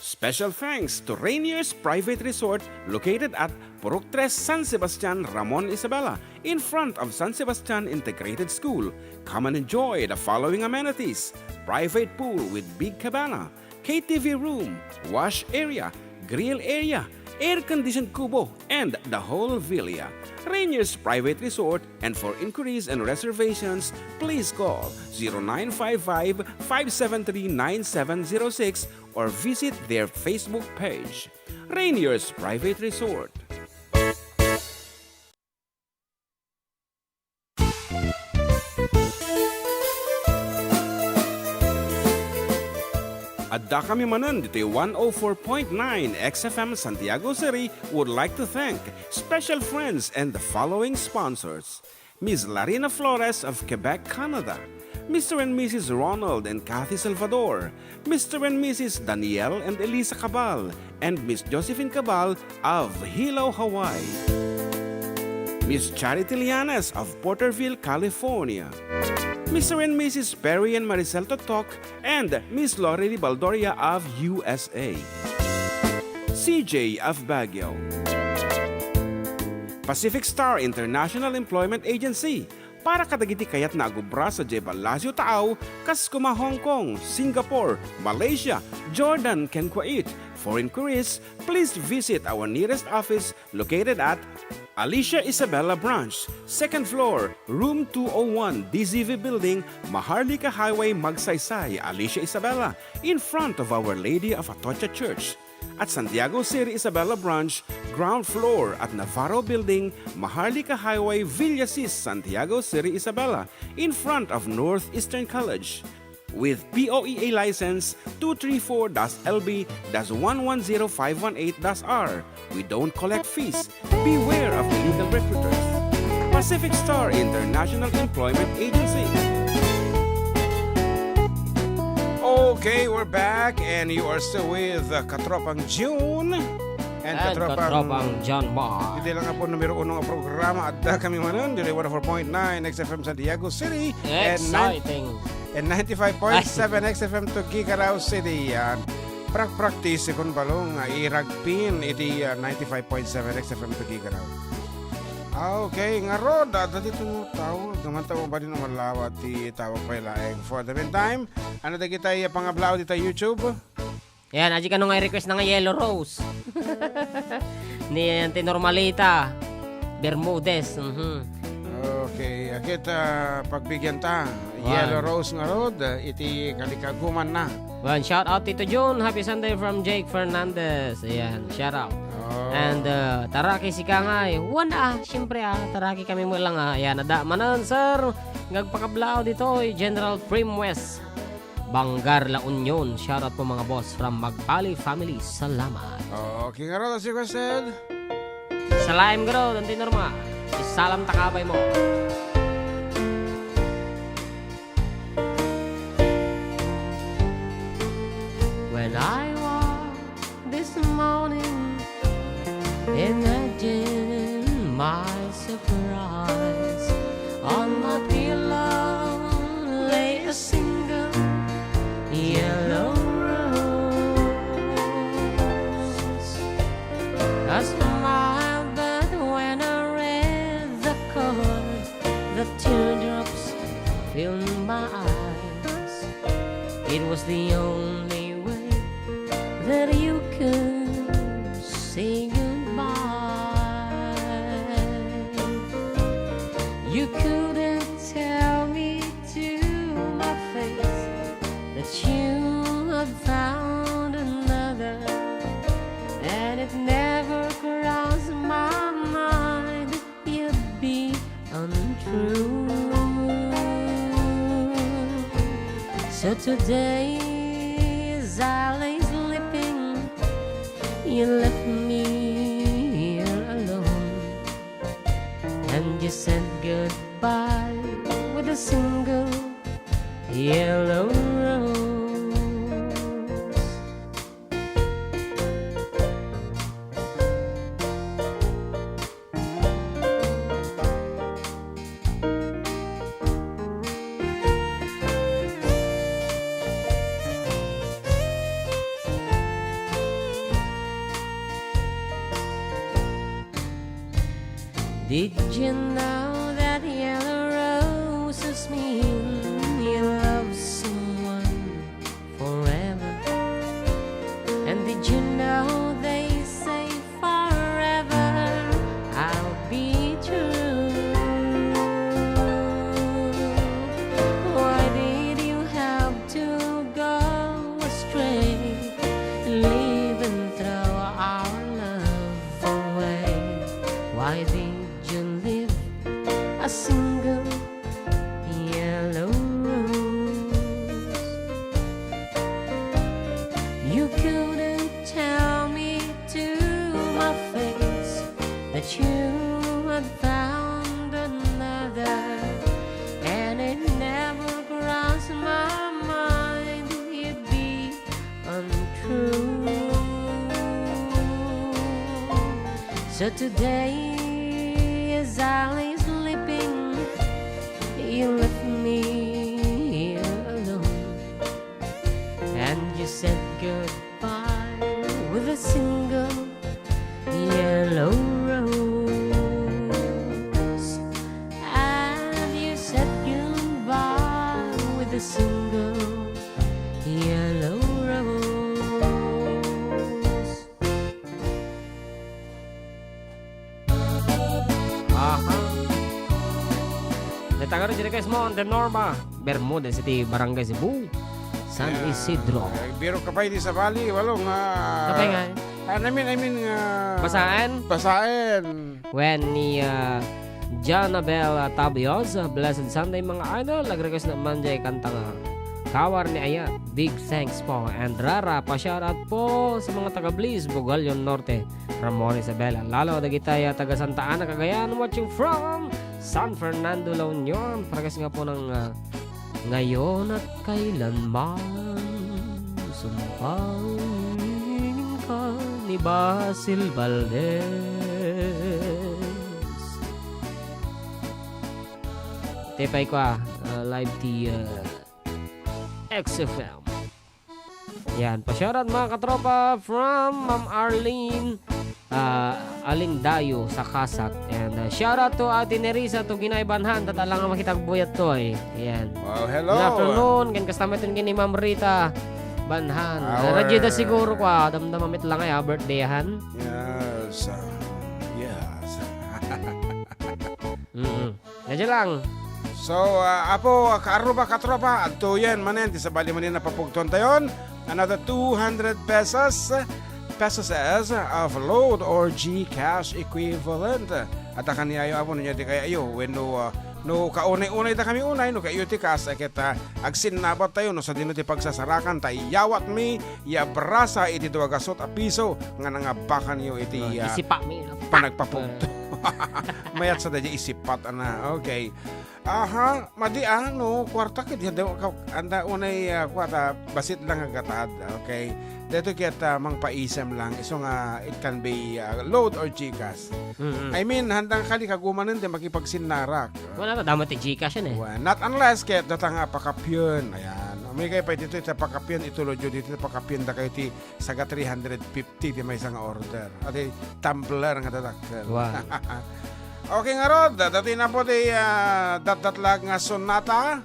Special thanks to Rainier's Private Resort, located at Purok Tres, San Sebastian, Ramon, Isabela, in front of San Sebastian Integrated School. Come and enjoy the following amenities: private pool with big cabana, K T V room, wash area, grill area, air-conditioned kubo, and the whole villa. Rainier's Private Resort, and for inquiries and reservations, please call zero nine five five, five seven three, nine seven zero six or visit their Facebook page. Rainier's Private Resort. Adda kami manen ditoy one oh four point nine X F M Santiago City would like to thank special friends and the following sponsors: Miss Larina Flores of Quebec, Canada, Mister and Missus Ronald and Kathy Salvador, Mister and Missus Daniel and Elisa Cabal, and Miss Josephine Cabal of Hilo, Hawaii, Miss Charity Lianes of Porterville, California, Mister and Missus Perry and Maricel Totok, and Miss Lorely Baldoria of U S A, C J of Baguio, Pacific Star International Employment Agency, para kadagiti kayatna a gubra sadiay Palacio Taaw, kas kuma Hong Kong, Singapore, Malaysia, Jordan, ken Kuwait. For inquiries, please visit our nearest office located at Alicia Isabela Branch, second floor, room two oh one, D Z V Building, Maharlika Highway, Magsaysay, Alicia Isabela, in front of Our Lady of Atocha Church. At Santiago City Isabela Branch, ground floor at Navarro Building, Maharlika Highway, Villasis, Santiago City Isabela, in front of Northeastern College. With P O E A license two three four dash L B dash one one zero five one eight dash R. We don't collect fees. Beware of illegal recruiters. Pacific Star International Employment Agency. Okay, we're back and you are still with, uh, Katropang June and Katropang John Mark. Iti lang nga po numero uno nga programa, adda kami manen ditoy one oh four point nine X F M Santiago City and nine- and ninety-five point seven X F M Tuguegarao City. Yan. Prak-practice kun balong nga iragpin iti, ah, ninety-five point seven X F M Tuguegarao. Ah, okay, ngarud, ah, dagiti tao, gaman tayo ba din malawa ti tawag pay laeng. For the meantime, ano dagiti, ah, pangablaaw dita YouTube? Yan, aji kano nga i-request na nga Yellow Rose. Ni Auntie Normalita Bermudez. Mhm. Okay, akit, ah, pagbigyan ta. Wan. Yellow Rose ngarud, ah, iti kalikaguman na. Wan, shout out Tito Jun. Happy Sunday from Jake Fernandez. Ayan, shout out. Oh. And, ah, Taraki si Kangay. Wan, ah, siyempre, ah, Taraki kami mo lang, ah. Ayan, ada manan, sir. Ngagpakablaaw ditoy, General Prim West. Bangar La Union. Shoutout po, mga boss, from Magpali family. Salamat. Okay, ngarud, as requested. Salaim, ngarud, Auntie Norma. Isalam ta kabay mo. When I walk this morning Teardrops filled my eyes. It was the only way that you could say goodbye. You couldn't tell me to my face that you had found another, and it never crossed my mind you'd be untrue. So today, as I lay sleeping, you left me here alone, and you said goodbye with a single yellow rose. Did you know that yellow roses mean you love someone forever? And did you know they say forever I'll be true? Why did you have to go astray, leaving throw our love away? Why did you leave a single yellow rose? You couldn't tell me to my face that you had found another, and it never crossed my mind you'd be untrue. So today, as I lay sleeping, you left me here alone, and you said goodbye with a single yellow rose. And you said goodbye with a single yellow rose. Aha. Dayta ngarud ti request mo, Ante Norma Bermudez iti Barangay Cebu, San Ayan. Isidro. Ay, biro ka pa, hindi sa bali, walo nga. Apay nga? Ah, I mean, I mean nga. Basaen? Basaen. Wen ni, ah, Janabel, ah, Tabios, ah, Blessed Sunday, mga idol. Nag-request naman diay kanta nga Kawar ni Ayat. Big thanks po. And Rara, pa-shoutout po sa mga taga Bliss, Bugallon Norte. Ramon Isabela. Lalo dagitay, ah, taga Santa Ana, Cagayan, watching from San Fernando, La Union. Parehas nga po ng, ah, ngayon at kailanman, sumpangin ka ni Basil Valdez. Tepay ko, ah, ah, live ti, ah, X F M. Yan, pa-shoutout, mga katropa, from Ma'am Arlene, ah, Alindayo sa Kasak. And, ah, shoutout to Ate Nerissa, to Ginay Banhan, tatala nga makitagbuyat to, eh. Yan. Wow, hello. Good afternoon, ken kasta met ken ni Ma'am Rita Banhan. Our Radyo da siguro ko, ah, damdama met lang ay, ah, birthday han. Yes, ah, yes. Mm-mm. Medyo lang. So, ah, apo, kaarruba, katropa, adtoyen manen, ti sabali manen a papugtuentayon, another two hundred pesos, pesos of load or GCash equivalent. At kaniayo, apo, no, ti kayayo, wenno, ah, no, kaunay-unay da kami unay, no, kayayo ti kas, ay ket, ah, agsinnabattayo, no, sadino ti pagsasarakan, ta iyawatmi, ya brasa iti dua gasut a piso, nga nangabakanyo iti, Oh, ah, isipa mi. Panagpapugto. Mayat sa dadya isipat, ana. Okay. Aha, madi, ah, no, kuarta ket, anda, anda unay, ah, kuarta, basit lang a gatad. Okay. Dito ket, ah, mangpaisem lang. Isu nga, it can be, ah, load or GCash. Mm-mm. I mean, handang kadi kagumanen ti makipagsinnarak. Wala na, damo ti GCash yan eh. Well, not unless ket data nga pakapyon. Ayan. May kayo pa dito, ita pakapyon, itulod yun dito, pakapyon da kayo ti saga three hundred fifty ti maysa nga order. Ati tumbler nga dadakkel. Wow. Okay ngarud, datoy na po ti, ah, datdatlag nga sonata.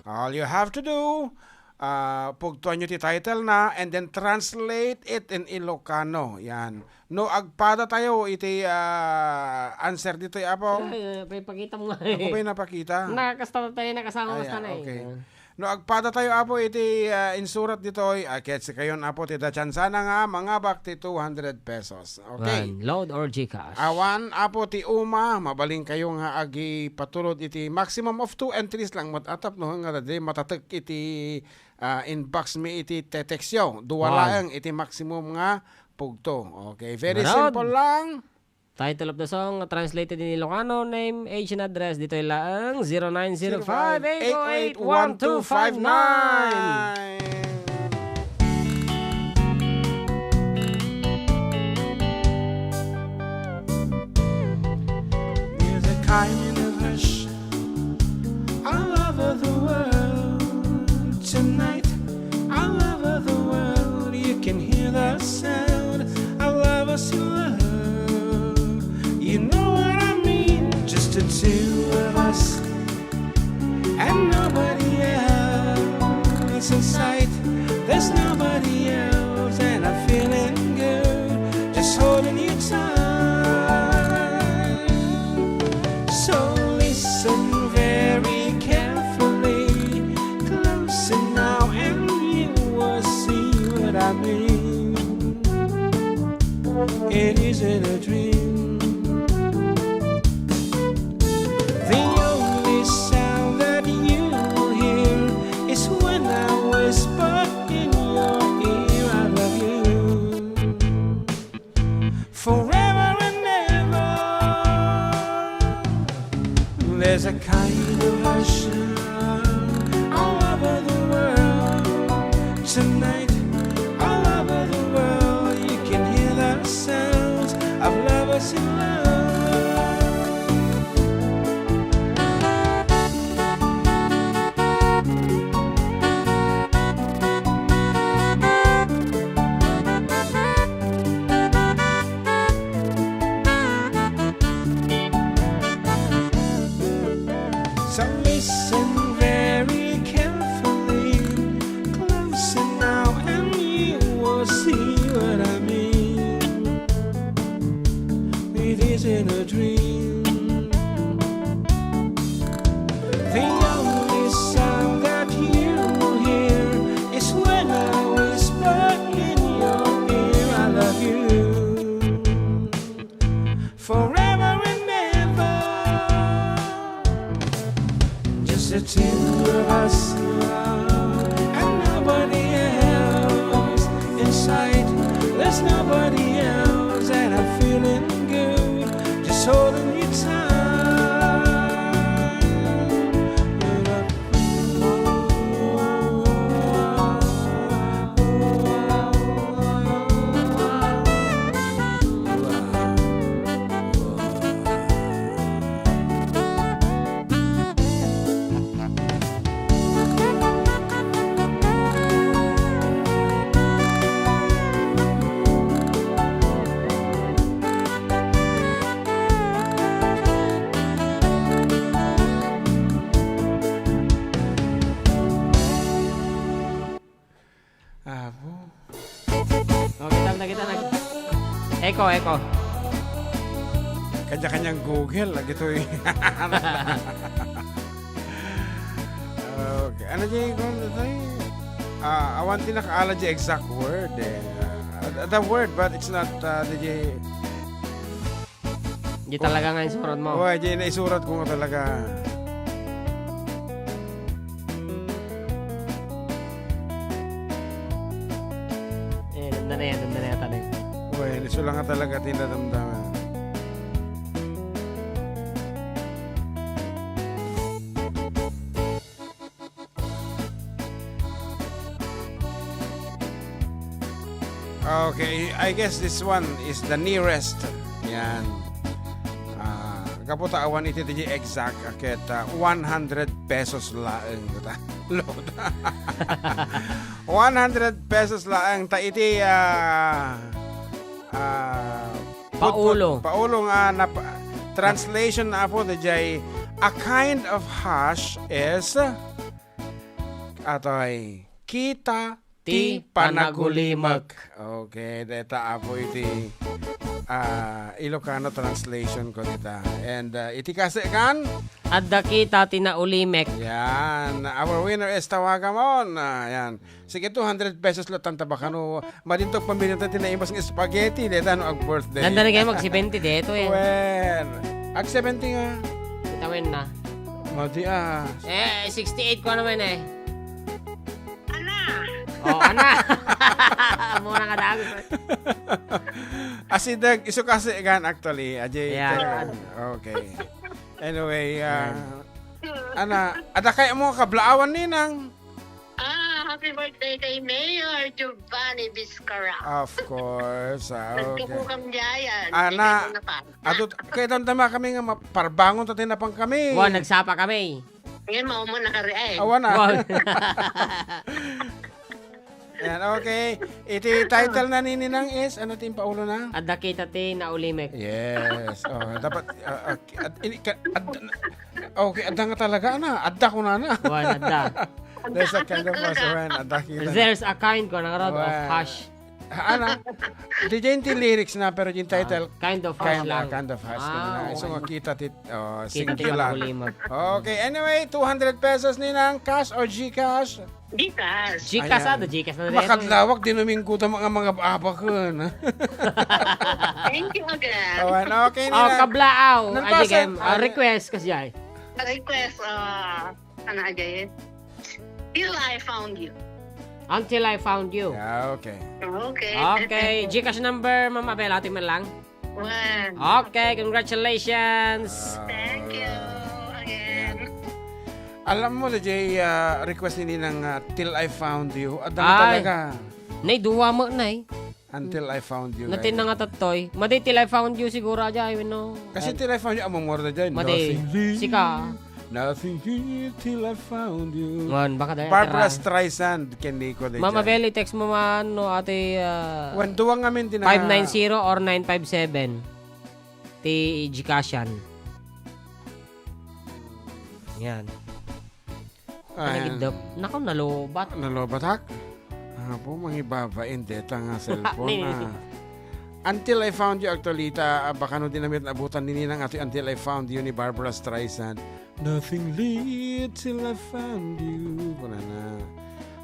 All you have to do, ah, pugtoanyo ti title na and then translate it in Ilocano. Yan. No agpada tayo iti, ah, answer ditoy, Apo. Ay, paipakita mo nga. Ako pa'y napakita. Nakakasta tayo, nakasama. Ay, ah, okay. Ah. No agpada tayo, Apo, iti, ah, insurat ditoy, ah, ket sikayon, Apo, ti dachansana nga mangabak ti two hundred pesos. Okay. Wan, load or GCash. Awan, Apo, ti uma, mabalin kayo nga agipatulod iti maximum of two entries lang met, tapno nga di matatek iti, ah, inbox mi iti te-textyo. Dua Wan. Laeng iti maximum nga pugto. Okay, very Ngarud. Simple lang. Title of the song, translated in Ilocano, name, age, and address. Ditoy laeng, zero nine zero five, eight oh eight, one two five nine. There's a kind of hush all over the world tonight, all over the world. You can hear the sound of lovers in love. You know what I mean? Just the two of us and nobody else in sight. There's nobody else, and I'm feeling good just holding you tight. So listen very carefully, closer now, and you will see what I mean. It isn't a dream. The only sound that you hear is when I whisper in your ear, "I love you." Forever and ever. There's a kind of hush all over the world tonight, all over the world. You can hear the sounds of lovers in love. So listen very carefully, closer now, and you will see what I mean. It isn't a dream. The only sound that you hear is when I whisper in your ear, "I love you." Forever and ever, just the two of us, and nobody else in sight. There's nobody else, and I'm feeling good, just holding you tight. Apo. Oh, kita na, kita na. Echo, echo. Kanya-kanyang Google, lagi to eh. Okay. Ano di, kung ano to eh? Ah, awan ti nakaala di exact word eh. Ah, the word, but it's not, ah, di, di, Di talaga nga isurat mo. Uy, di naisurat ko nga talaga. Eh, damdam na yan, damdam na yata na yun. Uy, isu lang nga talaga, tinadamdaman. Okay, I guess this one is the nearest. Yan. Ah, gapu ta awan iti di exact, ket, ah, one hundred pesos laeng, ta. Load. One hundred pesos laeng. Ta iti, ah, ah, Paulo. Put-, put-, paulo nga nap-, Translation na po, dayjay, a kind of hush is, atoy, kita ti Ti panagulimek. panagulimek. Okay, deta apo iti, ah, Ilocano translation ko dita. And, ah, iti kasekan? Adda kita ti naulimek. Yan. Our winner is tawagamon. Ah, yan. Sige, two hundred pesos latta ta baka no, madinto pamilianta ti naimbas nga spaghetti, deta no ag-birthday. Dandani kayo mag-seventy dito eh. Wen. Ag-seventy nga. Kita wen na. Madi ah. Eh, sixty-eight ko naman eh. Ana. Oh, ana. Mura nga dago. Asideg, isu kasi gan actually, ajay. Yeah. Okay. Anyway, ah, ana, adda kay mo kablaawan ninang? Ah, happy birthday kay Mayor Giovanni Vizcarra. Of course, ah, okay. Nagkabukam diayan. Ana, Di kayo napan. Adu, kay damdama kami nga ma-, parbangon ta tinapang kami. Wa, nagsapa kami. Ngayon, mao mo nakari ay. Awan na. Wow. Yan, okay. Iti title na ni Ninang is, ano ti impaulo na? Adda kita ti naulimek. Yes. Oh, dapat, ah, ah, ad-, ini ka, ad-, okay, adda nga talaga na. Adda ko na na. Wan, adda. There's a kind of hush, wan, adda kita. There's a kind ko na nga rod of Wan. Hush. Ha, ana? Di dyan ti lyrics na, pero yung title, Ah, kind of hush kind, lang. Ah, kind of hush. Ah, Kaya na, iso okay. Nga kita ti, oh, Kita ti singular. Managulimek. Okay, anyway, two hundred pesos ni nang cash or GCash? GCash. GCash, Ayan. Ada GCash na rin. Makadlawak, di namin kuta mga, mga abakon. Thank you again. Awan, okay, Oh, Ninang. Kablaaw. Nang Ay, pasal- sige, ah, Ay. Request kasi ay. Request, ah, ano, Ajay? Till I found you. Until I found you. Yeah, okay. Okay. Okay, GCash number, Ma'am Abel, ating man lang. One. Okay, congratulations. Ah, Thank you again. Alam mo, Jay, ah, request ni Ninang, ah, Till I Found You. Adda Ay. Talaga. Nay, duwa mo, nay. Until I Found You, Natin eh. Na nga tattoy. Madi Till I Found You siguro, Ajay, no? Kasi Ay. Till I Found You, amo mo rin, Ajay. Madi, Nothing sika. Nothing here till I found you. Wan, baka dahil Barbara tara. Streisand, ken Nico de Mama Jai. Belly, text mo man, no, ate, ah, Wan, duwang amin din na five nine zero or nine five seven. Ti Gcashan. Yan. Ah, Panagidap. Nako, nalobat. Nalobat, hak? Apo, mangibabain deta nga cellphone, Ni- ah. Until I Found You, actually, ta, ah, baka no dinamit naabutan ni Ninang ato Until I Found You ni Barbara Streisand. Nothing lit till I found you. Kunana.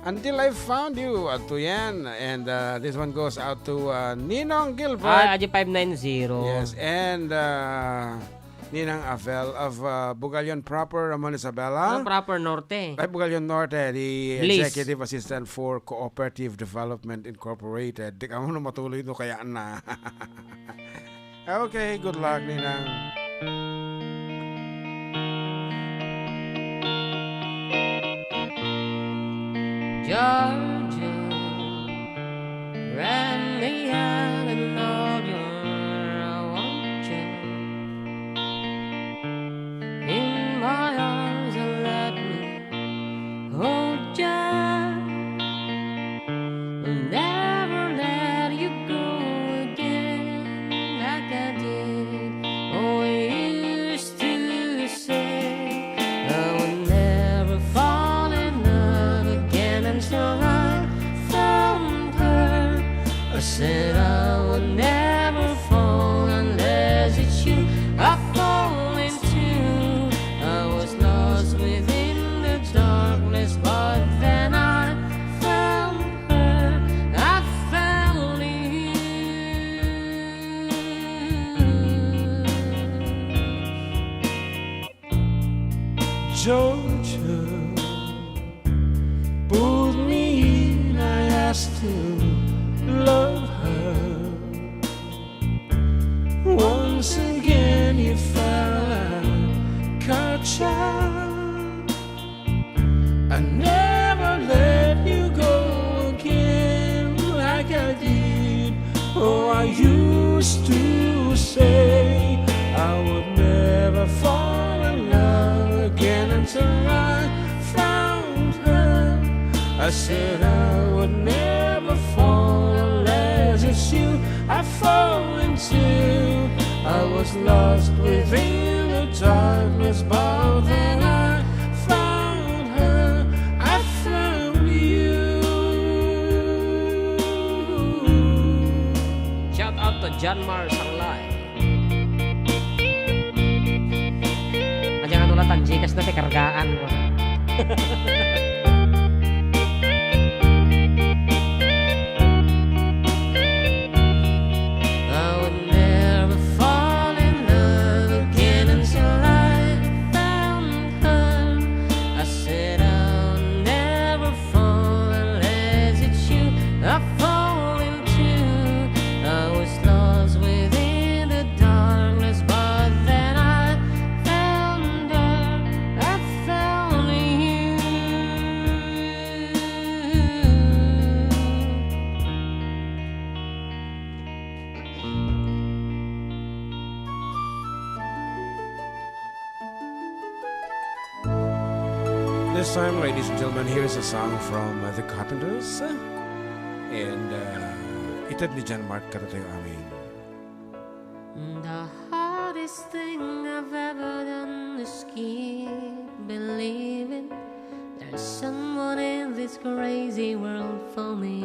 Until I found you. Ato yan. And, uh, this one goes out to, uh, Ninong Gilbert. Ah, Aji five nine zero. Yes, and, uh, Ninang Avel of, uh, Bugallon Proper, Ramon Isabela. Ah, Proper Norte. Ay, Bugallon Norte, the Liz. Executive Assistant for Cooperative Development Incorporated. Di ka mo na matuloy no kaya na. Okay, good luck, Ninang. Georgia, wrap me up in all your warm chill. In my arms and let me hold you. I'll never let you go again like I did. Oh, I used to say I would never fall in love again until I found her. I said I would never fall unless it's you I fall into. I was lost within the darkness, but then I found her. I found you. Georgia, pull me in, I still love her. Once again, you fell like a child. I never let you go again like I did. Oh, I used to say I would never fall in love again until I found her. I said I would never fall unless it's you I fall into. I was lost within the darkness, but then I found her. I found you. Shout out to John Mar Sanglay. Aja nga nulatan, Gcash na ti kargaan mo. I would never fall in love again until I found her. I said I'll never fall unless it's you I fall into. I was lost within the darkness, but then I found her. I found you. This time, ladies and gentlemen, here's a song from, uh, the Carpenters. And, uh, ited ni John Mark kadatayo amin. The hardest thing I've ever done is keep believing there's someone in this crazy world for me.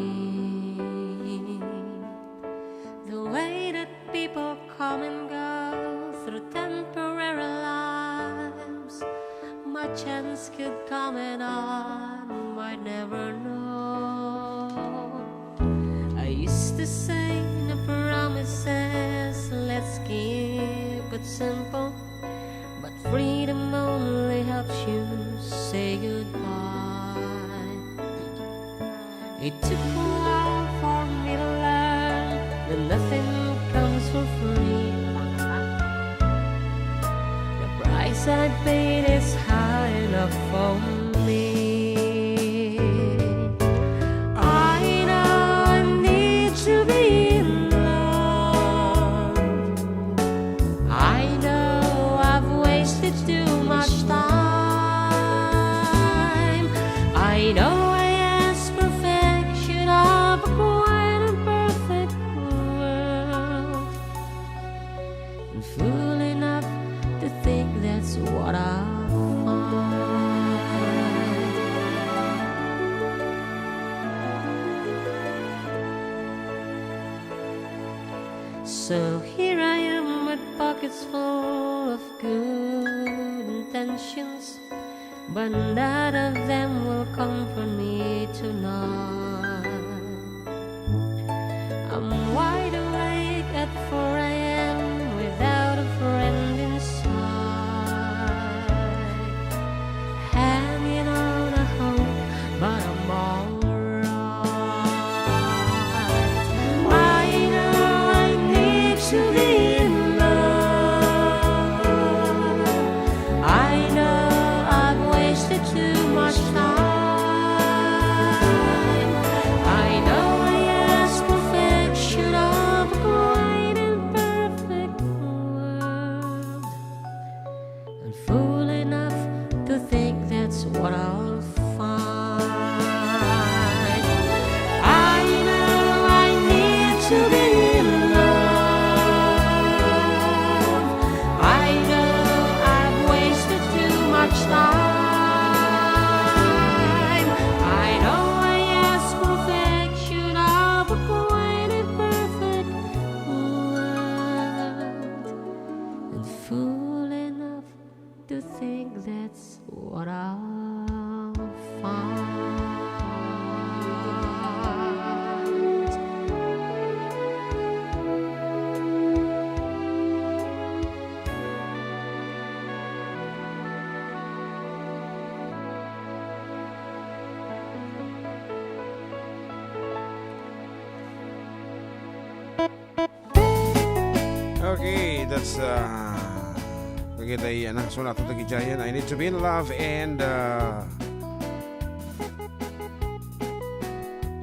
The way that people come and go through temporary lives, my chance could come and I might never know. I used to say no promises, let's keep it simple. But freedom only helps you say goodbye. It took a while for me to learn that nothing comes for free. The price I paid is high enough for me. I know I need to be in love. I know I've wasted too much time. I know I ask perfection of a quite imperfect world. And fool enough to think that's what I find. So here I am with pockets full of good intentions, but none of them will comfort me tonight. I'm wide awake at four a m without a friend in sight. Hanging on a hope, but I'm alright. I know I need to be in love. I know I've wasted too much time. I know I ask perfection of a quite imperfect world. I'm fool enough to think that's what I'll find. I know I need to be in love. I know I've wasted too much time. I know I ask perfection of a quite imperfect world. And fool enough to think that's what I'll find. Okay, that's, uh, okay, tayo, ano, so nato tagi Giant. I need to be in love and, uh,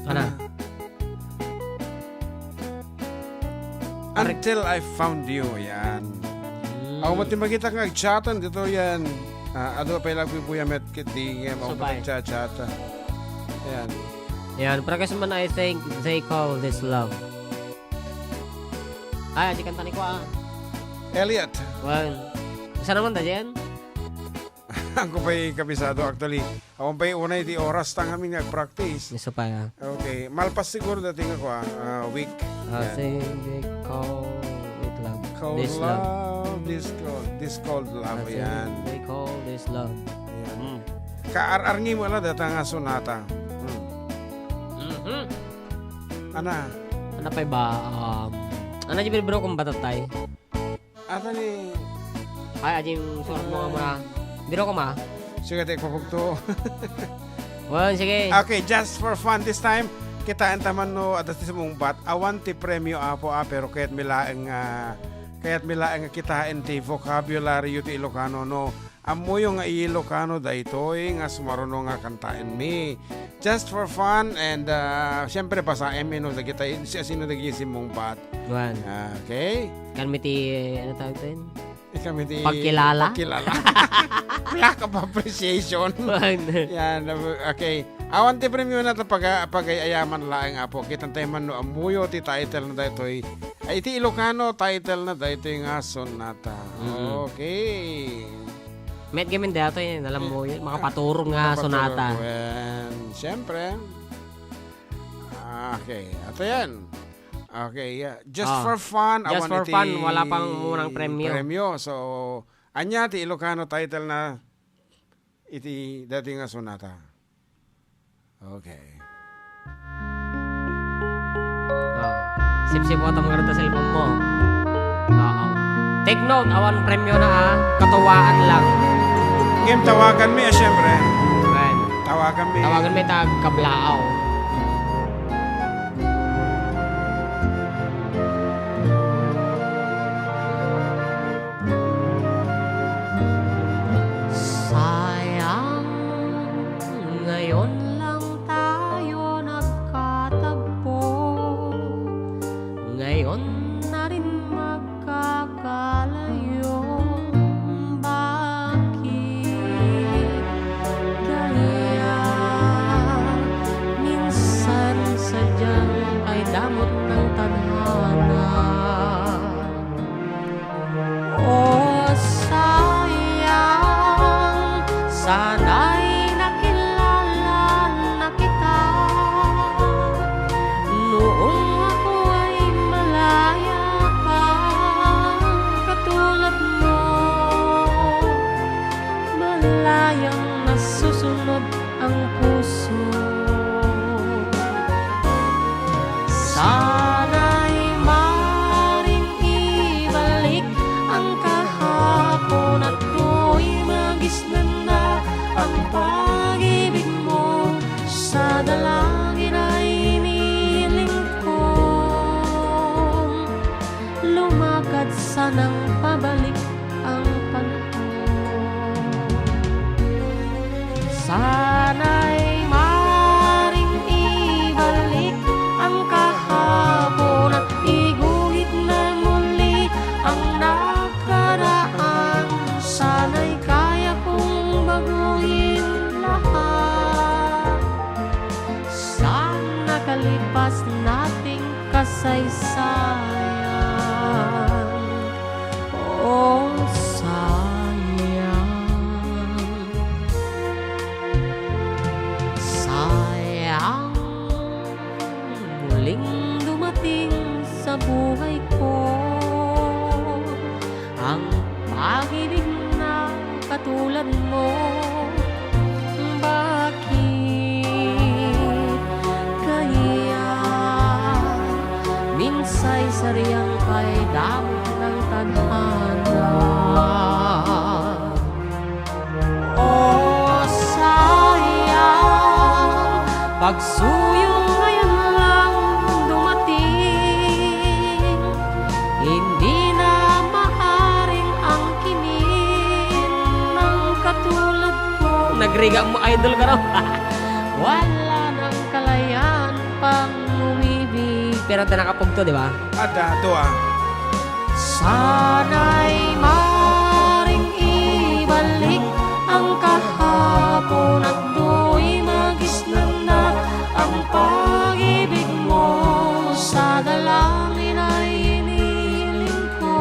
Ano? Until I found you, yan. Mm. Awan ti makita nga agchatan dito, yan. Ah, adu pay lagbuybuya met ket di ngem, awan Supay. Pay agchachata. Yan. Yan, pero kasi man, I think they call this love. Ay, adi kanta ni Kwa. Elliot. Wen. Saan naman ta dyan? Ako pa'y kabisado, actually. Awan pa'y unay ti oras ta ngamin nga agpractice. Isu pay, ah. Okay. Malpas siguro dati nga kua, ah, week. Ah, yan. Say they call it love. Call this love, love. This call, this called love. Ah, say yan. They call this love. Yan. Mm. Kaar-arngi mo la data nga sonata. Mm. Mhm. Ana? Ana pay ba, um, ana di bro kung batatay? Ata ni Ay, adi yung surat mo nga muna. Biro ko, ma. Sige, te, papagto. Wen, sige. Okay, just for fun this time, kitaen ta man no, adda ti sumungbat. Awan ti premio, Apo, ah, pero kayat mi laeng, ah, kayat mi laeng nga kitaen ti vocabulary ti Ilocano, no? Ammoyo nga Ilocano daytoy nga sumaruno nga kantaenmi. Just for fun and, ah, siyempre, basaenmi no dagitay, si-, sino dagiti simmungbat. Wen. Okay? Kan mi ti, ano tawag ito yun? Kami ti Pagkilala? Pagkilala. Plaque of appreciation. Wen. Yan, okay. Awan ti premio na ta paga-, pagay-ayaman laeng, Apo. Kitan tayo man no ammoyo ti title na daytoy. Ay, iti Ilocano, title na daytoy nga sonata. Mm. Okay. Met gamin daytoy, alam mo yun, makapaturong nga Makapaturong, sonata. Wen, siyempre. Okay, ato yan. Okay, yeah. Just Ah, for fun, just awan for iti fun, wala pang munang premyo. Premyo. So, ania ti Ilocano title na iti dati nga sonata? Okay. Ah. Sipsiputan mo nga rin ta cellphone mo. Oo. Take note, awan premyo na, ah. Katuwaan lang. Ngem tawagan mi, ah, siyempre. Ayan. Tawagan mi. Tawagan mi tag Kablaaw. Sayang, ngayon lang tayo nagkatagpo. Ngayon na rin magkakalayo. Bakit kaya minsan sadyang ay damot ng tadhana? O sayang, sana'y nakilala na kita. Noong ako ay malaya pa, katulad mo, malayang nasusunod ang puso. Sana'y maring ibalik ang kahapon at tuloy magisnan na ang pag-ibig mo. Sa dalangin ay iniling kong lumakad sanang pabalik ang panahon. Sana'y maring ibalik ang kahapon at iguhit na muli ang nakaraan. Sana'y kaya kong baguhin lahat. Sa nakalipas nating kasaysayan. Oh, sayang. Sayang, muling dumating sa buhay ko ang pag-ibig na katulad mo. Bakit kaya minsay saryang kay damot ng tadhana? O sayang, pagsuyong ngayon lang dumating. Hindi na maaring angkinin ng katulad ko. Nagriga mo, idol ka raw. Wala nang kalayaan pang umibig. Pero ito nakapugto, di ba? Adda, tua. Sana'y maring ibalik ang kahapon at tuloy magisnan na ang pag-ibig mo. Sa dalangin ay iniling ko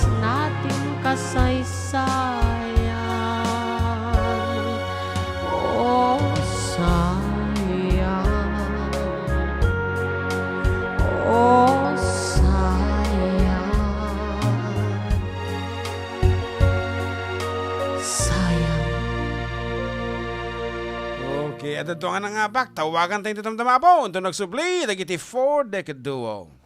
nating kasaysayan. Oh, sayang. Oh, sayang. Sayang. Okay, adda nga nangabak, tawagan tayo iti damdama, Apo, unto nagsubli, dagiti four Decade Duo.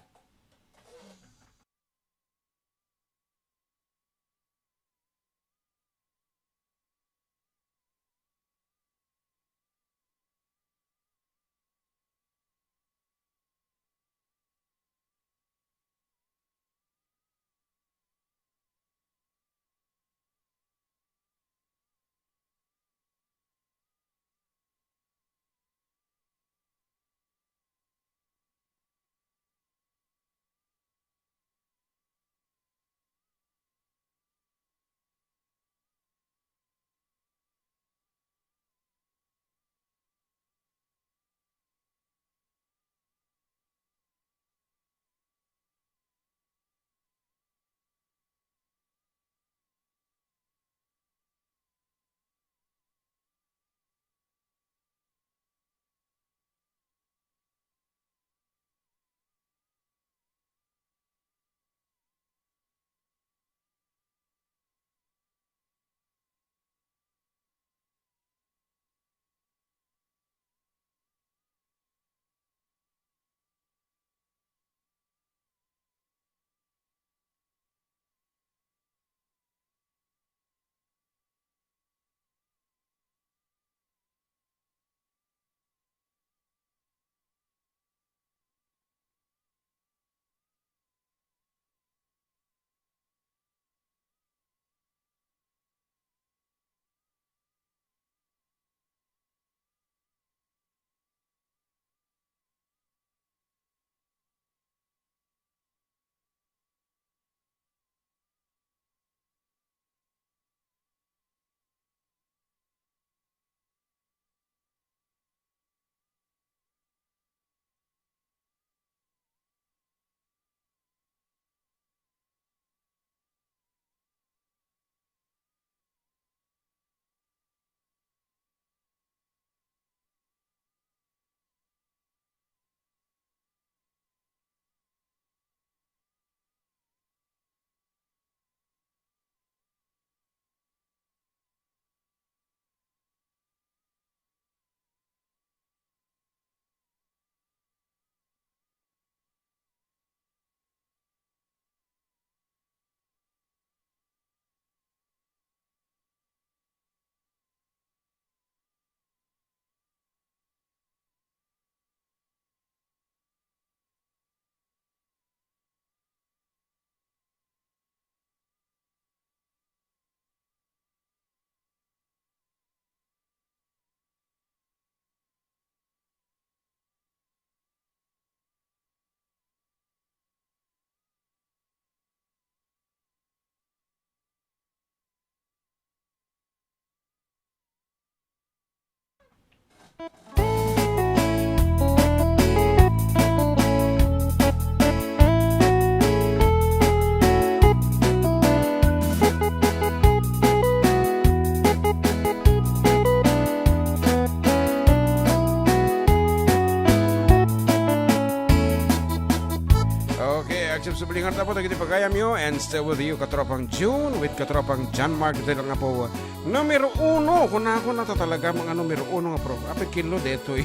Okay, agsubsubli ngarud, Apo, dagiti pagayamyo, and still with you, Katropang June, with Katropang John Mark, ditoy lang, Apo. Numero uno, kunakon, talaga mga numero uno nga pro-, apay, killo detoy.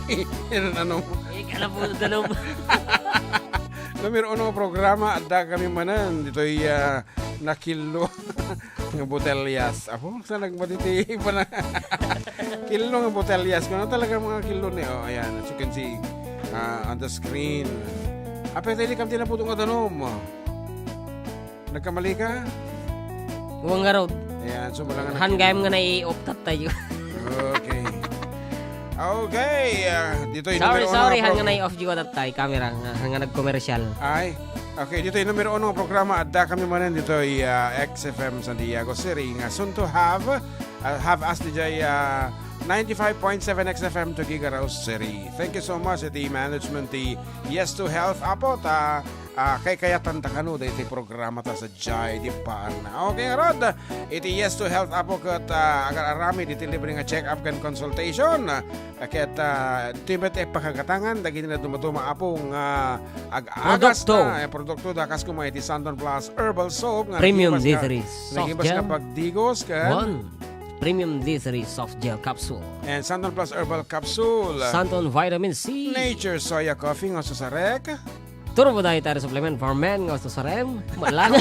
Yan ang ano. Eh, kala po, danom. Numero uno nga programa, adda kami manen, ditoy, ah, nakillo nga botelyas. Apo, sa nagmatiti pa na. Killo nga botelyas. Kung ano talaga mga killo ni, oh, ayan, as you can see, ah, on the screen. Apay, dili kam tinaputo nga danom. Nagkamali ka? Huwag nga, Rod. Ayan, so, wala nga. Han, gayam nga nai-off tattayo. Okay. Okay, ah, ditoy sorry, numero uno sorry, nga han nga pro- nai-off di ko tattay, camera, nga, han nga nagkomersyal. Ay, okay, ditoy numero uno nga programa, adda kami manen ditoy, ah, X F M Santiago Siri, nga soon to have, ah, have us ditoy, ah, ninety-five point seven X F M to Giga Rose Siri. Thank you so much, iti management ti Yes to Health, Apo, ta ah, kaykayatanta kano daytoy programata sadiay, di ba? Okay, ngarud, iti Yes to Health, Apo, ket, ah, agar-aramid iti libre nga check-up ken consultation. Ket, ah, ditoy met ipakagatangan dagiti nadumaduma, Apo, nga ag-agas Produkto. na, eh, produkto da, kas koma iti Santon Plus Herbal Soap nga Premium nagimbas nga, D three Soft nagimbas nga Gel. pagdigos ken One. Premium D three Soft Gel Capsule. And Santon Plus Herbal Capsule. Santon Vitamin C. Nature Soya Coffee nga susarek. Turbo Dietary Supplement for Men nga susarem. Malang.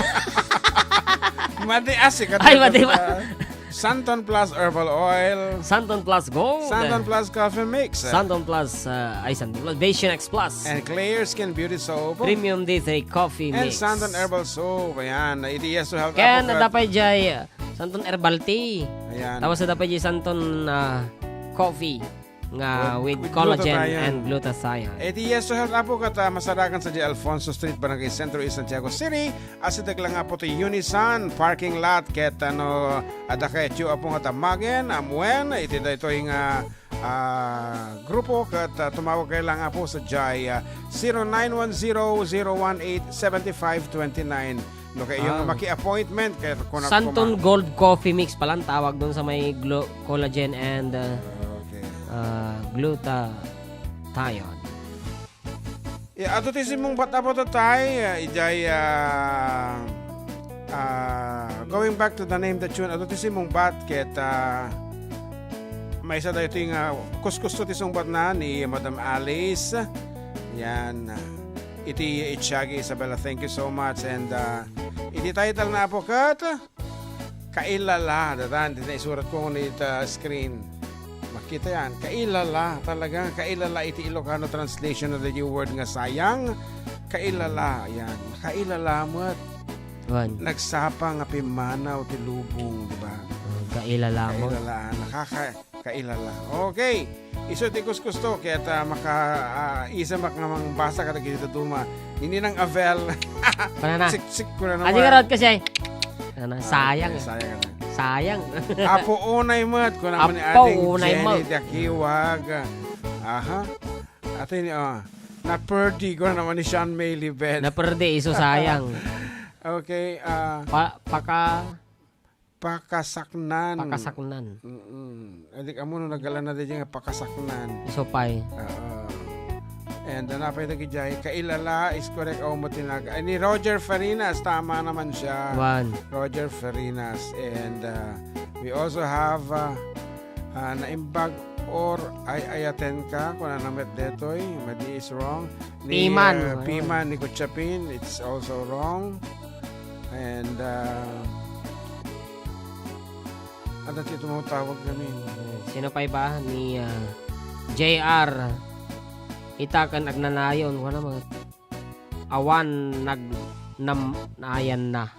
Madi asi ka Ay, madi ba? Santon Plus Herbal Oil. Santon Plus Gold. Santon Plus Coffee Mix. Santon Plus, ah, ay, Santon Plus Vision X Plus. And Clear Skin Beauty Soap. Premium D three Coffee And Mix. Santon Herbal Soap. Ayan. Iti Yes to Health Ken, Apo ket adda pay jay, ah, Santon Herbal Tea. Ayan. Tapos adda pay jay Santon, ah, Coffee nga With, with with collagen glutathione. and glutathione. Iti Yes to Health, Apo, ket, ah, masarakan sadiay Alfonso Street, Barangay Centro East, Santiago City. Asideg lang, Apo, ti Unisan parking lot ket, ano, adda kayatyo, Apo, nga damagen, ammuen iti daytoy nga, ah, grupo ket, ah, tumawag kayo lang, Apo, sadiay, ah, zero nine one zero, zero one eight, seven five twenty nine. No, kay yung Ah. maki-appointment, kay kunak Santon kuma- Gold Coffee Mix pala ang tawag doon sa may glo-, collagen and, uh, Okay. uh, glutathione. Yeah, ato ti simmungbat, Apo, tatay, uh, ijay, uh, uh, going back to the name the tune, ato ti simmungbat, ket, uh, maysa daytoy nga kuskusto ti sungbatna ni Madam Alice. Yan. Iti Itchagi Isabella, thank you so much. And, uh, iti title na, Apo, ket kailala, datan, dita isurat ko ngunit, uh, screen. Makita yan. Kailala, talaga, kailala iti Ilocano translation of the new word nga sayang. Kailala, yan. Kailala met. Wan. Nagsapa nga pimmanaw ti lubong, di ba? Oh, kailala mo. Kailala, nakaka-, kailala. Okay. Isu ti kuskusto, ket, ah, maka, ah, isamak nga mangbasa kadagiti dadduma. Nini nang Avel. Kunana. Siksik ko na Adi naman. Ka rod kasi. Ano, Ah, sayang. Okay, sayang na. Sayang. Apo unay met, kuna man ni Apo Ading unay Jenny met. Dakiwag. Aha. Ate ni, ah, naperdi ko naman ni Sean May Libet. Naperdi, iso sayang. Okay, ah, Pa-, paka- Pakasaknan. Pakasaknan. Mm-mm. Adik amo no nagala na di nga pakasaknan. Iso pay. Oo. And, uh, napay dagiti jay, kailala is correct, o, matinaga. Ay, ni Roger Farinas, tama naman siya. One. Roger Farinas. And, uh, we also have, uh, uh, naimbag or ay-ayaten ka, kung ano met detoy, madi is wrong. Ni, Piman. Uh, Piman, ni Kuchapin, it's also wrong. And, uh, Adda ti tumawtawag kami. Sino pay ba? Ni, ah, J R. Ita ken agnanayon. Wala mga awan nag-, nam-, naayan na.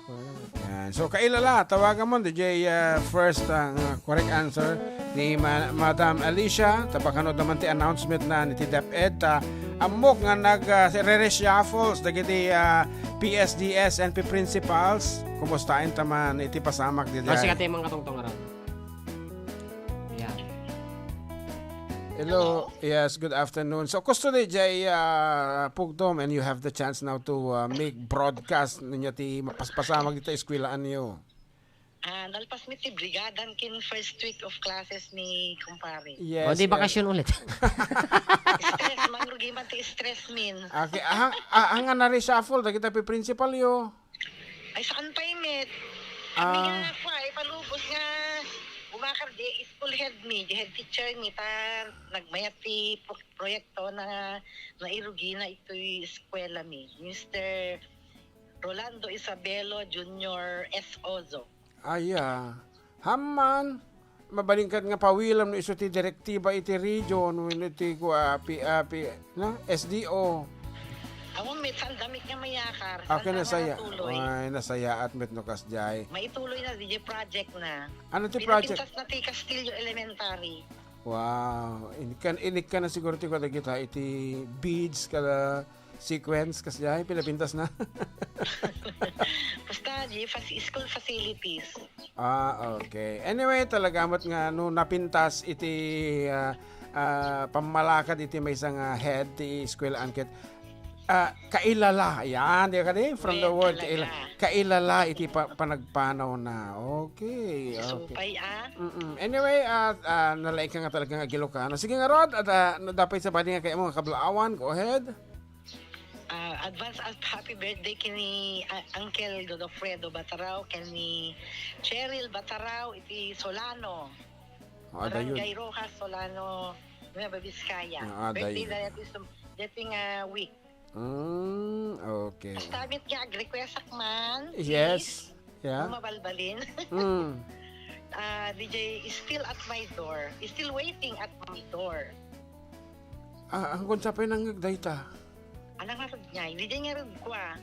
Yan. So, kailala, tawagan mo, D J, ah, first, ah, nga correct answer ni Ma-, Madam Alicia. Tapakano naman ti announcement na ni ti DepEd. Ta, ammok nga nag, ah, re-reshuffles dagiti, ah, P S D S N P principals, kumustaen ta man iti pasamak dita? Kasi katay mga katungtong aram. Yeah. Hello. Hello. Yes, good afternoon. So, kusto di jay, ah, Pugdom, and you have the chance now to, ah, make broadcast ninyo ti mapaspasamak dita eskwelaanyo. Ah, nalpas mi ti brigadan ken first week of classes ni kumpare. Yes, O, di eh. bakasyon ulit. Stress, mangrugi man ti stress min. Okay, ah, ah, anga na-reshuffle, dagita pi principal yo. Ay, saan pa imit? Kami Ah. nga, kwa, ipalubos nga, umakar di school head mi, di head teacher mi, ta nagmayat ti pro-, proyekto na nairugi na ito'y eskwela mi. Mister Rolando Isabelo Junior S. Ozo. Aya. Hamman, mabalin ket nga pawilam no isu ti direktiba iti region wenno iti kua, pi-, ah, pi-, na, S D O. Awan met, saan damit nga mayakar, saan Okay, da nasaya-, matuloy? Ay, nasayaat met no kasjay. Maituloy na, D J, project na. Ano ti project? Pinapintas na ti Castillo Elementary. Wow. Inikkan, inikkan na siguro ti kadagita iti beads kada sequence, kasjay, pinapintas na. Basta, di, faci-, school facilities. Ah, okay. Anyway, talaga met nga, no, napintas iti, ah, ah, pammalakad iti maysa nga head ti eskwelaen ket Ah, kailala. Yan, di ka di? From the Well, word talaga. kaila-, kailala iti pa-, panagpanaw na. Okay, okay. Supay, ah. Mm-mm. Anyway, ah, ah, nalaing ka nga talaga nga Ilocano. Sige nga, Rod, at, ah, nadapay sa bali nga kaya mga kablaawan. Go ahead. Ah, advance happy birthday kini, ah, Uncle Godofredo Batarao, kani Cheryl Batarao, iti Solano. Ah, dayon. Barangay Rojas, Solano, Nueva Vizcaya. Ah, Birthday dayon. na dati sum-, dati nga week. Mm, okay. Basta amit nga ag-request ak man, Yes. please, Yeah. mabalbalin. Mm. Ah, D J, is still at my door. Is still waiting at my door. Ah, ang kunsa pa'y nangngeg dayta? Anang ngarud niya? D J ngarud ko, ah.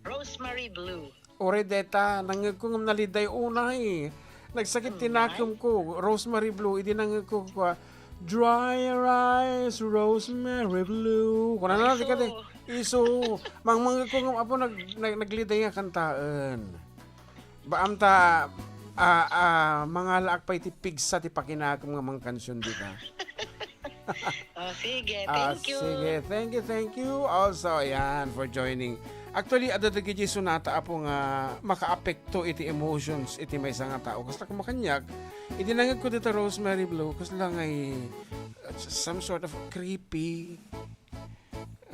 Rosemary Blue. Ore deta, nangngegko ngem naliday unay. Nagsakit ti Unay? nakem ko, Rosemary Blue, idi nangngegko ko, "Dry your eyes, Rosemary Blue." Kuna na, Ay, di ka di, so. iso. Mang-, mangngegko ngem, apo, nag-, nag-, nagliday nga kantaen. Baam ta, ah, ah, mangalaak pay ti pigsa ti pakinakem nga mangkansion dita. Oh, sige. Ah, Thank you. sige. Thank you, thank you. Also, ayan, for joining. Actually, adda dagiti sonata, apo, nga makaapekto iti emotions iti maysa nga tao. Kasla kumakaniak, iti nangngegko dita Rosemary Blue, kasla nga i-, some sort of creepy,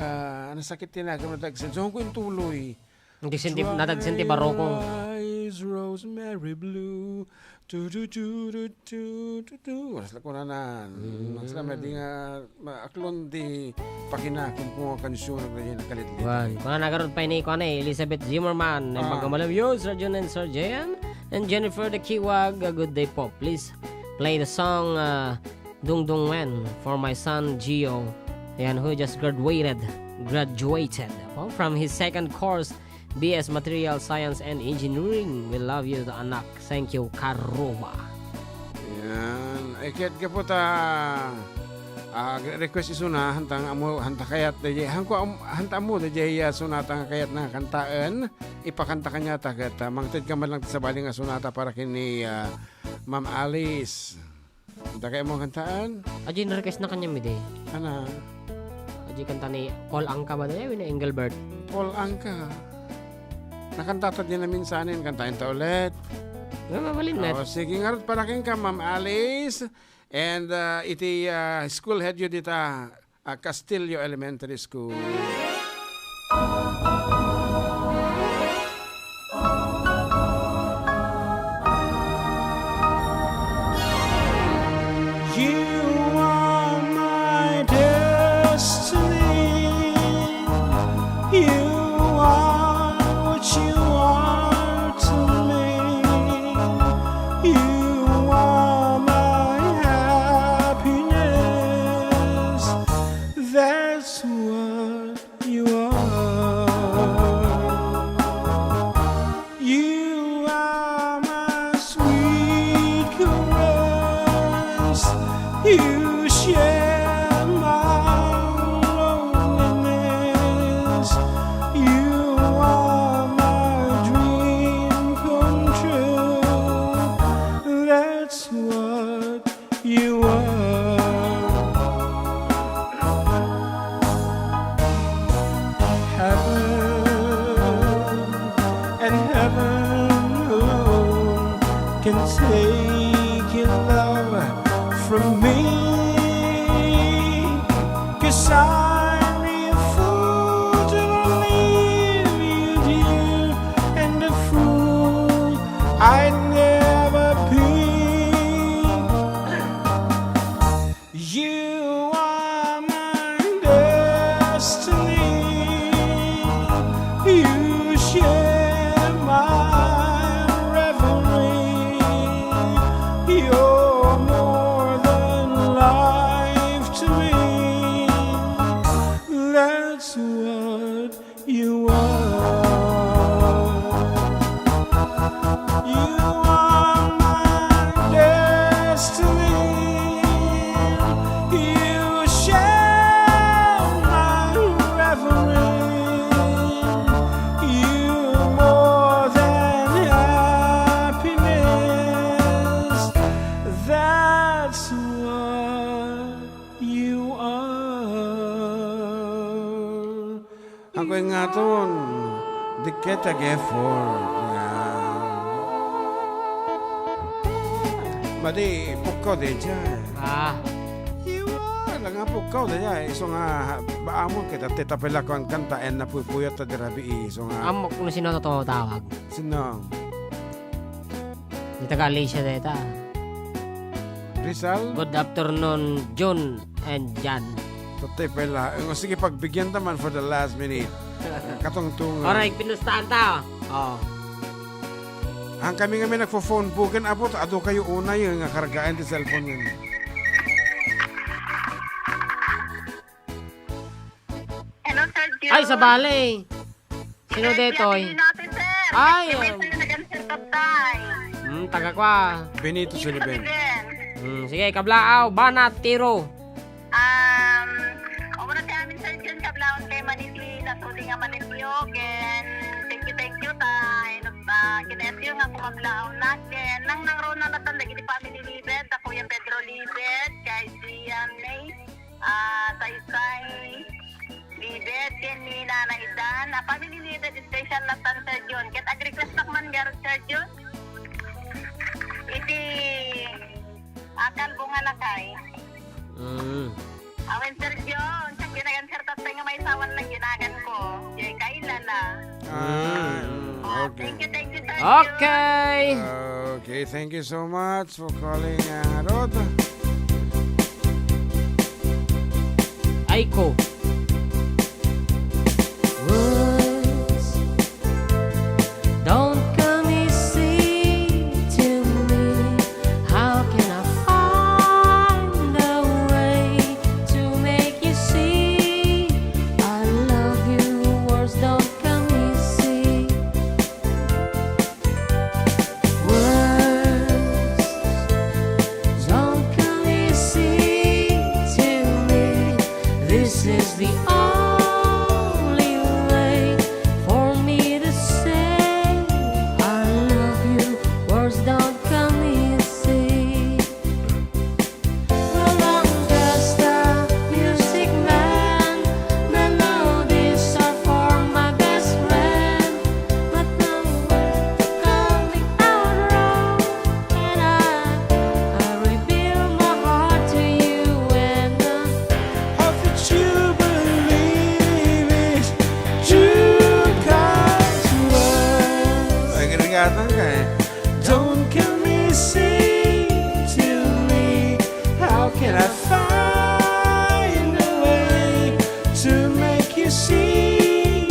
ah, nasakit ti nakem, nadagsen. So, ko intuloy. Nagsinti-, nadagsen ti barokong. Dry your eyes, Rosemary Blue. Tu, tu, tu, tu, tu, tu, tu. Oras la kunanan. Mm. Mas la, madi nga, ma-, aklon di pakinakum ko nga kansion nga nakalit-lit. Wan, kuna na garud pay ni, kuan, eh, Elizabeth Zimmerman, Ah. Magmamalem, yo, Sir John and Sir Jan, and Jennifer the Kiwag, a good day po. Please play the song, uh, Dungdung Wen for my son, Gio. Ayan, who just graduated, graduated, po, from his second course B S Material Science and Engineering. We love you, anak. Thank you, Karuba. Yan. Ay, kaya't ka po ta, ah, request isuna, hantang amo, hanta kayat, DJ, hangko am-, hanta amo, DJ, ah, sonata nga kayat na kantaen, ipakanta kanya ta, ket, ah, mangted ka man lang sabali nga sonata para kini, ah, Ma'am Alice. Anta kay mo kantaan? Adi, na-request na kanya, mide. Ana? Adi, kanta ni Paul Anka ba, daya, wenno Engelbert? Paul Anka. Nakanta ta din na minsanin, kantaen ta ulit. Nga, mabalin na. Oh, sige nga rut, para kenka, Ma'am Alice. And, uh, iti, uh, school head yu dita, uh, Castillo Elementary School. You are my destiny. You are what you are to me. You are my happiness. That's what you are. You are my sweet caress. You share my loneliness. You are my dream come true. That's what you are. Heaven and heaven alone can take your love from me. 'Cause I'm a fool to leave you, dear, and a fool I'd never be. You are my destiny. You share my reverie. You're more than life to me. That's what you are. You Ako nga ton, dikket a effort. Madi, pukkaw de dyan. Ah. Iwa, lang nga pukkaw de dyan. Isu nga, baamon kita, tita pala ko ang kanta, en napupuyat ta dirabi, isu nga. Amok no sino to tawag. Sino? Di taga Alicia deta. Rizal? Good afternoon, June and Jan. Tutay pala. Eh, sige, pagbigyan ta man for the last minute. Katungtungan. Oray, pinustaan ta. Oh. Ang kami nga may nagfo-phone booken, apo, adu kayo unay, eh, nga kargaan ti cellphone yun. Hello, Sir Jun. Ay, sabali. Sino detoy? Happy, happy, sir. Ay, Happy, um, sir, nag-answer ka, tay. Hmm, taga kwa. Benito Benito Sullivan. Sullivan. Hmm, sige, kablaaw, banat, tiro. Um, umuna ti amin, Sir Jun, kablaon kay Maniti, nasuli nga manityo, ken thank you, thank you, ta, ino, ah, kinetyo nga kumablaawnak, ken nang nangruna natan dagiti family Libet, da Kuya Pedro Libet, kay Gian May, ah, Saysay Libet, ken ni Nanay Dan, a family Libet, special natan, Sir Jun. Ket ag-request nak man garud, Sir Jun. Iti, ah, kalbungan na kay. Mm. Awen, Sir Jun, sa ginagan, Sir Tatay nga may sawan lang ginagan ko. Jay Kailala. Ah, Mm. Ah, okay. Thank you, thank you, Sir Jun. Okay. Okay, thank you so much for calling, uh, Rod. Aiko. Words don't come easy to me. How can I find a way to make you see I love you? Words don't come easy. Words don't come easy to me. This is the only way for me to say I love you. Words don't come easy. Well, I'm just a music man. Melodies are for my best friend. But now we're coming out wrong. And I, I reveal my heart to you. And I hope that you believe it. True God's words. Ay, ginagatan ka eh. Don't come easy to me. How can I find a way to make you see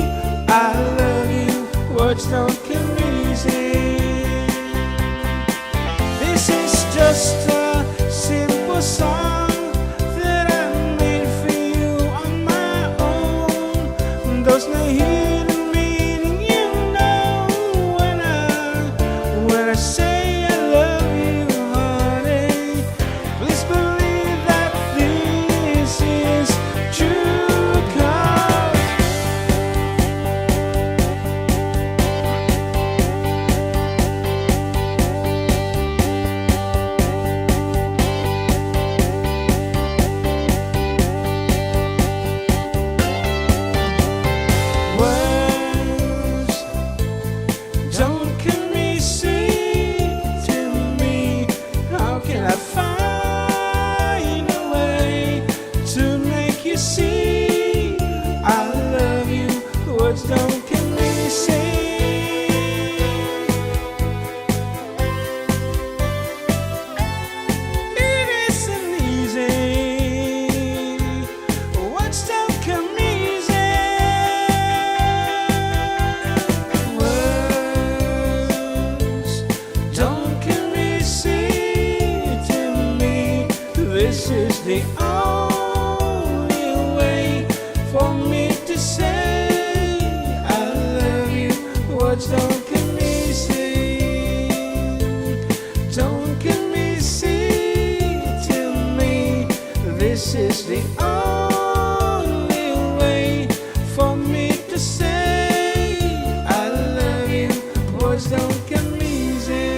I love you? Words don't come easy. This is just a simple song that I made for you on my own. There's no hidden meaning, you know, when I, when I say I love you, honey. Please believe that this is true, 'cause words don't come easy to me. How can I find a way to make you see I love you? Words don't come easy. It isn't easy. Words don't come easy. Words don't come easy to me. This is the only way for me to say I love you. Words don't come easy. Don't come easy to me. This is the only way for me to say I love you. Words don't come easy.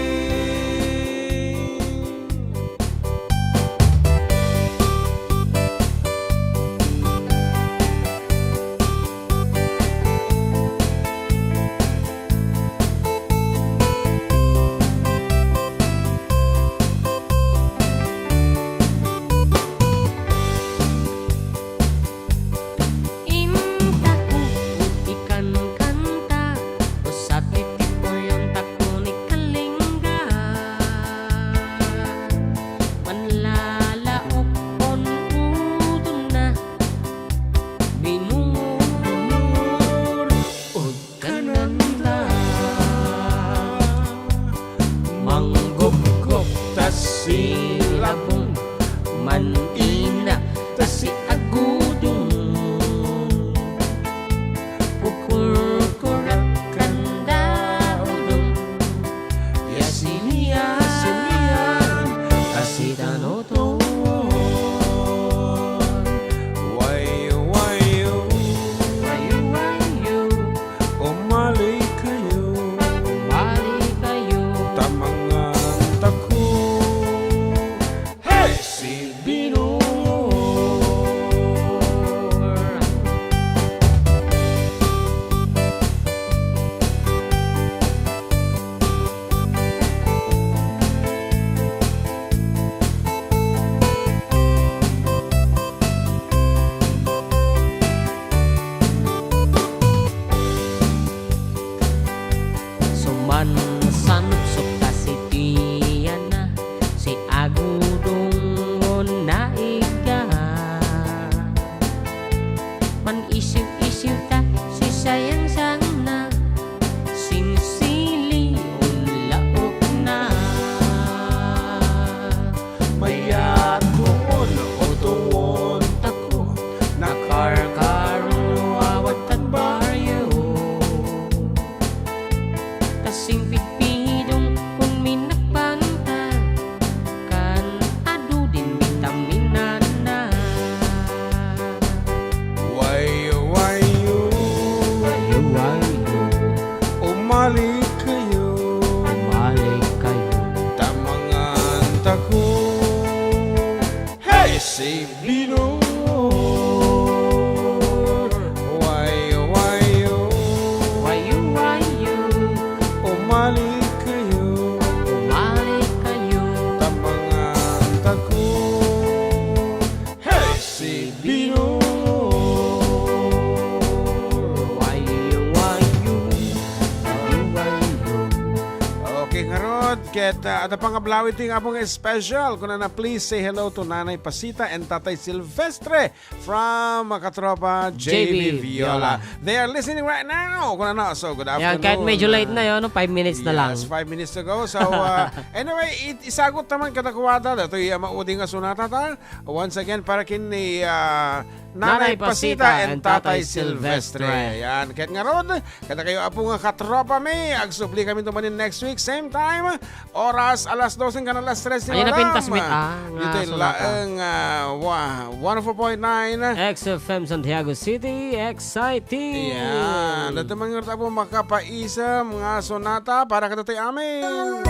Ket, ah, adda pangablawi ti nga Apo nga special. Kunana, "Please say hello to Nanay Pasita and Tatay Silvestre from, ah, Katropa J B J B Viola." Viola. They are listening right now. Kunana, so good afternoon. Yan, kahit medyo late na yun, no? Five minutes na lang. Yes, five minutes to go. So, ah, anyway, it-, isagot naman kadakuada. Datoy, ah, maudi nga sonata ta. Once again, para ken ni, ah, Nanay Nanay Pasita Pasita and and Tatay Tatay Silvestre. Silvestre. Yan. Ket ngarud, kadakayo, Apo nga katropa mi, agsubli kami tumanin next week, same time, oras alas dos hanggang alas tres ni Ayun na madam. Pintas met, ah, nga Dito sonata. Laeng, ah, wa-, one oh four point nine. X F M Santiago City, exciting! Yan. Dito man nga, Apo, makapaisem nga sonata para kadatoy amin.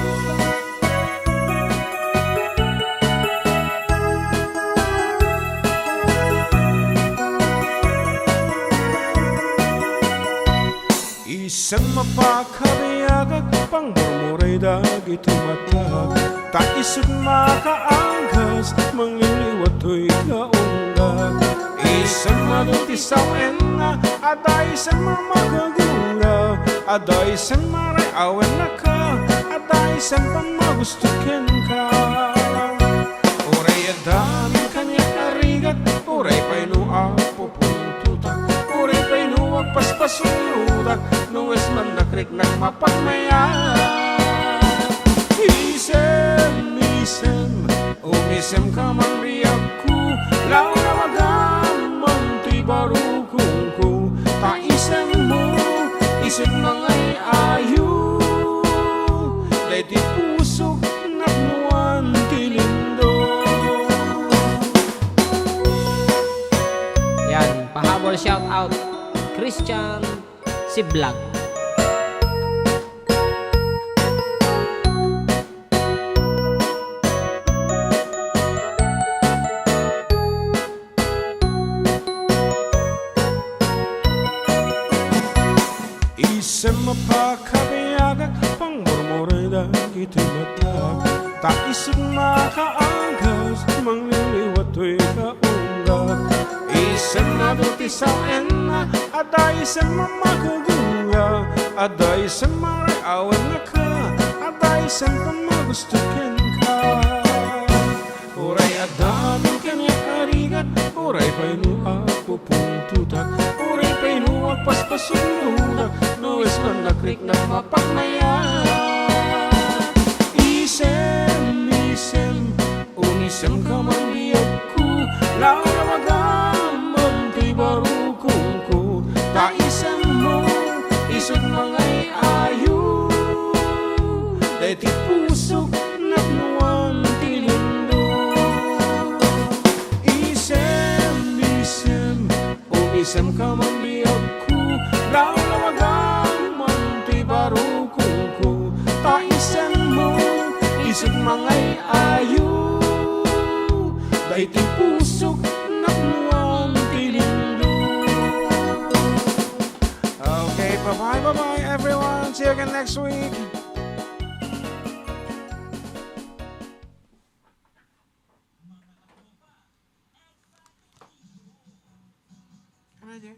Isem a pakabiagak, pangmurmuray dagiti mata, ta isut makaanggas, mangliliwat toy kaunggak. Isem a dudi sawenna, adda isem a makagura, adda isem a ray-awen naka, adda isem pammagusto kenka. Uray adda kaniak a rigat, uray pay no apupungtotak, uray pay no agpaspasunotak, no isem a nakriknak mapagmayat. Isem, isem, umisemka man biagko, lawlawagam man toy barukongko, ta isemmo, isut mangay-ayo, daytoy pusok napnoan ti lindong. Yan, pahabol shout out, Christian Siblag. Isem a pakabiagak, pangmurmuray dagiti mata, ta isut makaanggas, mangliliwat toy kaunggak. Isem a dudi sawenna, adda isem a makagura, adda isem a ray-awen naka, adda isem pammagusto kenka. Uray adda kaniak a rigat, uray pay no apupungtotak, uray pay no agpaspasunotak, no isem a nakriknak mapagmayat. Isem, isem, umisemka man biagko, lawlawagam man toy barukongko, ta isemmo, isut mangay-ayo, daytoy pusok napnoan ti lindong. Isem, isem, umisemka man biagko, lawlawagam man toy barukongko, ta isemmo, isut mangay-ayo, daytoy pusok napnoan ti lindong. Okay, bye-bye, bye-bye, everyone. See you again next week. Ano, Jer?